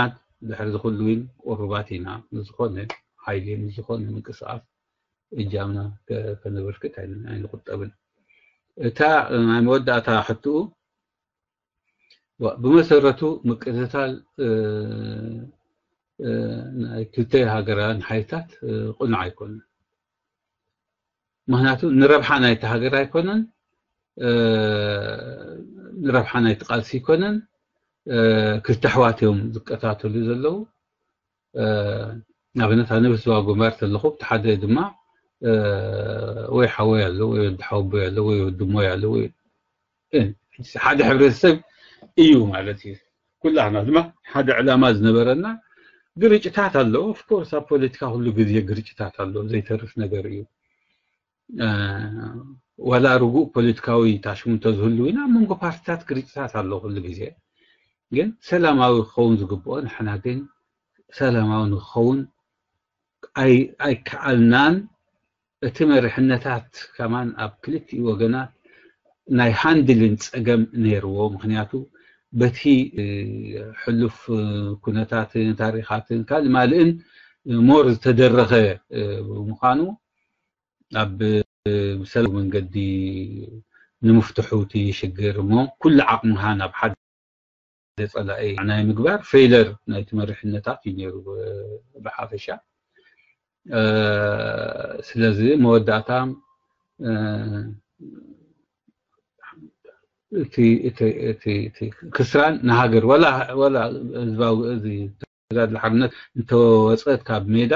ድሕሪ ዝኩሉ ዊን ቁሩባት ኢና። ንዝኾነ ሓይሊ ንዝኾነ ምንቅስቃስ እጃምና ከነበርክት ኣይንቁጠብን። እታ ናይ መወዳእታ ሕትኡ ብመሰረቱ ምቅትታል ናይ ክልተ ሃገራውያን ሓይልታት ቅኑዕ ኣይኮነን። ምክንያቱ ንረብሓ ናይቲ ሃገር ኣይኮነን፣ ንረብሓ ናይቲ ቃልሲ ኣይኮነን። ክልተ ኣሕዋት እዮም ዝቀታተሉ ዘለዉ። ንኣብነት ኣነ ብስዋ ጉንባር ተለኹ፣ እቲ ሓደ ድማ ወይ ሓወይ ኣሎ ወይ ወዲ ሓወቦይ ኣሎ ወይ ወዲ እሞይ ኣሎ ወይ ሓደ ሕብረተሰብ እዩ ማለት እዩ። ኩላህና ድማ ሓደ ዕላማ ዝነበረና ግርጭታት ኣሎ። ኦፍኮርስ ኣብ ፖለቲካ ኩሉ ግዜ ግርጭታት ኣሎ፣ ዘይተርፍ ነገር እዩ። ዋላ ርጉእ ፖለቲካዊ ታሽሙ እንተዝህሉ ኢና ኣብ መንጎ ፓርቲታት ግርጭታት ኣሎ ኩሉ ግዜ። ግን ሰላማዊ ክኸውን ዝግብኦ ንሕና ግን ሰላማዊ ንክኸውን ኣይከኣልናን። እቲ መሪሕነታት ከማን ኣብ ክልቲኡ ወገናት ናይ ሃንድልን ጸገም ነይርዎ። ምክንያቱ በቲ ሕሉፍ ኩነታትን ታሪኻትን ካልእ ማልእን ሞር ዝተደረኸ ብምዃኑ ኣብ ብሰላም መንገዲ ንምፍትሑ እቲ ሽግር እሞ ኩሉ ዓቕምኻ ናብ ሓደ ጸላኢ ናይ ምግባር ፌለር ናይቲ መሪሕነታት እዩ ነይሩ ብሓፈሻ። ስለዚ መወዳእታ እቲ እቲ እቲ እቲ ክስራን ንሃገር ዋላ ዋላ ህዝባዊ እዚ ተጋድሎ ሓርነት እንተወፀት ካብ ሜዳ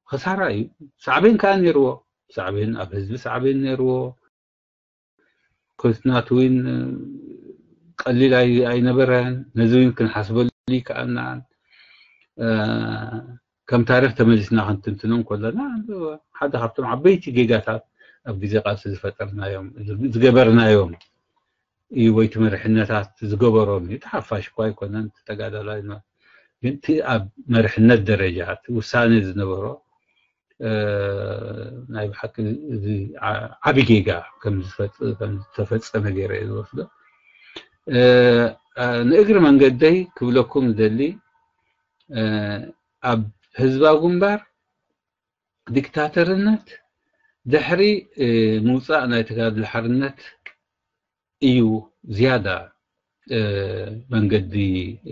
ክሳራ እዩ። ሳዕቤን ከዓ ነይርዎ። ሳዕቤን ኣብ ህዝቢ ሳዕቤን ነይርዎ። ኩናት እውን ቀሊል ኣይ- ኣይነበረን። ነዚ እውን ክንሓስበሉ ይከኣልናን። እ፣ ከም ታሪክ ተመሊስና ክንትንትኖም ከለና ሓደ ካብቶም ዓበይቲ ጌጋታት ኣብ ግዜ ቃልሲ ዝፈጠርናዮም ዝገበርናዮም እዩ ወይ እቲ መሪሕነታት ዝገበሮም እዩ። እቲ ሓፋሽ እኳ ኣይኮነን፣ እቲ ተጋዳላይ ማ- ግን እቲ ኣብ መሪሕነት ደረጃ እቲ ውሳኔ ዝነበሮ እ፣ ናይ ብሓቂ እዚ ዓ- ዓቢ ጌጋ ከም ዝፈጥ- ከም ዝተፈጸመ ገይረ እየ ዝወስዶ። እ፣ እ፣ ንእግሪ መንገደይ ክብለኩም ዝደሊ እ፣ ኣብ ህዝባዊ ግንባር ዲክታተርነት ድሕሪ እ፣ ምውጻእ ናይ ተጋድሎ ሓርነት እዩ ዝያዳ እ፣ መንገዲ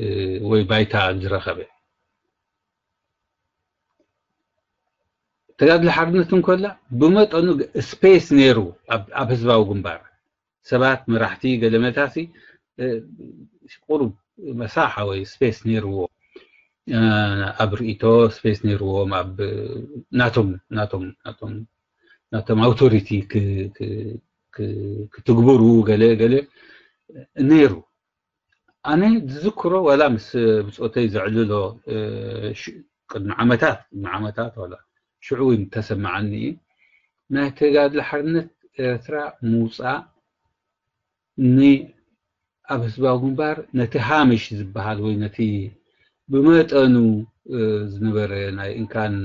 እ፣ ወይ ባይታ ዝረኸበ። ተጋድሎ ሓርነት እንኮላ ብመጠኑ ስፔስ ነይሩ ኣብ ኣብ ህዝባዊ ግንባር ሰባት መራሕቲ ገለመታሲ እ፣ ቁሩብ መሳሓ ወይ ስፔስ ነይርዎ እ፣ ኣብ ርእይቶ ስፔስ ነይርዎም ኣብ ናቶም ናቶም ናቶም ናቶም ኣውቶሪቲ ክ- ክ- ክ- ክትግብሩ ገለ ገለ ነይሩ። ኣነ ዝዝክሮ ዋላ ምስ ብፆተይ ዘዕልሎ እ፣ ሽ- ቅድሚ ዓመታት ቅድሚ ዓመታት ዋላ ሽዑ እውን ተሰማዓኒ እዩ። ናይ ተጋድሎ ሓርነት ኤርትራ ምውፃእ ን ኣብ ህዝባዊ ግንባር ነቲ ሃምሽ ዝበሃል ወይ ነቲ ብመጠኑ እ፣ ዝነበረ ናይ እንካን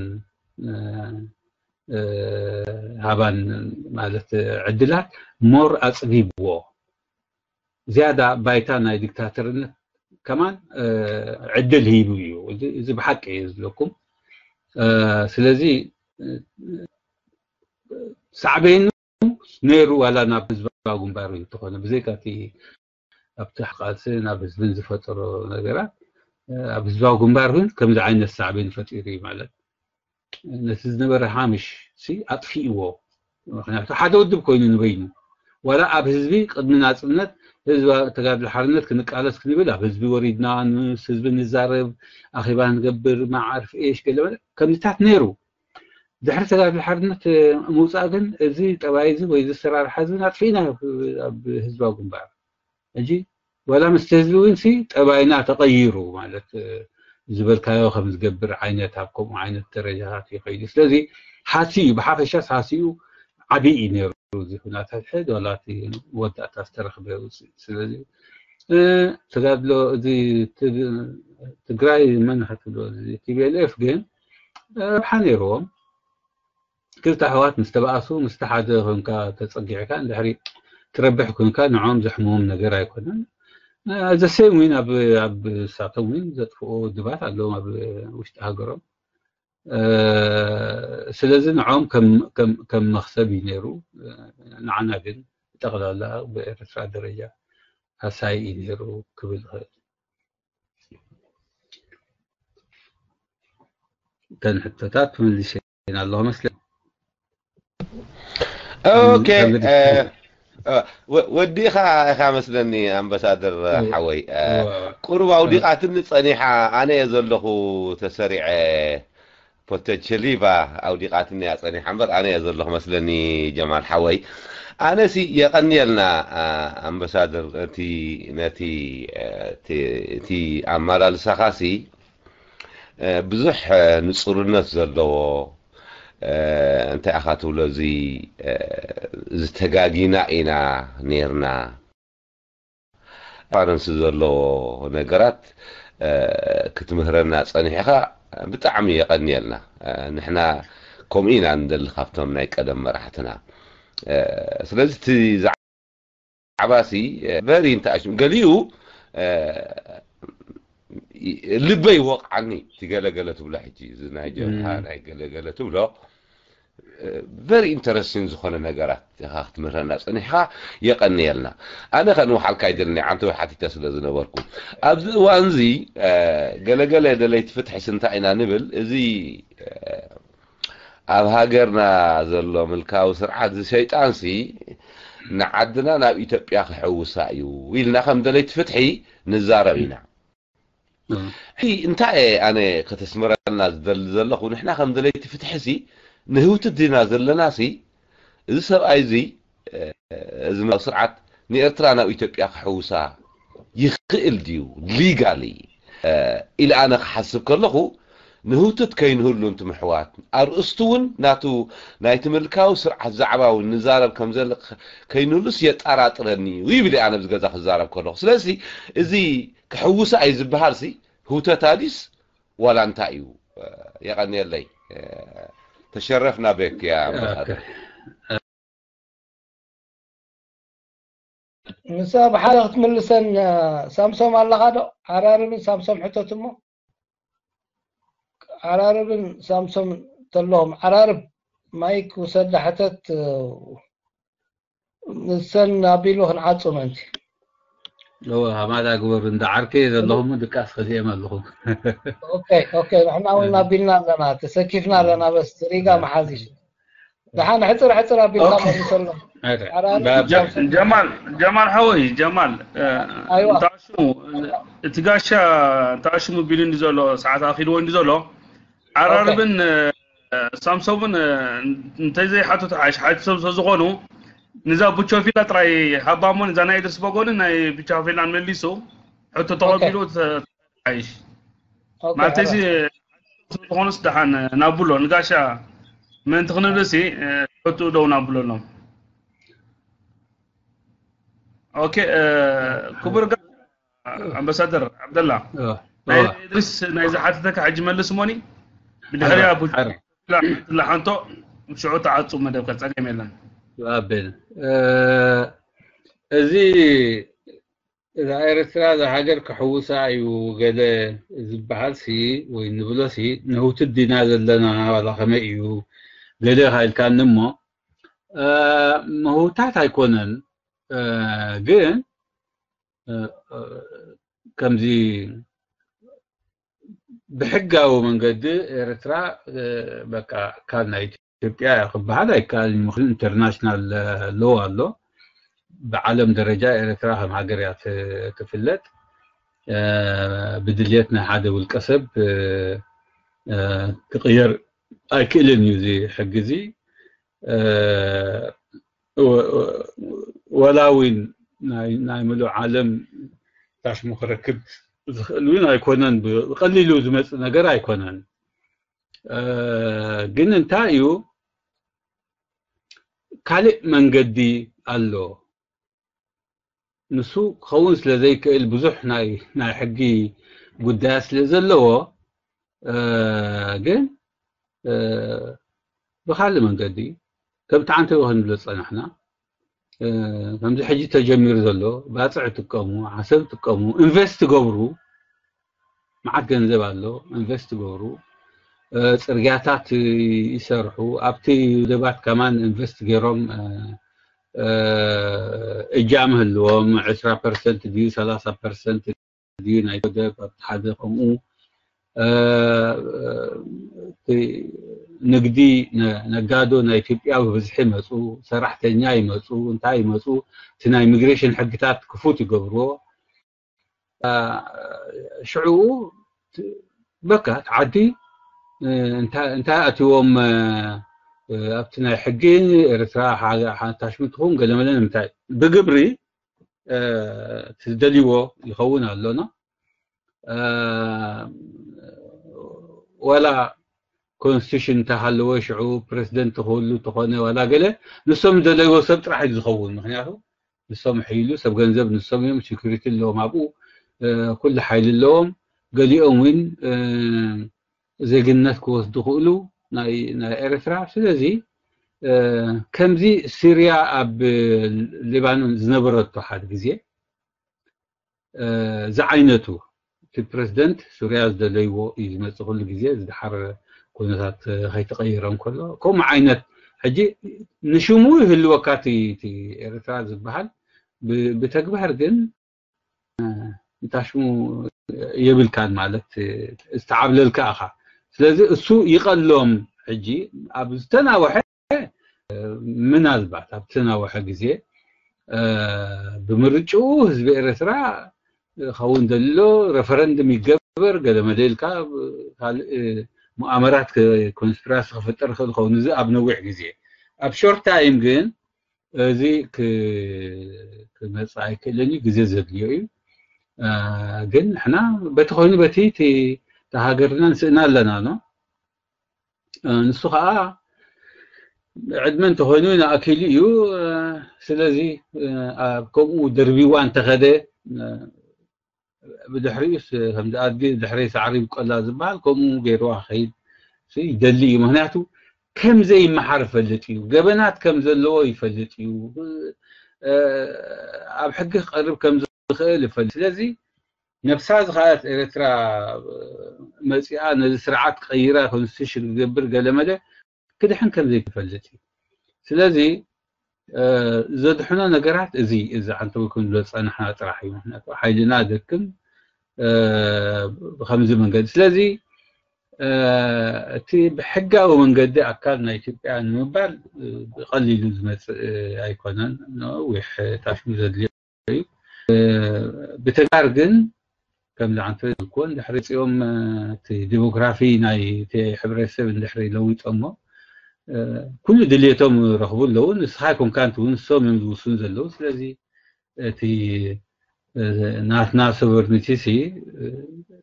እ፣ እ፣ ሃባን ማለት ዕድላት ሞር ኣፅቢብዎ ዝያዳ ባይታ ናይ ዲክታተርነት ከማን እ፣ ዕድል ሂቡ እዩ። እዚ- እዚ ብሓቂ እዩ ዝብለኩም። እ፣ ስለዚ እ፣ ሳዕቤኑ ነይሩ ዋላ ናብ ህዝባዊ ግንባር እዩ እንተኾነ ብዘይካ እቲ ኣብቲ ቃልስን ኣብ ህዝብን ዝፈጠሮ ነገራት እ፣ ኣብ ህዝባዊ ግንባር እውን ከምዚ ዓይነት ሳዕቤን ፈጢሩ እዩ ማለት ነቲ ዝነበረ ሃምሽ ሲ ኣጥፊእዎ። ምክንያቱ ሓደ ውድብ ኮይኑ ንበይኑ ዋላ ኣብ ህዝቢ ቅድሚ ናፅነት ህዝቢ ተጋድሎ ሓርነት ክንቃለስ ክንብል ኣብ ህዝቢ ወሪድና ምስ ህዝቢ ንዛረብ ኣኼባ ንገብር መዓርፍ ኤሽ ገለ መለ ከምዚታት ነይሩ። ድሕሪ ተጋድሎ ሓርነት ምውፃእ ግን እዚ ጠባይ እዚ ወይ እዚ ኣሰራርሓ እዚ ኣጥፊእና ኣብ ህዝባዊ ግንባር ሕጂ ዋላ ምስቲ ህዝቢ እውን ሲ ጠባይና ተቐይሩ ማለት ዝበልካዮ ከም ዝገብር ዓይነት ኣብ ከምኡ ዓይነት ደረጃታት ይኸይዱ። ስለዚ ሃሲ እዩ ብሓፈሻስ ሃሲ እዩ ዓብዪ እዩ ነይሩ እዚ ኩናት ሕድሕድ ዋላ እቲ መወዳእታ ዝተረኽበ ውፅኢት። ስለዚ ተጋድሎ እዚ ትግራይ መን ክትብሎ ቲቢኤልኤፍ ግን ረብሓ ነይርዎም። ክልተ ኣሕዋት ምስ ተባእሱ ምስቲ ሓደ ኮንካ ተፀጊዕካ እንድሕሪ ትረብሕ ኮንካ ንዖም ዘሕምዎም ነገር ኣይኮነን። ዘሴም ዊን ኣብ ኣብ ሳቶም ዊን ዘጥፍኦ ውድባት ኣለዎም ኣብ ውሽጢ ሃገሮም። ስለዚ ንዖም ከም መክሰብ እዩ ነይሩ። ንዓና ግን ብጠቕላላ ብኤርትራ ደረጃ ሃሳይ እዩ ነይሩ ክብል ይኽእል። እተን ሕቶታት ተመሊሰን ኣለኹ መስለኒ። ኦኬ፣ ወዲኻ ኢኻ መስለኒ ኣምባሳደር ሓወይ። ቁሩብ ኣውዲቓትኒ ጸኒሓ፣ ኣነ እየ ዘለኹ ተሰሪዐ። ፖተቸሊቫ ኣውዲቓትኒ እያ ጸኒሓ እምበር ኣነ እየ ዘለኹ መስለኒ ጀማል ሓወይ። ኣነሲ የቐንየልና ኣምባሳደር እቲ ነቲ እቲ ኣመላልሳኻሲ ብዙሕ ንጹርነት ዘለዎ እንታይ ኢኻ ትብሎ እዚ ዝተጋጊና ኢና ኔርና ፋረንሲ ዘለዎ ነገራት ክትምህረና ጸኒሕኻ ብጣዕሚ የቐንየልና። ንሕና ከምኡ ኢና ንደሊ ካብቶም ናይ ቀደም መራሕትና። ስለዚ እቲ ዛዕባ ሲ very interesting ገሊኡ ልበይ ይወቕዓኒ እቲ ገለገለ ትብሎ ሕጂ እዚ ናይ ጀብሃ ናይ ገለገለ ትብሎ very interesting ዝኾነ ነገራት ኢኻ ክትምህረና ጸኒሕኻ የቐንየልና። ኣነ ከንውሓልካ ኣይደልን ዓንተወይ ሓቲተ ስለ ዝነበርኩ ኣብዚ እዋን እዚ ገለገለ ደለይቲ ፍትሒ ስንታ ኢና ንብል እዚ ኣብ ሃገርና ዘሎ ምልካዊ ስርዓት እዚ ሸይጣን ሲ ንዓድና ናብ ኢትዮጵያ ክሕውሳ እዩ ኢልና ከም ደለይቲ ፍትሒ ንዛረብ ኢና። ሕጂ እንታይ እየ ኣነ ከተስምረና ዝደሊ ዘለኹ፣ ንሕና ከም ደለይቲ ፍትሒ ሲ ንህውትት ዲና ዘለና ሲ፣ እዚ ሰብኣይ እዚ፣ እዚ ስርዓት ንኤርትራ ናብ ኢትዮጵያ ክሕውሳ ይኽእል ድዩ ሊጋሊ ኢለ ኣነ ክሓስብ ከለኹ፣ ንህውትት ከይንህሉ እንትምሕዋት፣ ኣርእስቱ እውን ናቱ ናይቲ ምልካዊ ስርዓት ዛዕባ እውን ንዛረብ ከም ዘለ ከይንህሉስ የጠራጥረኒ እዩ ይብል ኣነ ኣብዚ ገዛ ክዛረብ ከለኹ። ስለዚ እዚ ክሕውሳ እዩ ዝበሃል ሲ ህውተታ ድዩስ ዋላ እንታይ እዩ? የቐንየለይ። ተሸረፍና ቤክ ያ ኣምባሳደር። ንሳ ብሓደ ክትምልሰን ሳምሶም ኣለኻ ዶ? ዓራርብን ሳምሶም ሕተት እሞ። ዓራርብን ሳምሶም ተለዎም። ዓራርብ ማይክ ውሰዳ ሕተት። ንሰን ኣቢሉ ክንዓጹ ምእንቲ። እወ፣ ሃማታ ግበሩ። እንዳ ዓርከይ ዘለኹም ድቃስ ከዚኦም ኣለኹም። ኦኬ፣ ኦኬ፣ ንሕና እውን ኣቢልና ኣለና፣ ተሰኪፍና ኣለና። በስ ሪጋ መሓዚሽ። ደሓን ሕጽር ሕጽር ኣቢልካ መልሰሎም። ጀማል፣ ጀማል ሓወይ፣ ጀማል፣ እ፣ ኣይዋ። እንታሹ፣ እቲ ጋሻ እንታሹ ምቢሉ እንዲ ዘሎ፣ ሰዓት ኣኺልዎ እንዲ ዘሎ፣ ዓራርብን፣ እ፣ ሳምሶምን፣ እ፣ እንተዘይሓቱ ተሓሽ፣ ሓቲ ሰብ ስለዝኾኑ፣ ንዛ ቡቾ ፊላ ጥራይ ሃባሞን፣ እዛ ናይ ድርስ በጎንን ናይ ቡቻ ፊላን መሊሱ፣ ሕቶ ተቐቢሉ ተ-፣ ተሓይሽ። ኦኬ፣ ማለተይ ሲ፣ ዝኾኑስ ደሓን ናብሎ፣ ንጋሻ ምእንቲ ክንብልሲ፣ እ፣ ሕቶ ደው ናብሎ ኣለዉ። ኦኬ፣ እ፣ ክቡር ጋ-፣ ኣምባሳደር ዓብደላ፣ እ፣ ናይ እ። እድሪስ ናይ ዝሓተተካ ሕጂ መልስ እሞኒ፣ ብድሕሪያ ሐረ፣ ቡቻ ሐረ። ፊላ ሓንቲ ሓንቶ፣ ሽዑ ተዓጹ መደብካ፣ ጸገም የለን። ኣቤል፣ እ፣ እዚ እዛ ኤርትራ እዛ ሃገር ክሕውሳ እዩ ገለ ዝበሃል ሲ ወይ ንብሎ ሲ ንህውትት ዲና ዘለና ዋላ ከመይ እዩ ገለ ኢልካኒ እሞ፣ እ፣ ምህውታት ኣይኮነን፣ እ፣ ግን፣ እ፣ እ፣ ከምዚ ብሕጋዊ መንገዲ ኤርትራ፣ እ፣ በቃ ኣካል ናይ ኢትዮጵያ እያ ክበሃል ኣይከኣልን እዩ። ምኽንያቱ ኢንተርናሽናል ሎው ኣሎ። ብዓለም ደረጃ ኤርትራ ከም ሃገር እያ ት-፣ ትፍለጥ። እ፣ ብድልየት ናይ ሓደ ውልቀ ሰብ፣ እ፣ እ፣ ክቕየር ኣይክእልን እዩ እዚ ሕጊ እዚ። እ፣ ወ-፣ ወ-፣ ወላ እውን ናይ፣ ናይ ምሉእ ዓለም ታሽሙ ክረክብ ዝኽእል እውን ኣይኮነን። ብቐሊሉ ዝመጽእ ነገር ኣይኮነን። እ፣ ግን እንታይ እዩ፣ ካልእ መንገዲ ኣሎ። ንሱ ክኸውን ስለ ዘይክእል ብዙሕ ናይ፣ ናይ ሕጊ ጉዳያት ስለ ዘለዎ፣ እ፣ ግን፣ እ፣ ብኻልእ መንገዲ ከምቲ ዓንተቦ ክንብሎ ዝጸናሕና፣ እ፣ ከምዚ ሕጂ ተጀሚሩ ዘሎ ባጽዕ ጥቀሙ፣ ዓሰብ ጥቀሙ፣ ኢንቨስት ገብሩ፣ መዓት ገንዘብ ኣሎ፣ ኢንቨስት ገብሩ፣ እ፣ ጽርግያታት ይሰርሑ፣ ኣብቲ ወደባት ከማን ኢንቨስት ገይሮም፣ እ፣ እ፣ እጃም ህልዎም፣ ዕስራ ፐርሰንት ድዩ ሰላሳ ፐርሰንት ድዩ ናይ ወደብ ኣብቲ ሓደ ከምኡ፣ እ፣ እቲ ንግዲ ነ-፣ ነጋዶ ናይ ኢትዮጵያ ብብዝሒ ይመጹ፣ ሰራሕተኛ ይመጹ፣ እንታይ ይመጹ፣ እቲ ናይ ኢሚግሬሽን ሕግታት ክፉት ይገብርዎ። እ፣ ሽዑ ት-፣ በቃ እቲ ዓዲ፣ እ፣ እንታይ፣ እንታይ ኣትዎም፣ እ፣ እ፣ ኣብቲ ናይ ሕጊ ኤርትራ ሓ-፣ ሓታሽሙ ትኹን ገለ መለ ንምንታይ ብግብሪ፣ እ፣ እቲ ዝደልይዎ ይኸውን ኣሎና። እ፣ ወላ ኮንስቲቱሽን እንተሃለወ ሽዑ ፕረዚደንት ክህሉ እንተኾነ ዋላ ገለ ንሶም ዝደለይዎ ሰብ ጥራሕ እዩ ዝኸውን። ምኽንያቱ ንሶም ይሕይሉ፣ ሰብ ገንዘብ ንሶም እዮም፣ ሴኩሪቲ ኣለዎም ኣብኡ፣ እ፣ ኩሉ ሓይሊ ኣለዎም። ገሊኦም እውን፣ እ፣ ዜግነት ክወስዱ ክእሉ ናይ፣ ናይ ኤርትራ። ስለዚ፣ እ፣ ከምዚ ሲርያ ኣብ ሊባኖን ዝነበረቶ ሓደ ግዜ፣ እ፣ ዝዓይነቱ እቲ ፕረዚደንት ሱርያ ዝደለይዎ እዩ ዝመጽእ ኩሉ ግዜ፣ ዝድሓር ኩነታት ከይተቐየረ እንከሎ። ከምኡ ዓይነት ሕጂ ንሽሙ ይህልወካ እቲ፣ እቲ ኤርትራ ዝበሃል፣ ብ-፣ ብተግባር ግን፣ እ፣ እንታሽሙ የብልካን ማለት ዝተዓብለልካ ኢኻ። ስለዚ እሱ ይቐሎም ሕጂ ኣብ ዝተናወሐ፣ ምናልባት ኣብ ዝተናወሐ ግዜ ብምርጭኡ ህዝቢ ኤርትራ ኸውን ደሎ፣ ረፈረንድም ይገበር፣ ገለ መለ ኢልካ ካልእ ሙኣመራት ኮንስፒራሲ ክፍጠር ይኽእል ይኸውን። እዚ ኣብ ነዊሕ ግዜ፣ ኣብ ሾርት ታይም ግን እዚ ክመጽእ ኣይክእልን እዩ፣ ግዜ ዘድልዮ እዩ። ግን ንሕና በቲ ኮይኑ በቲ ሃገርና ንስእና ኣለና። ኖ ንሱ ከዓ ዕድመ እንተኮይኑ ንኣኪሉ እዩ። ስለዚ ኣብ ከምኡ ደርቢዋ እንተኸደ፣ ብድሕሪኡስ ከምዚ ኣድጊ ድሕሪ ሳዕሪ ይብቆላ ዝበሃል ከምኡ ገይርዋ ክኸይድ ይደሊ እዩ። ምክንያቱ ከም ዘይመሓር ይፈልጥ እዩ፣ ገበናት ከም ዘለዎ ይፈልጥ እዩ፣ ኣብ ሕጊ ክቐርብ ከም ዝኽእል ይፈልጥ። ስለዚ ነብሳ ዝኸኣለት ኤርትራ መጺኣ ነዚ ስርዓት ቀይራ ኮንስቲቱሽን ክገብር ገለመለ ክድሕን ከም ዘይትፈልጥ እዩ። ስለዚ ዘድሕኖ ነገራት እዚ እዚ ዓንተዊ ክንብሎ ዝጸናሕና ጥራሕ እዩ። ምክንያቱ ሓይልና ደክም ብከምዚ መንገዲ። ስለዚ እቲ ብሕጋዊ መንገዲ ኣካል ናይ ኢትዮጵያ ንምባል ብቐሊሉ ዝመጽእ ኣይኮነን። ነዊሕ ታሽሙ ዘድልዮ እዩ። ብተጋር ግን ከምዚ ዓንተ ዝኮን ድሕሪ ጽዮም እቲ ዲሞግራፊ ናይ እቲ ሕብረተሰብ እንድሕሪ ለዊጦሞ ኩሉ ድልየቶም ረኽቡ ኣለዉ። ንስኻ ኣይኮንካን ትውን ንሶም እዮም ዝውስኑ ዘለዉ። ስለዚ እቲ ናትና ሶቨርኒቲ ሲ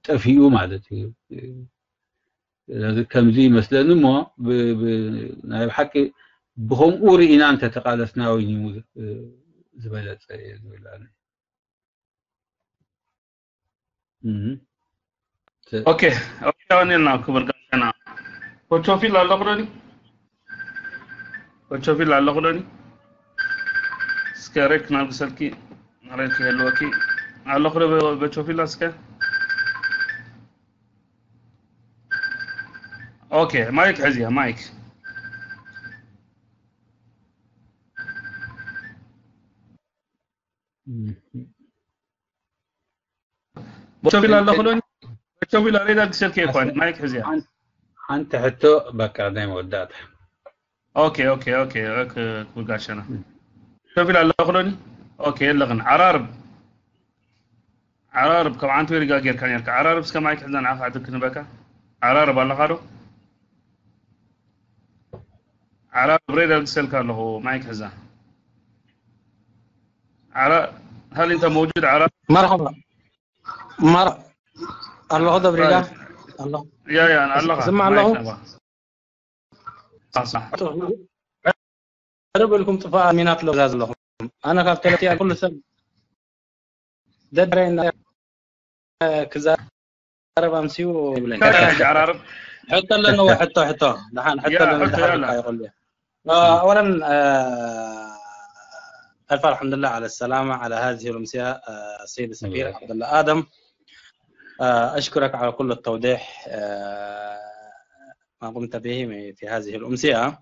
ጠፊኡ ማለት እዩ። ስለዚ ከምዚ ይመስለኒ እሞ ብ- ብ- ናይ ብሓቂ ብኸምኡ ርኢና እንተተቃለስና ወይን እዩ ዝበለጸ እየ ዝብል ኣነ። እም። ተ- ኦኬ ኦኬ። ኣወኒልና ክቡር ጋሻና ኮቾፊል ኣለኹ ዶ? ኮቾፊል ኣለኹ ዶ? እስከ ሬክ ናብሰልኪ ሬክ የለወኪ ኣለኹ ዶ? በቾፊል እስከ ኦኬ ማይክ ሕዝያ ማይክ በቾፊል ኣለኹ ዶ? በቾፊል ሬዳ ግሰልኪ እኳ ማይክ ሕዝያ ሓንቲ ሕቶ በቃ ናይ መወዳእታ። ኦኬ ኦኬ ኦኬ ኦኬ። ክቡር ጋሻና ሾፊል ኣለኹ ዶ? ኦኬ የለኽን። ዓራርብ ዓራርብ ካብ ዓንቱ ሪጋ ጌርካ ኔርካ። ዓራርብ እስከ ማይክ ሕዛ ንዓኻ ዕድል ክንበካ። ዓራርብ ኣለኻ ዶ? ዓራርብ ሬድ ኣልግሰልካ ኣለኹ ማይክ ሕዛ። ዓራ هل أنت موجود ዓራርብ? مرحبا. مر ኣለኹ ደብሪጋ ኣለኹ ያ ያ ኣለኻ ስማዕ ኣለኹ። ማይክ ናባ። ኣሳ ዕርብ ኢልኩም ጥፋ ሚናት ለዛ ዘለኹም ኣነ ካብ ተለቲያ ኩሉ ሰብ ደደረና ክዛረብ ኣምሲዩ ይብለኝ። ዓራርብ ሕቶ ኣለነዎ ሕቶ ሕቶ ደሓን ሕቶ ያ፣ ኣለኒ ሕቶ ደሓን ያላ። ይቆልየ። آه، أولا آه، ألف الحمد لله على السلامة على هذه الأمسية آه، السيد السفير عبد الله آدم. آه، أشكرك على كل التوضيح آه، ما قمت به في هذه الأمسية.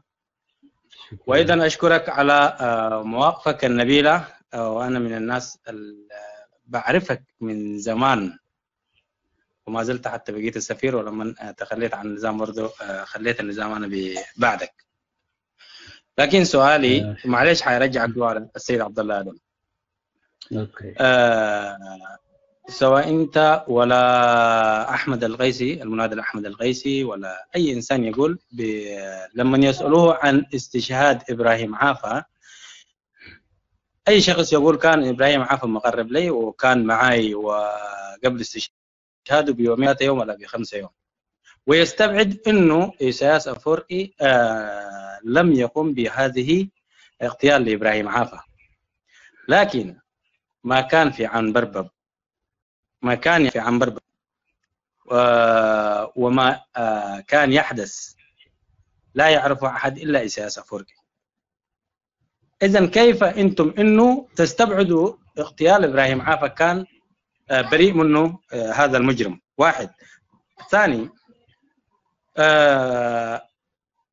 وأيضا أشكرك على آه، مواقفك النبيلة آه، وأنا من الناس ال- بعرفك من زمان وما زلت حتى بقيت السفير ولما آه، تخليت عن النظام برضو آه، خليت النظام أنا ب- بعدك. لكن سؤالي معلش حيرجعك جوار السيد عبد الله آدم. Okay. آه، سواء انت ولا احمد القيسي، المناضل احمد القيسي، ولا اي انسان يقول ب... لما يسالوه عن استشهاد ابراهيم عافا، اي شخص يقول كان ابراهيم عافا مقرب لي وكان معاي وقبل استشهاده بيومين، ثلاثه يوم ولا بخمسه يوم، ويستبعد انه اسياس افورقي آه لم يقم بهذه اغتيال لابراهيم عافا. لكن ما كان في عنبربب، ما كان في عنبربب و- وما آه، كان يحدث لا يعرفه احد الا اسياس افورقي. اذا كيف انتم انه تستبعدوا اغتيال ابراهيم عافا كان آه، بريء منه آه، هذا المجرم؟ واحد. ثاني، آه،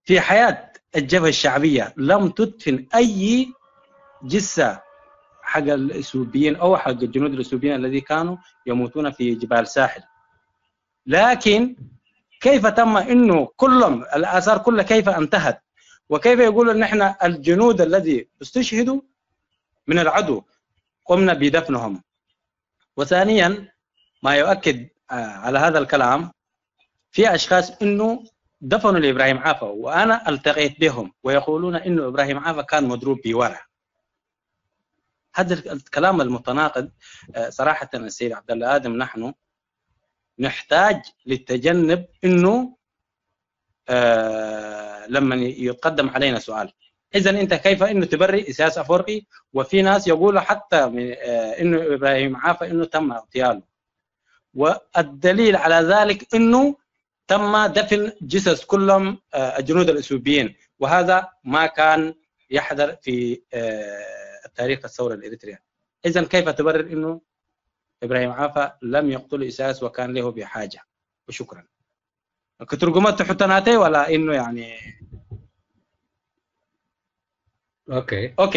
في حياة الجبهة الشعبية لم تدفن أي جثة حق الإثيوبيين أو حق الجنود الإثيوبيين الذي كانوا يموتون في جبال ساحل. لكن كيف تم إنه كلهم الآثار كلها كيف انتهت؟ وكيف يقول إن إحنا الجنود الذي استشهدوا من العدو، قمنا بدفنهم. وثانيا، ما يؤكد على هذا الكلام، في أشخاص إنه دفنوا لإبراهيم عافا، وأنا التقيت بهم ويقولون إنه إبراهيم عافا كان مضروب بورا. هذا الكلام المتناقض. صراحة السيد عبد الله آدم، نحن نحتاج للتجنب إنه لما يتقدم علينا سؤال، إذا أنت كيف إنه تبرئ إساس أفورقي؟ وفي ناس يقولوا حتى إنه إبراهيم عافا إنه تم اغتياله، والدليل على ذلك إنه تم دفن جثث كلهم الجنود الإثيوبيين، وهذا ما كان يحدث في التاريخ الثورة الإريترية. إذا كيف تبرر إنه إبراهيم عافا لم يقتل إساس وكان له بحاجة؟ وشكرا. ክትርጉመ ትሕቶ ናተይ ዋላ ኢኑ ያኒ ኦኬ ኦኬ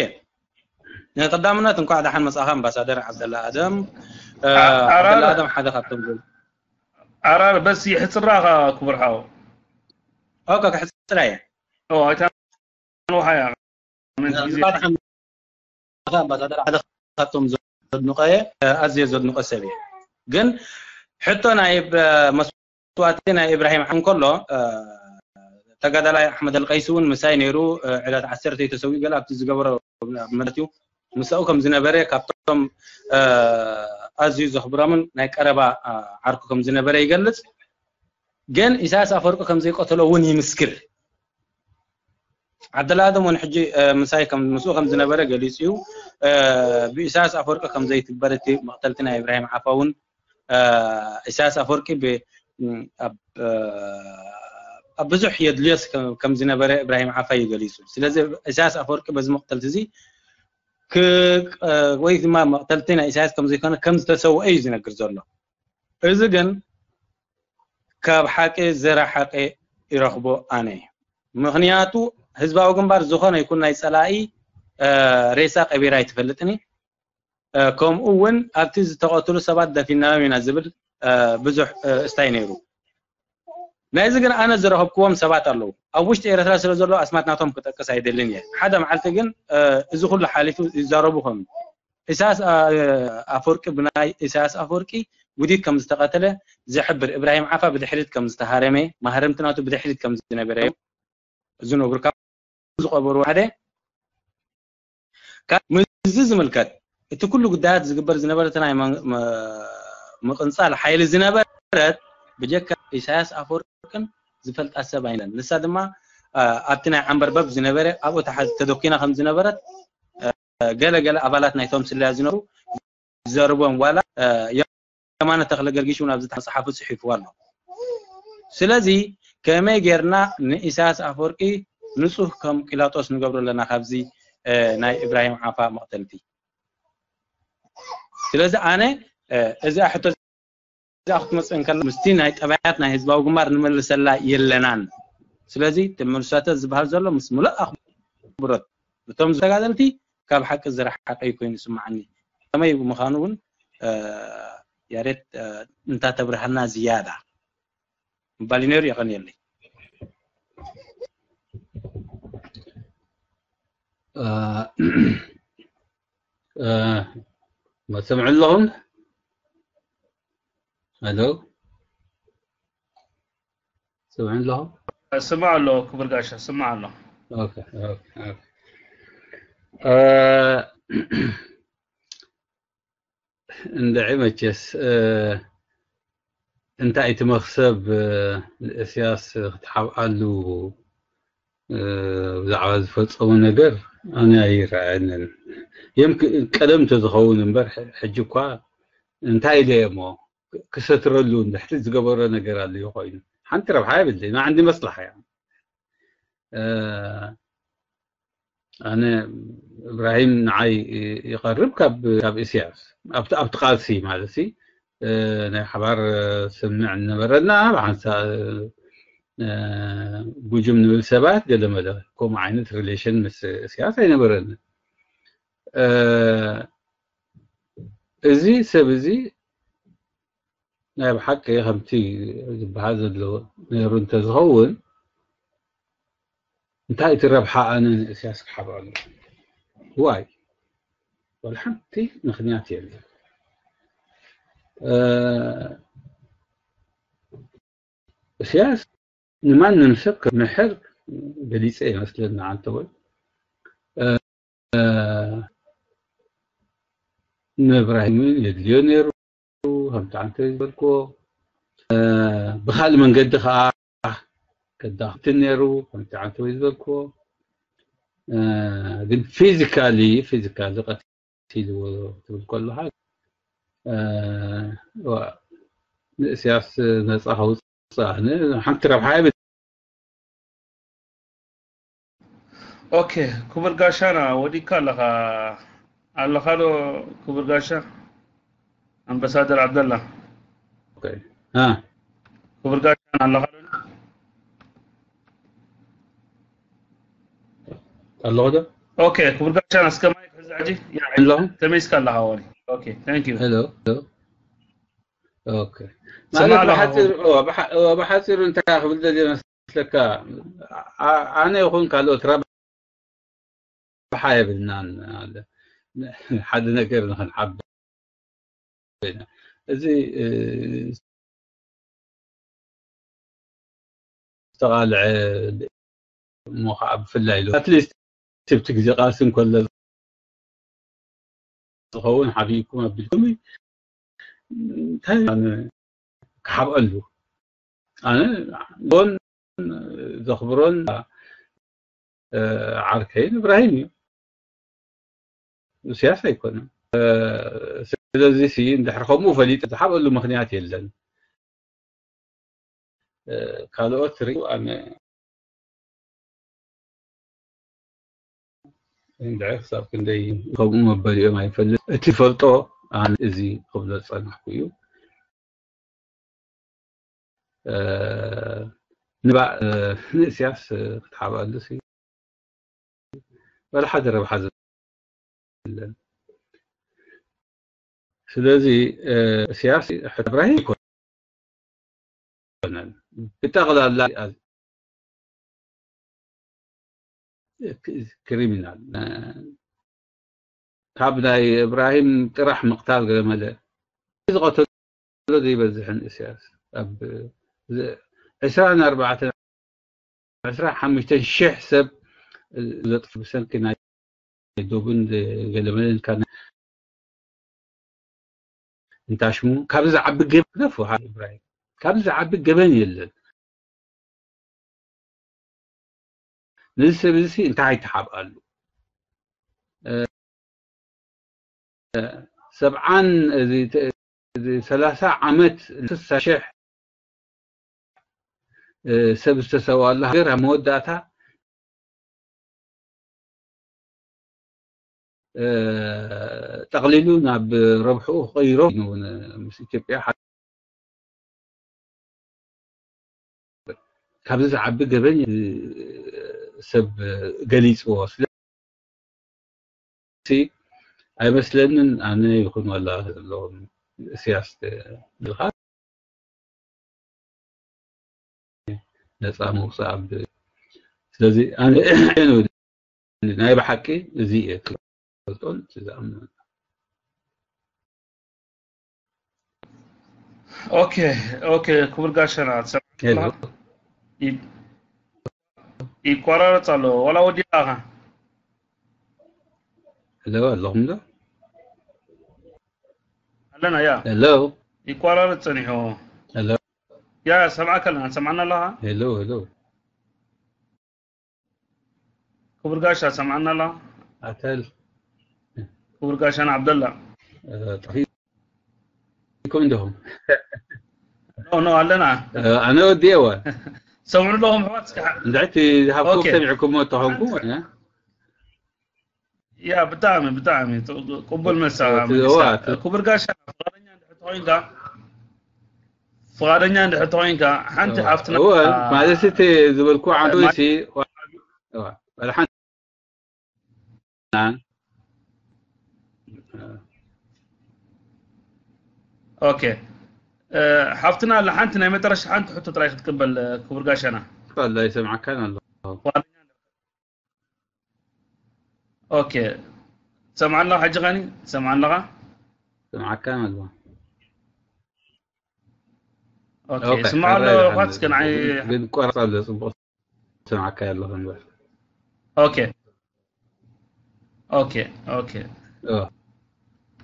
ንቀዳምነት እንኳዕ ደሓን መጻኻ ኣምባሳደር ዓብደላ ኣደም። ዓብደላ ኣደም ሓደ ካብቶም ዝብል ዓራር በስ ይሕጽራኻ ክቡር ሓው። ኦኬ ክሕጽራ እየ። ኦ ኣይታ ንውሓያ እንኳዕ ደሓን መጻኻ ኣምባሳደር ሓደ ካብቶም ዘድንቆ እየ፣ ኣዝየ ዘድንቆ ሰብ እየ። ግን ሕቶ ናይ መስዋእቲ ናይ ኢብራሂም ዓም ከሎ ተጋዳላይ ኣሕመድ ኣልቀይሲ እውን ምሳይ ነይሩ። ዕለት ዓሰርተ ተሰዊኡ ገለ ኣብቲ ዝገበሮ መደት እዩ። ምሳኡ ከም ዝነበረ ካብቶም ኣዝዩ ዘኽብሮምን ናይ ቀረባ ዓርኩ ከም ዝነበረ ይገልጽ። ግን ኢሳያስ ኣፈወርቂ ከም ዘይቀተሎ እውን ይምስክር። ዓብደላ ኣደም እውን ሕጂ ምሳይ ከም ምስኡ ከም ዝነበረ ገሊጹ እዩ። ብኢሳያስ ኣፈወርቂ ከም ዘይትግበር እቲ መቕተልቲ ናይ ኢብራሂም ዓፋ እውን ኢሳያስ ኣፈወርቂ ኣብ ብዙሕ የድልዮስ ከም ዝነበረ ኢብራሂም ዓፋ እዩ ገሊጹ። ስለዚ ኢሳያስ ኣፈወርቂ በዚ መቕተልቲ እዚ ወይ ድማ መቕተልቲ ናይ ኢሳያስ ከም ዘይኮነ ከም ዝተሰውአ እዩ ዝነግር ዘሎ። እዚ ግን ካብ ሓቂ ዝረሓቀ ይረኽቦ ኣነ። ምኽንያቱ ህዝባዊ ግንባር ዝኾነ ይኩን ናይ ጸላኢ ሬሳ ቀቢራ ኣይትፈልጥን። ከምኡ እውን ኣብቲ ዝተቐትሉ ሰባት ደፊናዮም ኢና ዝብል ብዙሕ እስታይ ነይሩ። ናይዚ ግን ኣነ ዝረኸብክዎም ሰባት ኣለዉ። ኣብ ውሽጢ ኤርትራ ስለ ዘለዉ ኣስማት ናቶም ክጠቅስ ኣይደልን እየ። ሓደ መዓልቲ ግን እዚ ኩሉ ሓሊፉ ይዛረቡ ኾኑ። ኢሳያስ ኣፈወርቂ ብናይ ኢሳያስ ኣፈወርቂ ውዲት ከም ዝተቐተለ ዝሕብር፣ ኢብራሂም ዓፋ ብድሕሪት ከም ዝተሃረመ፣ ማህረምቲ ናቱ ብድሕሪት ከም ዝነበረ ዝነግሩ ካብ ዝቐበሩ ሓደ። ምስዚ ዝምልከት እቲ ኩሉ ጉዳያት ዝግበር ዝነበረ እቲ ናይ ምቕንጻል ሓይሊ ዝነበረት ብጀካ ኢሳያስ ኣፈወርቅን ዝፈልጣ ሰብ ኣይነን። ንሳ ድማ ኣብቲ ናይ ዓንበርበብ ዝነበረ ኣብኡ ተደኪና ከም ዝነበረት ገለ ገለ ኣባላት ናይቶም ስለያ ዝነበሩ ዝዘርቦም ዋላ የማነ ተኽለ ገርጊሽ እውን ኣብዚ መፅሓፉ ፅሒፍዎ ኣሎ። ስለዚ ከመይ ጌርና ንኢሳያስ ኣፈወርቂ ንፁህ ከም ጲላጦስ ንገብሮ ኣለና ካብዚ ናይ ኢብራሂም ዓፋ መቕተልቲ? ስለዚ ኣነ እዚ ሕቶ እዚኣ ክትመፅእ እንከላ ምስቲ ናይ ጠባያት ናይ ህዝባዊ ግንባር ንመልሰላ የለናን። ስለዚ እቲ መልሳተ ዝበሃል ዘሎ ምስ ሙሉእ ኣኽብሮት እቶም ተጋደልቲ ካብ ሓቂ ዝረሓቀ እዩ ኮይኑ ይስምዓኒ። ከመይ ብምዃኑ እውን ያሬድ እንታተብርሃልና ዝያዳ ምባል ነይሩ። የቐንየለይ። ሰምዑ ኣለኹም? ሄሎ፣ ሰምዑ ኣለኹም? ስማዕ ኣሎ ክቡር ጋሻ፣ ስማዕ ኣሎ። እንድዒ መቸስ እንታይ እቲ መኽሰብ ንእስያስ ክትሓብኣሉ ብዛዕባ ዝፈጸሙ ነገር ኣነ ኣይረኣየንን። የም ቀደም እንተዝኸውን እምበር ሕጂ እኳ እንታይ ኢለ እሞ ክሰትረሉ እንድሕቲ ዝገበሮ ነገር ኣልዩ ኮይኑ ሓንቲ ረብሓ የብለይ ንዓንዲ መስላሓ እያ። ኣነ እብራሂም ንዓይ ይቐርብ ካብ ካብ እስያስ ኣብቲ ኣብቲ ቃልሲ ማለት ሲ ናይ ሓባር ስምምዕ ነበረና ብሓንሳ ጉጅም ንብል ሰባት ገለመለ ከምኡ ዓይነት relation ምስ እስያስ ኣይነበረን። እዚ ሰብ እዚ ናይ ብሓቂ ከምቲ ዝበሃል ዘሎ ነይሩ እንተዝኸውን እንታይ እቲ ረብሓ ኣነ ንእስያስ ክሓብኣሉ ዋይ ወላ ሓንቲ ምኽንያት የለን። እ፣ እስያስ ንማንም ሰብ ክምሕር ገሊጸ ይመስለኒ፣ ኣንተ ወይ፣ እ፣ ንእብራሂም እውን የድልዮ ነይሩ፣ ከምቲ ኣንተ ዝበልክዎ። እ፣ ብኻልእ መንገዲ ኸዓ ከዳኽትን ነይሩ፣ ከምቲ ኣንተ ወይ ዝበልክዎ። እ፣ ግን ፊዚካሊ፣ ፊዚካሊ ቀቲልዎ ትብል ከለኻ፣ እ፣ ዋ፣ ንእስያስ ነጻ ከውጽእ ኣነ ሓንቲ ረብሓ የብለይን። ኦኬ፣ ክቡር ጋሻና ወዲካ ኣለኻ፣ ኣለኻ ዶ ክቡር ጋሻ ኣምባሳደር ዓብደላ? ኦኬ። እ። ክቡር ጋሻና ኣለኻ ዶ? ኣለኹ ዶ? ኦኬ፣ ክቡር ጋሻና እስከ ማይክ ሕዚ ሕጂ። ያ፣ ኣለኹ። ተመይስካ ኣለኻ ወዲ። ኦኬ፣ thank you። ሄሎ፣ ሄሎ። ኦኬ። ስማዕ ማለት ኣለኻ ብሓፂሩ፣ ወዲ። እዋ፣ ብሓ-፣ እዋ፣ ብሓፂሩ እንታይ ክብል ደልየ መስለካ? ኣ-፣ ኣነ ይኹን ካልኦት ረብሓ የብልናን። ኣለ። ሓደ ነገር ንኽንዓቢ ኢና። እዚ፣ እ፣ ዝተቓልዐ እሞ ኸዓ ብፍላይ ኢሉ፣ ኣትሊስት ትብቲ ግዜ ቃልሲ እንከሎ ዝኸውን ሓቢእኩም ኣቢልኩም እንታይ ኣነ ክሓብአሉ? ኣነ ጎን ዘኽብሮን፣ እ፣ ዓርከይን እብራሂም እዩ። ኢሳያስ ኣይኮነን። እ፣ ስለዚ ሲ እንድሕር ከምኡ ፈሊጠ ዝሓብአሉ ምኽንያት የለን። እ፣ ካልኦት ሪኡ ኣነ እንድዒ ክሳብ ክንደይ ከምኡ መበሊኦም ኣይፈልጥ። እቲ ፈልጦ ኣነ እዚ ክብሎ ዝጸናሕኩ እዩ። እ፣ ንባእ፣ እ፣ ንእስያስ፣ እ፣ ክትሓብኣሉ ሲ ወላ ሓደ ረብሓ የለን። ስለዚ፣ እ፣ እስያስ ሕቶ እብራሂም ኣይኮነን። ብጠቕላላ ክሪሚናል፣ እ፣ ካብ ናይ እብራሂም ጥራሕ ምቕታል ገለ መለ ዝቐተሎ ዘይበዝሕን እስያስ ኣብ ዝ-፣ ዕስራን ኣርባዕተን፣ ዕስራን ሓሙሽተን ሽሕ ሰብ ዘጥፍ ብሰንኪ ናይ ዶብን ገለመለን ካን እንታሽሙ ካብዚ ዝዓቢ ገበን ክነፉ ሃ-፣ እብራሂም፣ ካብዚ ዝዓቢ ገበን የለን። ነዚ ሰብ እዚ እንታይ ኣይተሓብኣሉ? እ፣ ሰብዓን፣ እዚ ተ-፣ እዚ ሰላሳ ዓመት ስሳ ሽሕ፣ እ፣ ሰብ ዝተሰውኣሉ ሃገር ኣብ መወዳእታ፣ እ፣ ጠቕሊሉ ናብ ረብሕኡ ክቕይሮ እዩ። ምስ ኢትዮጵያ ካብዚ ዝዓቢ ገበን ሰብ ገሊጽዎ። ስለዚ ኣይመስለንን ኣነ ይኹን ዋላ ዘለኹም እስያስ ዝልካ ነጻ ምውጻእ ኣብ-፣ ስለዚ ኣነ ናይ ብሓቂ እዚ እየ ክፈልጦን ዝኣምኖን። ኦኬ፣ ኦኬ፣ ክቡር ጋሻና፣ ትሰምዕ ሄሎ። ኣለኻ? ይ-፣ ይቆራረጽ ኣሎ። ዋላ ወዲእካ ኢኻ? ሄሎ፣ ኣለኹም ዶ? ኣለና፣ ያ። ሄሎ። ይቆራረጽ ጸኒሑ። ሄሎ። ያ፣ ሰምዓካ ኣለና፣ ትሰምዓና ኣለኻ? ሄሎ፣ ሄሎ። ክቡር ጋሻ፣ ትሰምዓና ኣለኻ? ኣተል። ክቡር ጋሻና ዓብደላ። እ፣ ጠፊእኩም እንዲኹም? ኖ፣ ኖ፣ ኣለና። እ፣ ኣነ ወዲኤዋ። ሰምዑ ኣለኹም ኣሕዋት፣ እስኪ ሓ-፣ እንድሕር እቲ ዝሃብኩም ኦኬ። ሰሚዕኩሞ እንተኾንኩም፣ ሓንቲ እ? ያ፣ ብጣዕሚ፣ ብጣዕሚ ጥ-፣ ቅቡል መልሲ እ፣ እቲ፣ መሊስካ። እዋ፣ እቲ ክቡር ጋሻ፣ ፍቓደኛ እንድሕር ተኾይንካ፣ ፍቓደኛ እንድሕር ተኾይንካ፣ ሓንቲ እዋ፣ ሓፍትና፣ እዋ፣ ማለት እቲ ዝበልኩ ዓንዱ ማይ-፣ ሲ-፣ እዋ፣ ወላ ሓንቲ ኦኬ። እ፣ ሓፍትና ኣላ ሓንቲ ናይ መጨረሻ ሓንቲ ሕቶ ጥራይ ክትቅበል፣ እ፣ ክቡር ጋሻና። ኣላ ይሰምዓካን ኣሎ። ኦኬ። ሰምዓና ሕጂ ኸኒ ሰምዓና ስምዓካ ኣለኹ። ኦኬ ስምዓ ኣሎ። ኳት እስከ ንዓይ ግን ቆራጽ ኣሎ። ጽቡቕ ስምዓካ ኣለኹ እምበር። ኦኬ ኦኬ ኦኬ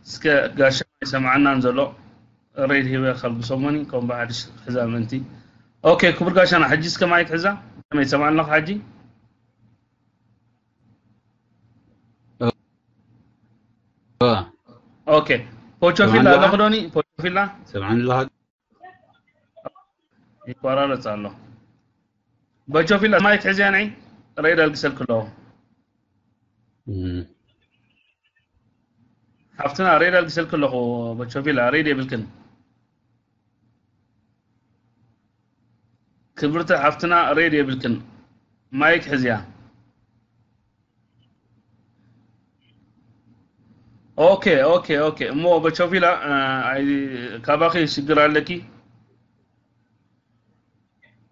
እስከ ጋሻ ይሰምዓናን ዘሎ ሬድ ሂበ ከልግሶሞኒ ከም ብሓድሽ ሕዛ ምእንቲ። ኦኬ ክቡር ጋሻና ሕጂ እስከ ማይክ ሕዛ ከመይ ትሰምዓና ኣለኻ ሕጂ? ኦኬ ፖቾ ፊላ ኣለኹ ዶኒ ፖቾ ፊላ ሰምዓኒ ኣለኻ? ይቆራረጽ ኣሎ። በቾ ፊላ ማይክ ሕዝያ ንዒ ሬድ ኣልግሰልክ ኣለኹ። ሓፍትና ሬድ ኣልግሰልክ ኣለኹ። በቾ ፊላ ሬድ የብልክን። ክብርቲ ሓፍትና ሬድ የብልክን። ማይክ ሕዝያ። ኦኬ ኦኬ ኦኬ እሞ በቾ ፊላ ካባኺ ሽግር ኣለኪ።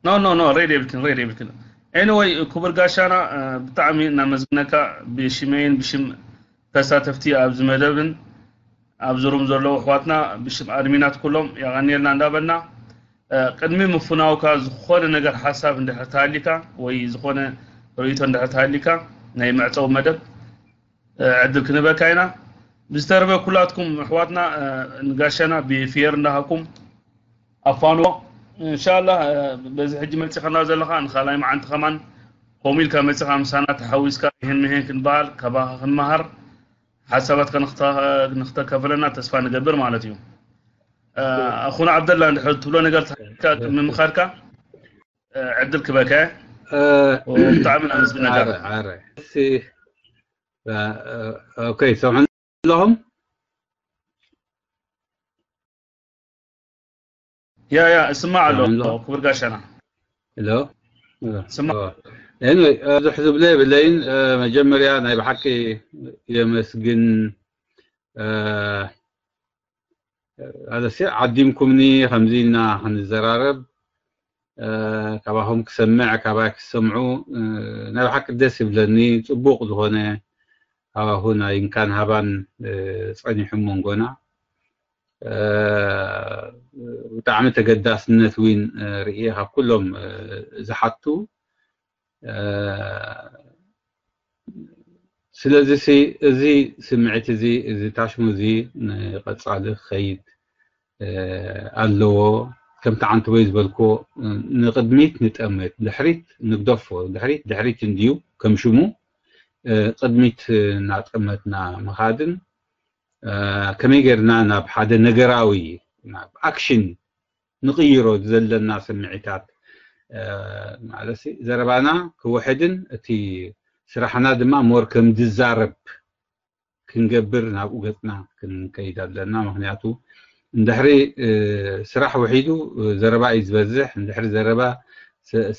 ኖ ኖ ኖ ሬድ የብልክን ሬድ የብልክን። ኤኒወይ ክቡር ጋሻና ብጣዕሚ እናመስግነካ ብሽመይን ብሽም ተሳተፍቲ ኣብዚ መደብን ኣብዚ ሩም ዘለዉ ኣሕዋትና ብሽም ኣድሚናት ኩሎም የቐንየልና እንዳበልና ቅድሚ ምፍናውካ ዝኾነ ነገር ሓሳብ እንድሕር ተሃሊካ ወይ ዝኾነ ርእይቶ እንድሕር ተሃሊካ ናይ መዕፀዊ መደብ ዕድል ክንበካ ኢና። ብዝተረፈ ኩላትኩም ኣሕዋትና ንጋሻና ብፌር እንዳሃኩም ኣፋንዎ። እንሻላ በዚ ሕጂ መፂኸና ዘለኻ ንካልኣይ መዓንቲ ከማን ከምኡ ኢልካ መፂኻ ምሳና ተሓዊስካ ይህን ምሄን ክንበሃል ካባኻ ክንመሃር ሓሳባትካ ንክተካፍለና ተስፋ ንገብር ማለት እዩ። ኣኹና ዓብደላ እንድሕር ትብሎ ነገር ተካ ቅድሚ ምኻድካ ዕድል ክበከ ብጣዕሚ ነመስግነካ። ኦኬ ሰምዑ ኣለኹም? ያ ያ እስማዕ ኣሎ ክቡር ጋሻና ሎ ስማዕ ኤኒወይ ብዙሕ ዝብለ የብለይን። መጀመርያ ናይ ብሓቂ የመስግን ኣለሲ ዓዲምኩምኒ ከምዚ ኢልና ክንዘራረብ ካባኹም ክሰምዕ ካባይ ክሰምዑ ናይ ብሓቂ ደስ ይብለኒ። ፅቡቕ ዝኾነ ሃዋሁ ናይ እንካን ሃባን ፀኒሑ መንጎና ብጣዕሚ ተገዳስነት እውን ርእየ ካብ ኩሎም ዝሓቱ። ስለዚ እዚ ስምዒት እዚ እዚ ታሽሙ እዚ ንቐፃሊ ክኸይድ ኣለዎ። ከምቲ ዓንተቦይ ዝበልክዎ ንቕድሚት ንጠምት፣ ድሕሪት ንግደፎ። ድሕሪት ድሕሪት እንድዩ ከም ሽሙ፣ ቅድሚት እናጠመትና ምኻድን ከመይ ጌርና ናብ ሓደ ነገራዊ ናብ ኣክሽን ንቕይሮ ዘለና ስምዒታት ማለት ዘረባና ክውሕድን እቲ ስራሕና ድማ ሞር ከም ዝዛረብ ክንገብር ናብኡ ገፅና ክንከይድ ኣለና። ምክንያቱ እንድሕሪ ስራሕ ውሒዱ ዘረባ እዩ ዝበዝሕ፣ እንድሕሪ ዘረባ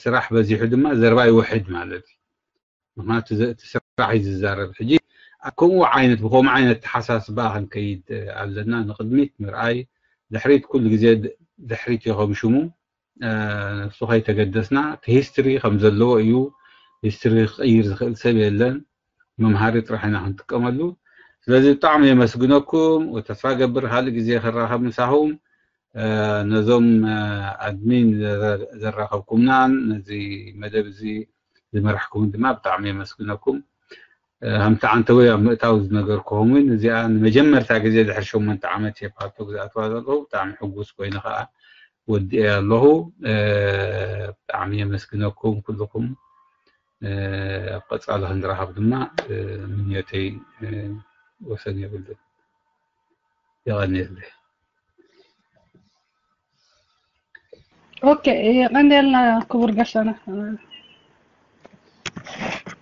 ስራሕ በዚሑ ድማ ዘረባ ይውሕድ ማለት እዩ። ምክንያቱ እቲ ስራሕ እዩ ዝዛረብ። ሕጂ ከምኡ ዓይነት ብከምኡ ዓይነት ተሓሳስባ ክንከይድ ኣለና። ንቅድሚት ምርኣይ ድሕሪት ኩሉ ግዜ ድሕሪት እዩ ከም ሽሙ ንሱ ከይተገደስና እቲ ሂስትሪ ከም ዘለዎ እዩ። ሂስትሪ ክቕይር ዝኽእል ሰብ የለን። መምሃሪ ጥራሕ ኢና ክንጥቀመሉ። ስለዚ ብጣዕሚ የመስግነኩም። ተስፋ ገብር ካልእ ግዜ ክራኸብ ምሳኹም። ነዞም ኣድሚን ዘራኸብኩምናን ነዚ መደብ እዚ ዝመራሕኩምን ድማ ብጣዕሚ የመስግነኩም። ከምቲ ዓንተቦይ ኣብ ምእታው ዝነገርኩኹም እውን እዚኣ ንመጀመርታ ግዜ ድሕሪ ሸሞንተ ዓመት እየ ፓልቶክ ዝኣትዋ ዘለኹ። ብጣዕሚ ሕጉስ ኮይነ ከዓ ወዲኤ ኣለኹ። ብጣዕሚ የመስግነኩም ኩልኹም። ኣብ ቀፃሊ ክንራኸብ ድማ ምንዮተይ ወሰን የብሉን። የቐንየለይ። ኦኬ የቐንየልና ክቡር ጋሻና።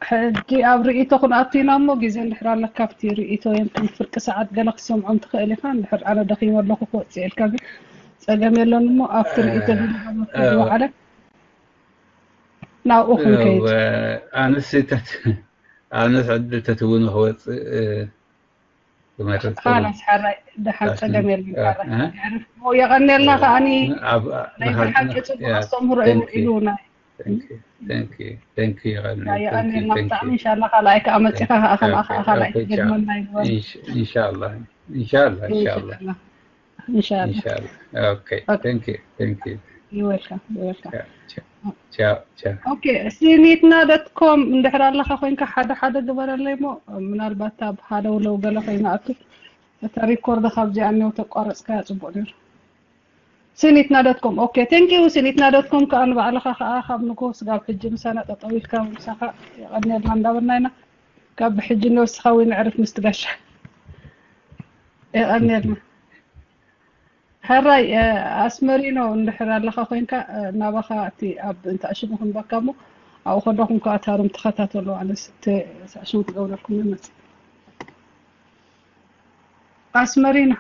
ሕጂ ኣብ ርእይቶ ክንኣቱ ኢና እሞ ግዜ እንድሕር ኣለካ ኣብቲ ርእይቶ የምክን ፍርቂ ሰዓት ገለ ክትሰምዖም ትኽእል ኢኻ። እንድሕር ኣነ ደኺመ ኣለኹ ክወፅእ ኢልካ ግን ፀገም የለን እሞ ኣብቲ ርእይቶ ዝወዓለ ናብኡ ክንከይድ። ኣነስ ኣነስ ዕድል ተትውኒ ክወፅእ ዝመርፅ ኻላስ ሓራይ ደሓን ፀገም የለን። ሓራይ የቐንየልና ከዓኒ ናይ ብሓቂ ፅቡቅ ኣስተምህሮ እዩ ውዒሉ ናይ Thank you. Thank you. Thank you. ይቐንየልና ብጣዕሚ። ኢንሻላህ ካልኣይ ከዓ መፂኻ ከዓ ከማኻ ካልኣይ ትደግመና ይግበር። ኢንሻላህ ኢንሻላህ ኢንሻላህ። ኢንሻላህ። Okay. Thank you. Thank you. You're welcome. You're welcome. Ciao. Ciao. Okay. Sinitna dot com እንድሕር ኣለኻ ኮይንካ ሓደ ሓደ ግበረለይ እሞ ምናልባት ኣብ ሃለውለው ገለ ኮይና ኣቱ እታ ሪኮርድ ካብዚኣ እኒው ተቋረፅካያ ፅቡቅ ነይሩ። Sinitna dot com okay thank you። Sinitna dot com ከዓ ንባዕልኻ ከዓ ካብ ንጉስ ጋብ ሕጂ ምሳና ጠጠው ኢልካ ምሳኻ የቐንየልና እንዳበልና ኢና። ካብ ብሕጂ ንወስኻ ወይ ንዕርፍ ምስቲ ጋሻ የቐንየልና። ሕራይ ኣስመሪኖ እንድሕር ኣለኻ ኮይንካ ናባኻ እቲ ኣብ እንተ ሽሙ ክንበካ እሞ ኣብኡ ከለኹም ከዓ ታሩም ተኸታተሉ። ኣነስ ሳዕሽሙ ክገብረልኩም ይመፅእ ኣስመሪኖ።